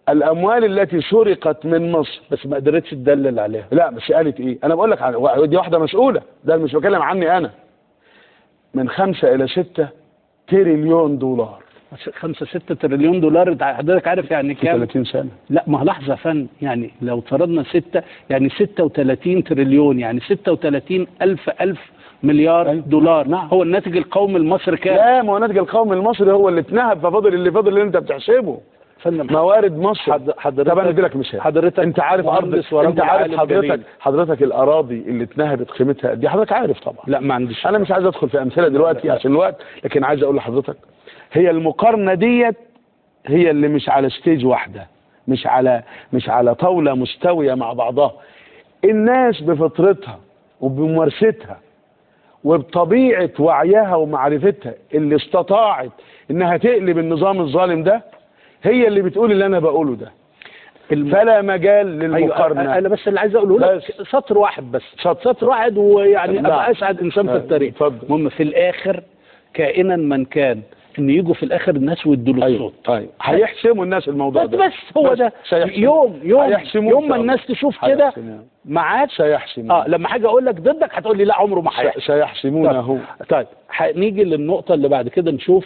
Speaker 3: الاموال التي سرقت من مصر،
Speaker 2: بس ما قدرتش تدلل عليها.
Speaker 3: لا بس قالت ايه؟ انا بقول لك دي واحدة مسؤولة، ده مش بتكلم عني انا. من 5 الى 6 تريليون دولار.
Speaker 2: 5 6 تريليون دولار، حضرتك عارف يعني كام؟
Speaker 3: 30 سنة.
Speaker 2: لا ما لحظة فن، يعني لو فرضنا 6 يعني 36 تريليون، يعني 36 ألف مليار. أيوة. دولار.
Speaker 3: نعم.
Speaker 2: هو الناتج القومي المصري كام؟
Speaker 3: لا ما هو الناتج القومي المصري هو اللي اتنهب، ففاضل اللي فاضل اللي انت بتحسبه. موارد مصر.
Speaker 2: حضرتك
Speaker 3: طب انا ادي لك مثال.
Speaker 2: حضرتك
Speaker 3: انت عارف ارض، انت عارف حضرتك الاراضي اللي اتنهبت قيمتها دي حضرتك عارف طبعا.
Speaker 2: لا ما عنديش،
Speaker 3: انا مش عايز ادخل في امثلة دلوقتي. لا. عشان الوقت، لكن عايز اقول لحضرتك هي المقارنة ديت هي اللي مش على stage واحدة، مش على طاولة مستوية مع بعضها. الناس بفطرتها وبممارستها وبطبيعة وعيها ومعرفتها اللي استطاعت انها تقلب النظام الظالم ده هي اللي بتقول اللي انا بقوله ده. فلا مجال للمقارنة.
Speaker 2: أيوة. أنا بس اللي عايز أقوله لك سطر واحد بس، سطر واحد، ويعني أبقى أسعد إنسان في التاريخ. المهم في الآخر كائنا من كان، إن يجوا في الآخر الناس ويدوا له الصوت.
Speaker 3: أيوة. هيحسموا الناس الموضوع ده،
Speaker 2: بس هو ده يوم يوم يوم ما الناس تشوف كده معاك
Speaker 3: سيحسمون.
Speaker 2: لما حاجة أقول لك ضدك هتقول لي لا عمره ما هيحصل.
Speaker 3: سيحسمونه.
Speaker 2: طيب هنيجي للنقطة اللي بعد كده، نشوف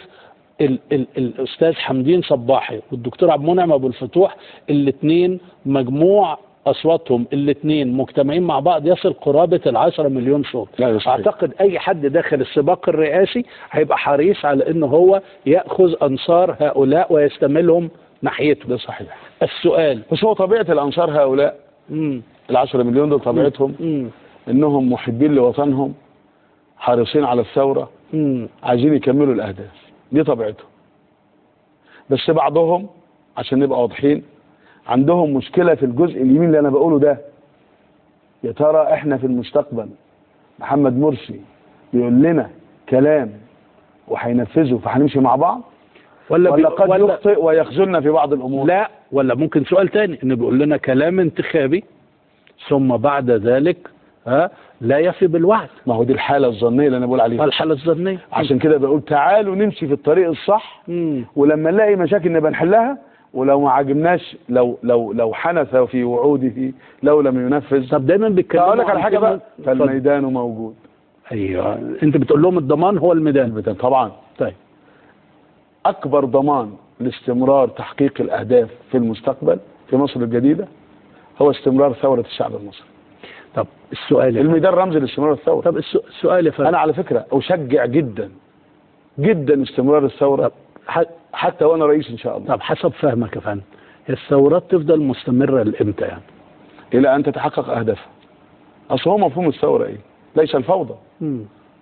Speaker 2: الأستاذ حمدين صباحي والدكتور عبد المنعم أبو الفتوح، الاثنين مجموع أصواتهم الاثنين مجتمعين مع بعض يصل قرابة 10 مليون صوت. أعتقد أي حد داخل السباق الرئاسي هيبقى حريص على إنه هو يأخذ أنصار هؤلاء ويستملهم ناحيته.
Speaker 3: ده صحيح.
Speaker 2: السؤال
Speaker 3: بس هو طبيعة الأنصار هؤلاء 10 مليون دول طبيعتهم إنهم محبين لوطنهم، حريصين على الثورة، عايزين يكملوا الأهداف، دي طبيعتهم. بس بعضهم عشان نبقى واضحين عندهم مشكلة في الجزء اليمين اللي أنا بقوله ده. يا ترى إحنا في المستقبل محمد مرسي بيقول لنا كلام وهينفذه فهنمشي مع بعض، ولا قد يخطئ ويخذلنا في بعض الأمور؟
Speaker 2: لا، ولا ممكن سؤال تاني، إنه بيقول لنا كلام انتخابي ثم بعد ذلك لا يفي بالوعد.
Speaker 3: ما هو دي الحالة الظنية اللي أنا بقول عليها.
Speaker 2: الحالة الظنية.
Speaker 3: عشان كده بقول تعالوا نمشي في الطريق الصح، ولما نلاقي مشاكل نبقى نحلها، ولو ما عجبناش لو لو لو حنث في وعوده لو لم ينفذ.
Speaker 2: طب دايما بيتكلموا.
Speaker 3: اقول لك على حاجة بقى، فالميدان موجود.
Speaker 2: ايوه، انت بتقول لهم الضمان هو الميدان.
Speaker 3: الميدان طبعا.
Speaker 2: طيب
Speaker 3: اكبر ضمان لاستمرار تحقيق الاهداف في المستقبل في مصر الجديدة هو استمرار ثورة الشعب المصري.
Speaker 2: طب السؤال،
Speaker 3: الميدان رمز لاستمرار الثورة.
Speaker 2: طب السؤال يا فندم،
Speaker 3: انا على فكرة اشجع جدا جدا استمرار الثورة حتى وانا رئيس ان شاء الله.
Speaker 2: طب حسب فهمك يا فندم، الثورات تفضل مستمرة لامتى يعني؟
Speaker 3: الى ان تتحقق اهدافها. اصل هو مفهوم الثورة ايه؟ ليس الفوضى،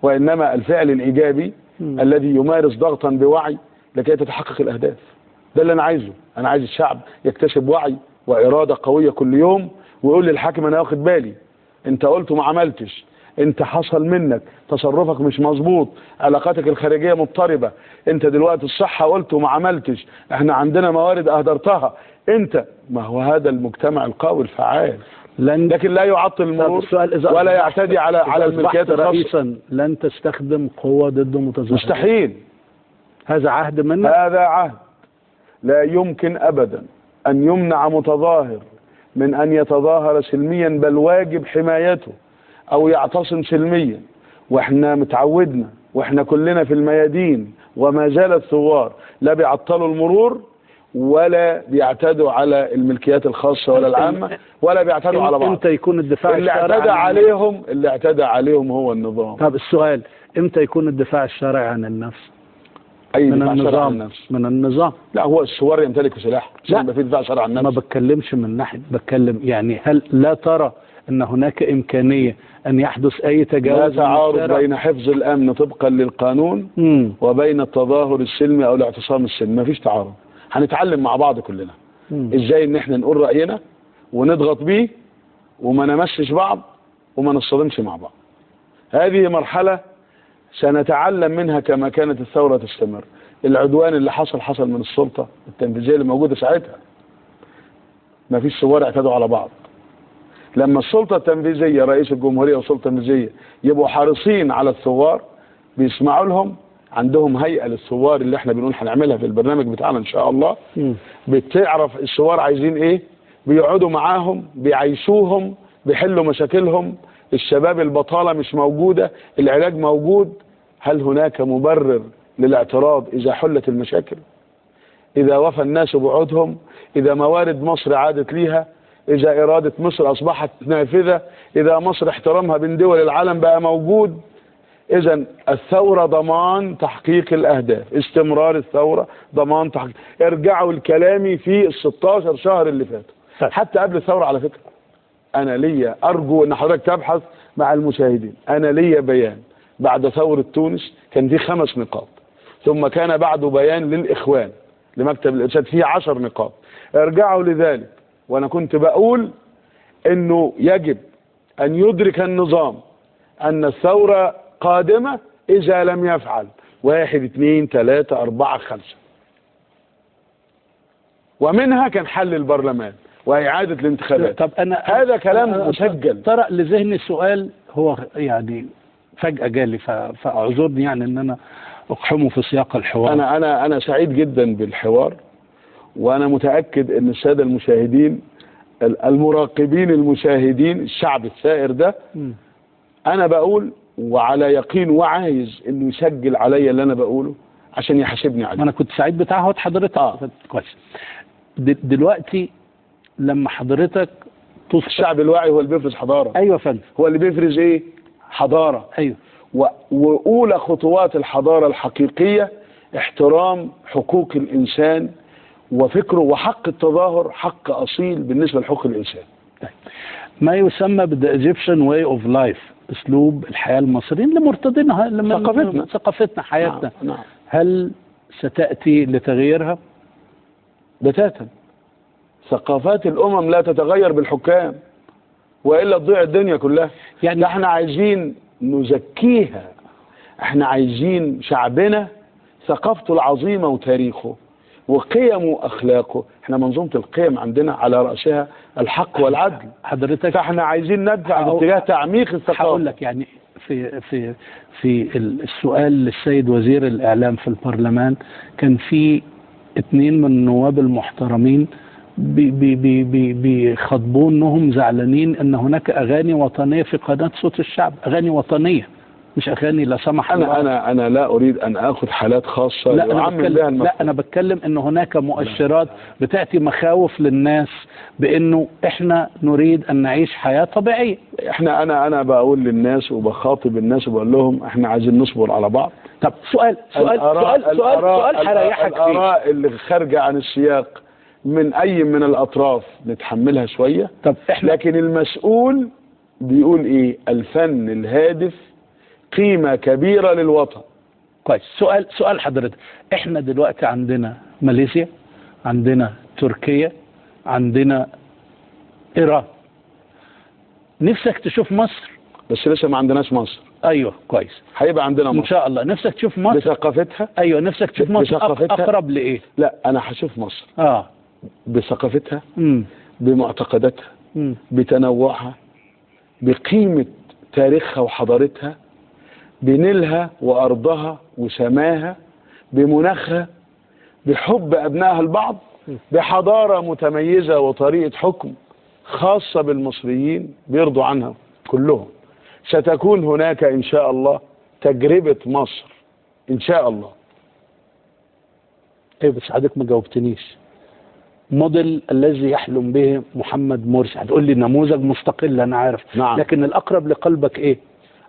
Speaker 3: وانما الفعل الايجابي الذي يمارس ضغطا بوعي لكي تتحقق الاهداف. ده اللي انا عايزه. انا عايز الشعب يكتسب وعي واراده قوية كل يوم، ويقول للحاكم انا واخد بالي، انت قلت وما عملتش، انت حصل منك تصرفك مش مظبوط، علاقاتك الخارجية مضطربة، انت دلوقتي الصحة قلت وما عملتش، احنا عندنا موارد اهدرتها انت. ما هو هذا المجتمع القوي الفعال، لكن لا يعطل المرور ولا يعتدي على الملكيات الخاصة.
Speaker 2: رئيسا لن تستخدم قوة ضد متظاهرين؟
Speaker 3: مستحيل.
Speaker 2: هذا عهد منك؟
Speaker 3: هذا عهد لا يمكن ابدا ان يمنع متظاهر من ان يتظاهر سلميا، بل واجب حمايته او يعتصم سلميا. واحنا متعودنا، واحنا كلنا في الميادين وما زال الثوار لا بيعطلوا المرور ولا بيعتدوا على الملكيات الخاصة ولا العامة ولا بيعتدوا على بعض.
Speaker 2: امتى يكون الدفاع
Speaker 3: اللي اعتدى عليهم؟ اللي اعتدى عليهم هو النظام.
Speaker 2: طب السؤال، امتى يكون الدفاع الشرعي عن النفس؟
Speaker 3: أي
Speaker 2: من
Speaker 3: دفاع شرعي عن
Speaker 2: النظام؟
Speaker 3: النفس؟
Speaker 2: من النظام.
Speaker 3: لا، هو الثوار يمتلكوا سلاح،
Speaker 2: لا
Speaker 3: يبقى في دفاع شرعي عن النفس.
Speaker 2: ما بتكلمش من ناحية، بتكلم يعني هل لا ترى ان هناك امكانية ان يحدث اي تجاوز؟
Speaker 3: لا تعارض بين حفظ الامن طبقا للقانون وبين التظاهر السلمي او الاعتصام السلمي، ما فيش تعارض. هنتعلم مع بعض كلنا ازاي ان احنا نقول راينا ونضغط بيه وما نمسش بعض وما نصطدمش مع بعض. هذه مرحلة سنتعلم منها كما كانت الثورة تستمر. العدوان اللي حصل حصل من السلطة التنفيذية اللي موجودة ساعتها، ما فيش ثوار اعتدوا على بعض. لما السلطة التنفيذية، رئيس الجمهورية والسلطة التنفيذية، يبقوا حريصين على الثوار، بيسمعوا لهم، عندهم هيئة للثوار اللي احنا بنقول هنعملها في البرنامج بتاعنا ان شاء الله، بتعرف الثوار عايزين ايه، بيقعدوا معاهم، بيعيشوهم، بيحلوا مشاكلهم. الشباب البطالة مش موجودة، العلاج موجود. هل هناك مبرر للاعتراض إذا حلت المشاكل؟ إذا وفى الناس بعودهم، إذا موارد مصر عادت ليها، إذا إرادة مصر أصبحت نافذة، إذا مصر احترامها بين دول العالم بقى موجود. إذا الثورة ضمان تحقيق الأهداف، استمرار الثورة ضمان تحقيق. ارجعوا لكلامي في ال 16 شهر اللي فاتوا، حتى قبل الثورة على فكرة. أنا ليا، أرجو أن حضرتك تبحث مع المشاهدين، أنا ليا بيان بعد ثورة تونس كان فيه 5 نقاط، ثم كان بعده بيان للإخوان لمكتب الإرشاد فيه 10 نقاط. ارجعوا لذلك. وأنا كنت بقول أنه يجب أن يدرك النظام أن الثورة قادمة إذا لم يفعل 1 2 3 4 5، ومنها كان حل البرلمان، وإعادة الانتخابات.
Speaker 2: طب أنا
Speaker 3: هذا كلام مسجل.
Speaker 2: طرأ لذهني سؤال هو يعني فجأة جالي، فأعذرني يعني إن أنا أقحمه في سياق الحوار.
Speaker 3: أنا سعيد جدا بالحوار، وأنا متأكد إن السادة المشاهدين المراقبين المشاهدين الشعب الثائر ده، أنا بقول وعلى يقين وعايز إنه يسجل عليا اللي أنا بقوله عشان يحاسبني عليه.
Speaker 2: أنا كنت سعيد بتعهد حضرتك. كويس. دلوقتي لما حضرتك
Speaker 3: الشعب الواعي هو اللي بيفرز حضارة.
Speaker 2: أيوة فندم.
Speaker 3: هو اللي بيفرز إيه؟ حضارة.
Speaker 2: أيوة.
Speaker 3: وأولى خطوات الحضارة الحقيقية احترام حقوق الإنسان وفكره، وحق التظاهر حق أصيل بالنسبة لحقوق الإنسان.
Speaker 2: طيب. ما يسمى بال the Egyptian way of life، أسلوب الحياة المصريين اللي مرتضينها، ثقافتنا حياتنا.
Speaker 3: نعم. نعم.
Speaker 2: هل ستأتي لتغييرها؟
Speaker 3: بتاتا. ثقافات الأمم لا تتغير بالحكام، وإلا تضيع الدنيا كلها. يعني احنا عايزين نزكيها، احنا عايزين شعبنا ثقافته العظيمة وتاريخه وقيمه وأخلاقه. احنا منظومة القيم عندنا على رأسها الحق والعدل
Speaker 2: حضرتك،
Speaker 3: فاحنا عايزين ندفع باتجاه تعميق الثقافة.
Speaker 2: هقول لك يعني في في في السؤال للسيد وزير الإعلام في البرلمان، كان في 2 من النواب المحترمين بي بي بي بي بيخاطبون انهم زعلانين ان هناك اغاني وطنية في قناة صوت الشعب، اغاني وطنية مش اغاني لا سمح الله.
Speaker 3: انا لا اريد ان اخذ حالات خاصة.
Speaker 2: لا انا بتكلم ان هناك مؤشرات بتاتي مخاوف للناس بانه احنا نريد ان نعيش حياة طبيعية.
Speaker 3: احنا انا بقول للناس وبخاطب الناس وبقول لهم احنا عايزين نصبر على بعض.
Speaker 2: طب سؤال سؤال سؤال سؤال سؤال هريحك فيه.
Speaker 3: الاراء اللي خارجه عن السياق من اي من الاطراف نتحملها شوية.
Speaker 2: طب احنا
Speaker 3: لكن المسؤول بيقول ايه؟ الفن الهادف قيمة كبيرة للوطن.
Speaker 2: كويس. سؤال حضرتك، احنا دلوقتي عندنا ماليزيا، عندنا تركيا، عندنا ايران، نفسك تشوف مصر؟
Speaker 3: بس لسه ما عندناش مصر.
Speaker 2: ايوه كويس،
Speaker 3: هيبقى عندنا مصر
Speaker 2: ان شاء الله. نفسك تشوف مصر
Speaker 3: بثقافتها؟
Speaker 2: ايوه نفسك تشوف مصر اقرب لايه؟
Speaker 3: لا انا هشوف مصر بثقافتها، بمعتقداتها، بتنوعها، بقيمة تاريخها وحضارتها، بنيلها وأرضها وسماها، بمناخها، بحب أبنائها البعض، بحضارة متميزة وطريقة حكم خاصة بالمصريين بيرضوا عنها كلهم. ستكون هناك إن شاء الله تجربة مصر إن شاء الله.
Speaker 2: ايوه بس حضرتك ما جاوبتنيش. موديل الذي يحلم به محمد مرسي، هتقول لي نموذج مستقل أنا عارف.
Speaker 3: نعم.
Speaker 2: لكن الأقرب لقلبك إيه؟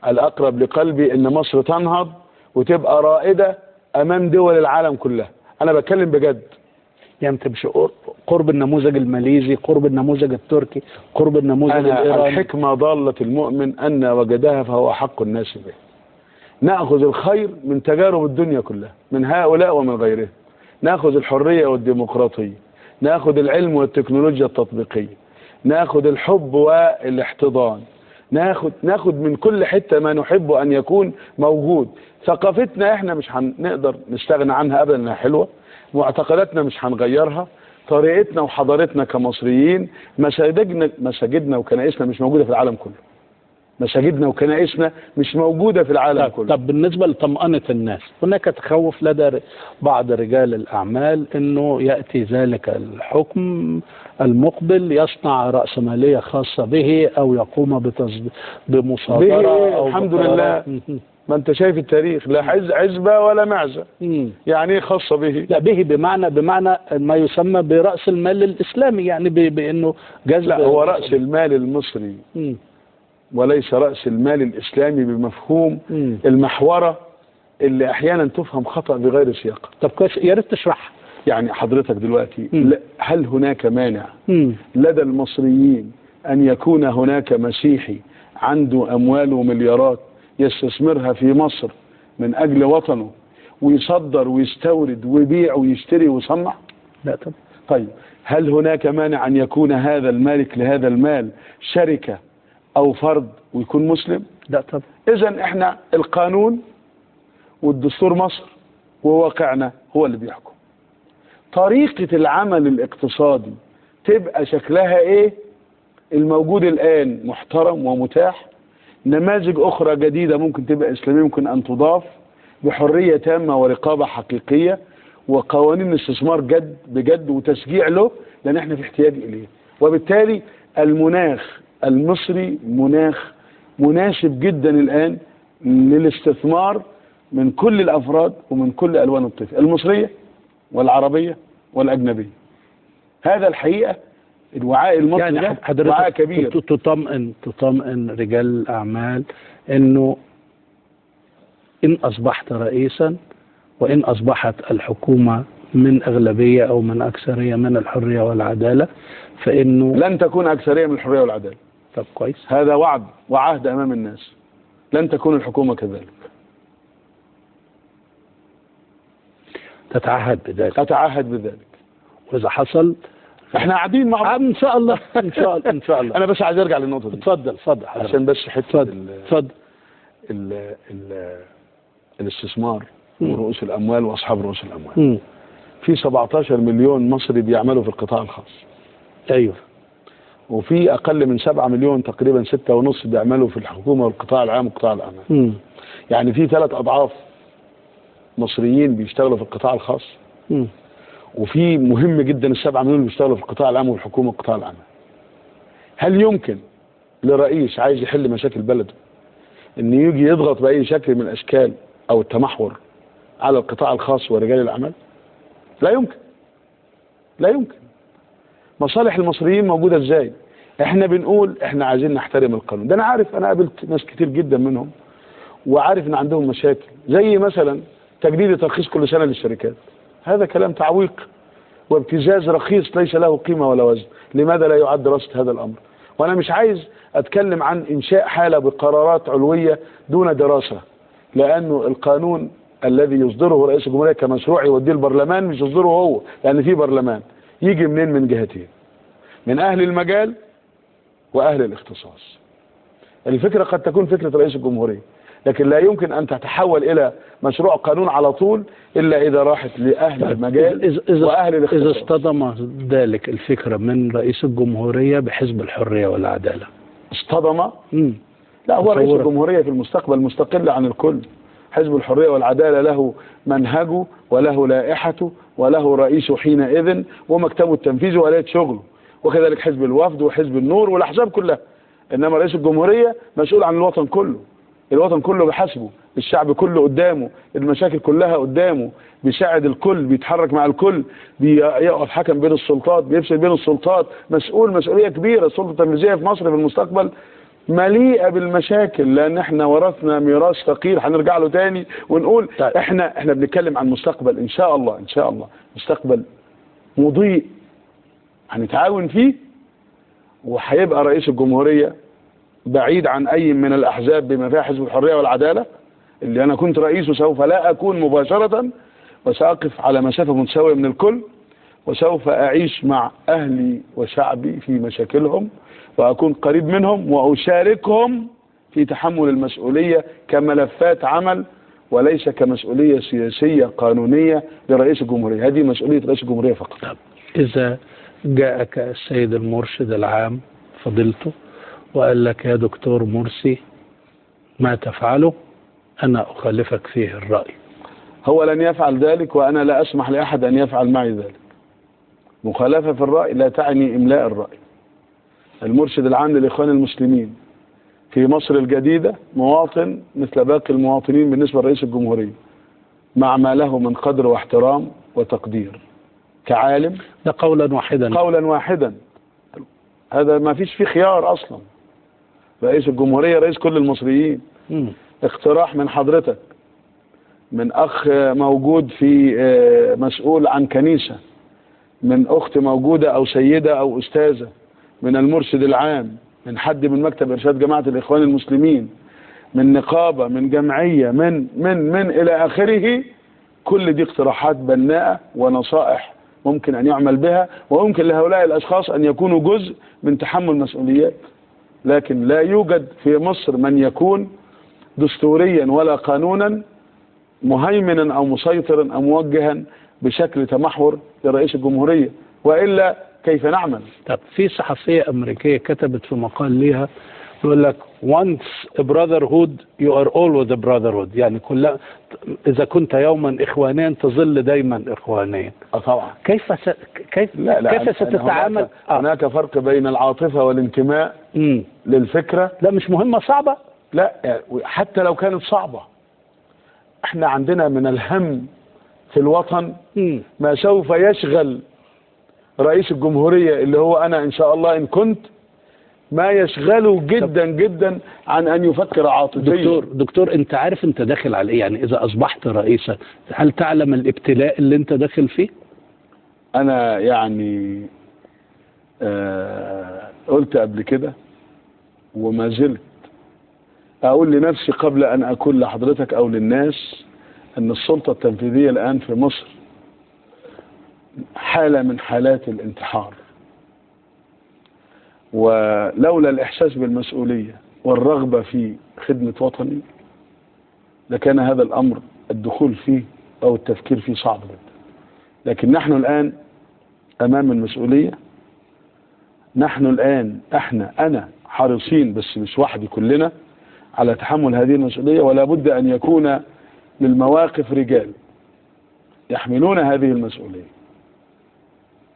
Speaker 3: الأقرب لقلبي إن مصر تنهض وتبقى رائدة أمام دول العالم كلها. أنا بتكلم بجد.
Speaker 2: يعني أنت مش قرب النموذج الماليزي، قرب النموذج التركي، قرب النموذج الإيراني؟
Speaker 3: الحكمة ضالة المؤمن أن وجدها فهو حق الناس به. نأخذ الخير من تجارب الدنيا كلها، من هؤلاء ومن غيرهم. نأخذ الحرية والديمقراطية، نأخذ العلم والتكنولوجيا التطبيقية، نأخذ الحب والاحتضان، ناخد من كل حتة ما نحب أن يكون موجود. ثقافتنا احنا مش هنقدر نستغنى عنها أبدا، انها حلوة. معتقداتنا مش هنغيرها. طريقتنا وحضارتنا كمصريين، مساجدنا وكنائسنا مش موجودة في العالم كله. مساجدنا وكنائسنا مش موجودة في العالم كله.
Speaker 2: طب بالنسبة لطمأنة الناس، هناك تخوف لدى بعض رجال الأعمال أنه يأتي ذلك الحكم المقبل يصنع رأسمالية خاصة به أو يقوم بمصادرة. أو
Speaker 3: الحمد لله ما أنت شايف التاريخ، لا عزبة ولا معزة. يعني إيه خاصة به؟
Speaker 2: لا به بمعنى ما يسمى برأس المال الإسلامي، يعني بأنه جذب.
Speaker 3: لا هو رأس المال المصري وليس رأس المال الإسلامي بمفهوم المحورة اللي أحيانا تفهم خطأ بغير سياق.
Speaker 2: طب كويس، يا ريت تشرحها.
Speaker 3: يعني حضرتك دلوقتي هل هناك مانع لدى المصريين أن يكون هناك مسيحي عنده أموال ومليارات يستثمرها في مصر من أجل وطنه ويصدر ويستورد ويبيع ويشتري ويصنع؟
Speaker 2: لا طبعا.
Speaker 3: طيب هل هناك مانع أن يكون هذا المالك لهذا المال شركة أو فرد ويكون مسلم؟
Speaker 2: لا طبعا.
Speaker 3: إذن إحنا القانون والدستور مصر وواقعنا هو اللي بيحكم. طريقة العمل الاقتصادي تبقى شكلها ايه؟ الموجود الآن محترم ومتاح، نماذج أخرى جديدة ممكن تبقى إسلامية ممكن أن تضاف بحرية تامة ورقابة حقيقية وقوانين استثمار جد بجد وتشجيع له، لأن احنا في احتياج إليه. وبالتالي المناخ المصري مناخ مناسب جدا الآن للاستثمار من كل الأفراد ومن كل ألوان الطفل، المصرية والعربية والأجنبية. هذا الحقيقة الوعاء المصري يعني وعاء كبير.
Speaker 2: تطمئن رجال الأعمال أنه إن أصبحت رئيسا وإن أصبحت الحكومة من أغلبية أو من أكثرية من الحرية والعدالة فإنه
Speaker 3: لن تكون أكثرية من الحرية والعدالة.
Speaker 2: طب كويس،
Speaker 3: هذا وعد وعهد أمام الناس، لن تكون الحكومة كذلك.
Speaker 2: تتعهد بذلك؟
Speaker 3: أتعهد بذلك.
Speaker 2: وإذا حصل
Speaker 3: احنا قاعدين مع بعض
Speaker 2: ان شاء الله. ان شاء الله ان شاء الله.
Speaker 3: انا بس عايز ارجع للنقطة دي.
Speaker 2: اتفضل اتفضل،
Speaker 3: عشان بس حتة
Speaker 2: اتفضل.
Speaker 3: الاستثمار ورؤوس الاموال واصحاب رؤوس الاموال. في 17 مليون مصري بيعملوا في القطاع الخاص.
Speaker 2: ايوه.
Speaker 3: وفي اقل من 7 مليون تقريبا 6.5 بيعملوا في الحكومة والقطاع العام وقطاع الاعمال. يعني في 3 اضعاف مصريين بيشتغلوا في القطاع الخاص. وفي مهم جدا 7 مليون بيشتغلوا في القطاع العام والحكومة والقطاع العام. هل يمكن لرئيس عايز يحل مشاكل بلده ان يجي يضغط باي شكل من الاشكال او التمحور على القطاع الخاص ورجال الاعمال؟ لا يمكن، لا يمكن. مصالح المصريين موجودة ازاي؟ احنا بنقول احنا عايزين نحترم القانون ده. انا عارف، انا قابلت ناس كتير جدا منهم وعارف ان عندهم مشاكل، زي مثلا تجديد الترخيص كل سنة للشركات. هذا كلام تعويق وابتزاز رخيص ليس له قيمة ولا وزن. لماذا لا يعد دراسة هذا الأمر؟ وأنا مش عايز أتكلم عن إنشاء حالة بقرارات علوية دون دراسة، لأنه القانون الذي يصدره رئيس الجمهورية كمشروع يوديه البرلمان مش يصدره هو، لأن في برلمان يجي منين؟ من جهتين، من أهل المجال وأهل الاختصاص. الفكرة قد تكون فكرة رئيس الجمهورية، لكن لا يمكن أن تتحول إلى مشروع قانون على طول إلا إذا راحت لأهل المجال وأهل الاختصاص.
Speaker 2: إذا اصطدم ذلك الفكرة من رئيس الجمهورية بحزب الحرية والعدالة.
Speaker 3: اصطدم؟ لا، هو رئيس الجمهورية في المستقبل مستقل عن الكل. حزب الحرية والعدالة له منهجه وله لائحته وله رئيسه حينئذ ومكتبه التنفيذي وآلية شغله، وكذلك حزب الوفد وحزب النور والأحزاب كلها. إنما رئيس الجمهورية مسؤول عن الوطن كله، الوطن كله بحسبه، الشعب كله قدامه، المشاكل كلها قدامه، بيساعد الكل، بيتحرك مع الكل، بيقف حكم بين السلطات، بيفصل بين السلطات، مسؤول مسؤولية كبيرة. السلطة التنفيذية في مصر في المستقبل مليئة بالمشاكل، لأن احنا ورثنا ميراث ثقيل هنرجع له تاني ونقول. طيب. احنا بنتكلم عن مستقبل ان شاء الله، ان شاء الله مستقبل مضيء هنتعاون فيه، وهيبقى رئيس الجمهورية بعيد عن أي من الأحزاب بما فيها حزب الحرية والعدالة اللي أنا كنت رئيسه، سوف لا أكون مباشرة، وسأقف على مسافة متساوية من الكل، وسوف أعيش مع أهلي وشعبي في مشاكلهم، وأكون قريب منهم وأشاركهم في تحمل المسؤولية كملفات عمل وليس كمسؤولية سياسية قانونية لرئيس الجمهورية. هذه مسؤولية رئيس الجمهورية فقط.
Speaker 2: طب إذا جاءك السيد المرشد العام فضيلته وقال لك يا دكتور مرسي ما تفعله أنا أخالفك فيه الرأي،
Speaker 3: هو لن يفعل ذلك، وأنا لا أسمح لأحد أن يفعل معي ذلك. مخالفة في الرأي لا تعني إملاء الرأي. المرشد العام للإخوان المسلمين في مصر الجديدة مواطن مثل باقي المواطنين بالنسبة لرئيس الجمهورية، مع ما له من قدر واحترام وتقدير كعالم.
Speaker 2: ده قولا واحدا،
Speaker 3: قولا واحدا، هذا ما فيش فيه خيار أصلا. رئيس الجمهورية رئيس كل المصريين. اقتراح من حضرتك، من أخ موجود في مسؤول عن كنيسة، من أخت موجودة أو سيدة أو أستاذة، من المرشد العام، من حد من مكتب إرشاد جماعة الإخوان المسلمين، من نقابة، من جمعية، من من من إلى آخره. كل دي اقتراحات بناءة ونصائح ممكن أن يعمل بها، وممكن لهؤلاء الأشخاص أن يكونوا جزء من تحمل مسؤوليات. لكن لا يوجد في مصر من يكون دستوريا ولا قانونا مهيمنا أو مسيطرا أو موجها بشكل تمحور لرئيس الجمهورية، وإلا كيف نعمل.
Speaker 2: طب في صحفية أمريكية كتبت في مقال ليها يقول لك once a brotherhood you are always a brotherhood، يعني كل إذا كنت يوما إخوانيا تظل دايما إخوانيا.
Speaker 3: طبعا.
Speaker 2: كيف كيف
Speaker 3: لا لا،
Speaker 2: كيف ستتعامل؟
Speaker 3: هناك فرق بين العاطفة والانتماء للفكرة.
Speaker 2: لا مش مهمة صعبة.
Speaker 3: لا حتى لو كانت صعبة، احنا عندنا من الهم في الوطن ما سوف يشغل رئيس الجمهورية اللي هو أنا إن شاء الله إن كنت، ما يشغله جدا جدا عن أن يفكر عاطفيا.
Speaker 2: دكتور أنت عارف أنت داخل على إيه؟ يعني إذا أصبحت رئيسا هل تعلم الابتلاء اللي أنت داخل فيه؟
Speaker 3: أنا يعني قلت قبل كده وما زلت أقول لنفسي قبل أن أقول لحضرتك أو للناس أن السلطة التنفيذية الآن في مصر حالة من حالات الانتحار، ولولا الإحساس بالمسؤولية والرغبة في خدمة وطني لكان هذا الأمر الدخول فيه أو التفكير فيه صعب جدا. لكن نحن الآن أمام المسؤولية، نحن الآن أنا حريصين، بس مش وحدي، كلنا على تحمل هذه المسؤولية، ولا بد أن يكون للمواقف رجال يحملون هذه المسؤولية.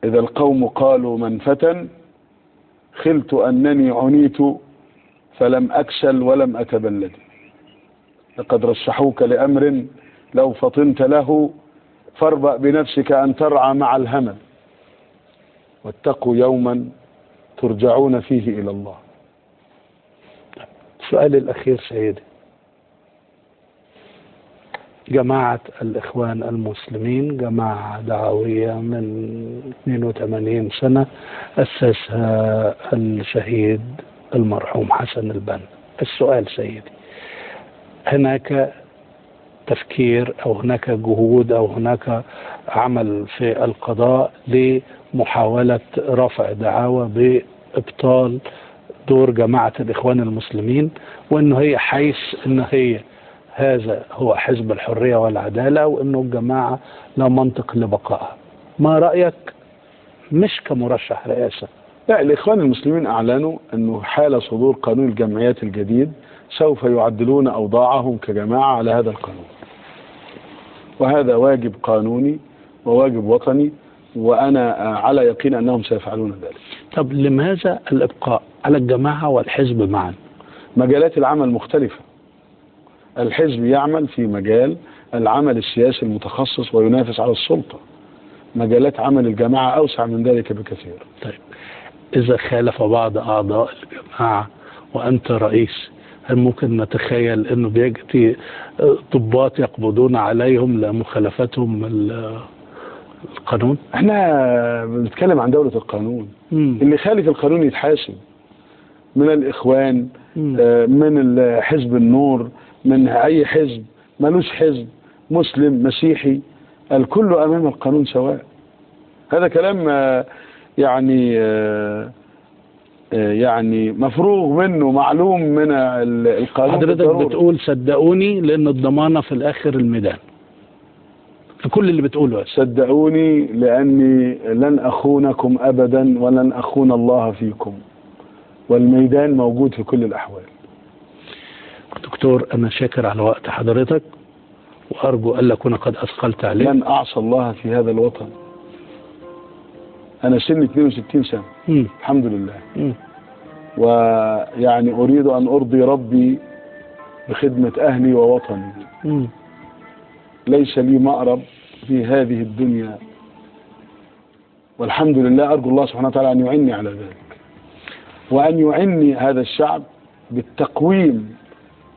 Speaker 3: إذا القوم قالوا من فتن خلت أنني عنيت فلم أكسل ولم أتبلد، لقد رشحوك لأمر لو فطنت له فاربأ بنفسك أن ترعى مع الهمل، واتقوا يوما ترجعون فيه إلى الله.
Speaker 2: السؤال الأخير سيدي، جماعة الإخوان المسلمين جماعة دعوية من 82 سنة أسسها الشهيد المرحوم حسن البنا. السؤال سيدي، هناك تفكير أو هناك جهود أو هناك عمل في القضاء لمحاولة رفع دعاوى بإبطال دور جماعة الإخوان المسلمين، وأنه هي حيث أن هي هذا هو حزب الحرية والعدالة، وأنه الجماعة لا منطق لبقائها. ما رأيك مش كمرشح رئاسة؟
Speaker 3: لا، الإخوان المسلمين أعلنوا أنه حال صدور قانون الجمعيات الجديد سوف يعدلون أوضاعهم كجماعة على هذا القانون، وهذا واجب قانوني وواجب وطني، وأنا على يقين أنهم سيفعلون ذلك.
Speaker 2: طب لماذا الإبقاء على الجماعة والحزب معا؟
Speaker 3: مجالات العمل مختلفة. الحزب يعمل في مجال العمل السياسي المتخصص وينافس على السلطة. مجالات عمل الجماعة أوسع من ذلك بكثير.
Speaker 2: طيب إذا خالف بعض أعضاء الجماعة وأنت رئيس، هل ممكن نتخيل أنه بيأتي ضباط يقبضون عليهم لمخالفتهم القانون؟
Speaker 3: احنا بنتكلم عن دولة القانون. اللي خالف القانون يتحاسب، من الإخوان، من حزب النور، من أي حزب، ملوش حزب، مسلم مسيحي، الكل أمام القانون سواء. هذا كلام يعني مفروغ منه، معلوم من القانون.
Speaker 2: حضرتك بتقول صدقوني لأن الضمانة في الآخر الميدان في كل اللي بتقوله.
Speaker 3: صدقوني لأني لن أخونكم أبدا ولن أخون الله فيكم، والميدان موجود في كل الأحوال.
Speaker 2: دكتور أنا شاكر على وقت حضرتك، وأرجو ألا أكون قد أثقلت عليك.
Speaker 3: لن أعصى الله في هذا الوطن. أنا سني 62 سنة الحمد لله، ويعني أريد أن أرضي ربي بخدمة أهلي ووطني. ليس لي مأرب في هذه الدنيا، والحمد لله. أرجو الله سبحانه وتعالى أن يعني على ذلك، وأن يعني هذا الشعب بالتقويم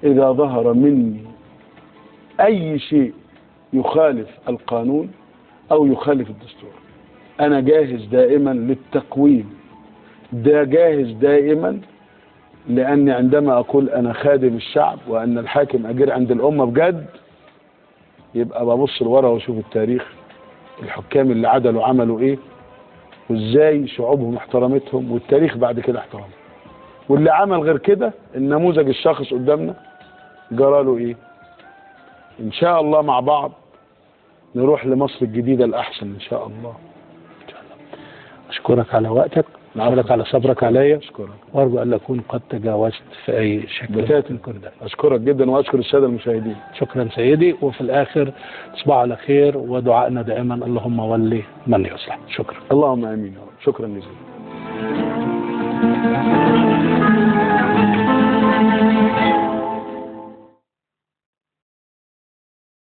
Speaker 3: إذا ظهر مني أي شيء يخالف القانون أو يخالف الدستور. أنا جاهز دائما للتقويم، ده جاهز دائما، لأني عندما أقول أنا خادم الشعب وأن الحاكم أجير عند الأمة بجد، يبقى ببص لورا واشوف التاريخ، الحكام اللي عدلوا عملوا إيه، وإزاي شعوبهم احترمتهم، والتاريخ بعد كده احترمهم. واللي عمل غير كده النموذج الشخص قدامنا جراله إيه. إن شاء الله مع بعض نروح لمصر الجديدة الأحسن إن شاء الله.
Speaker 2: أشكرك على وقتك، أشكرك على صبرك عليا،
Speaker 3: أشكرك،
Speaker 2: وأرجو أن أكون قد تجاوزت في أي شكل
Speaker 3: بتاتا. أشكرك جدا وأشكر السادة المشاهدين.
Speaker 2: شكرا سيدي، وفي الآخر تصبحوا على خير، ودعائنا دائما اللهم ولي من يصلح. شكرا.
Speaker 3: اللهم آمين يا رب. شكرا جزيلا.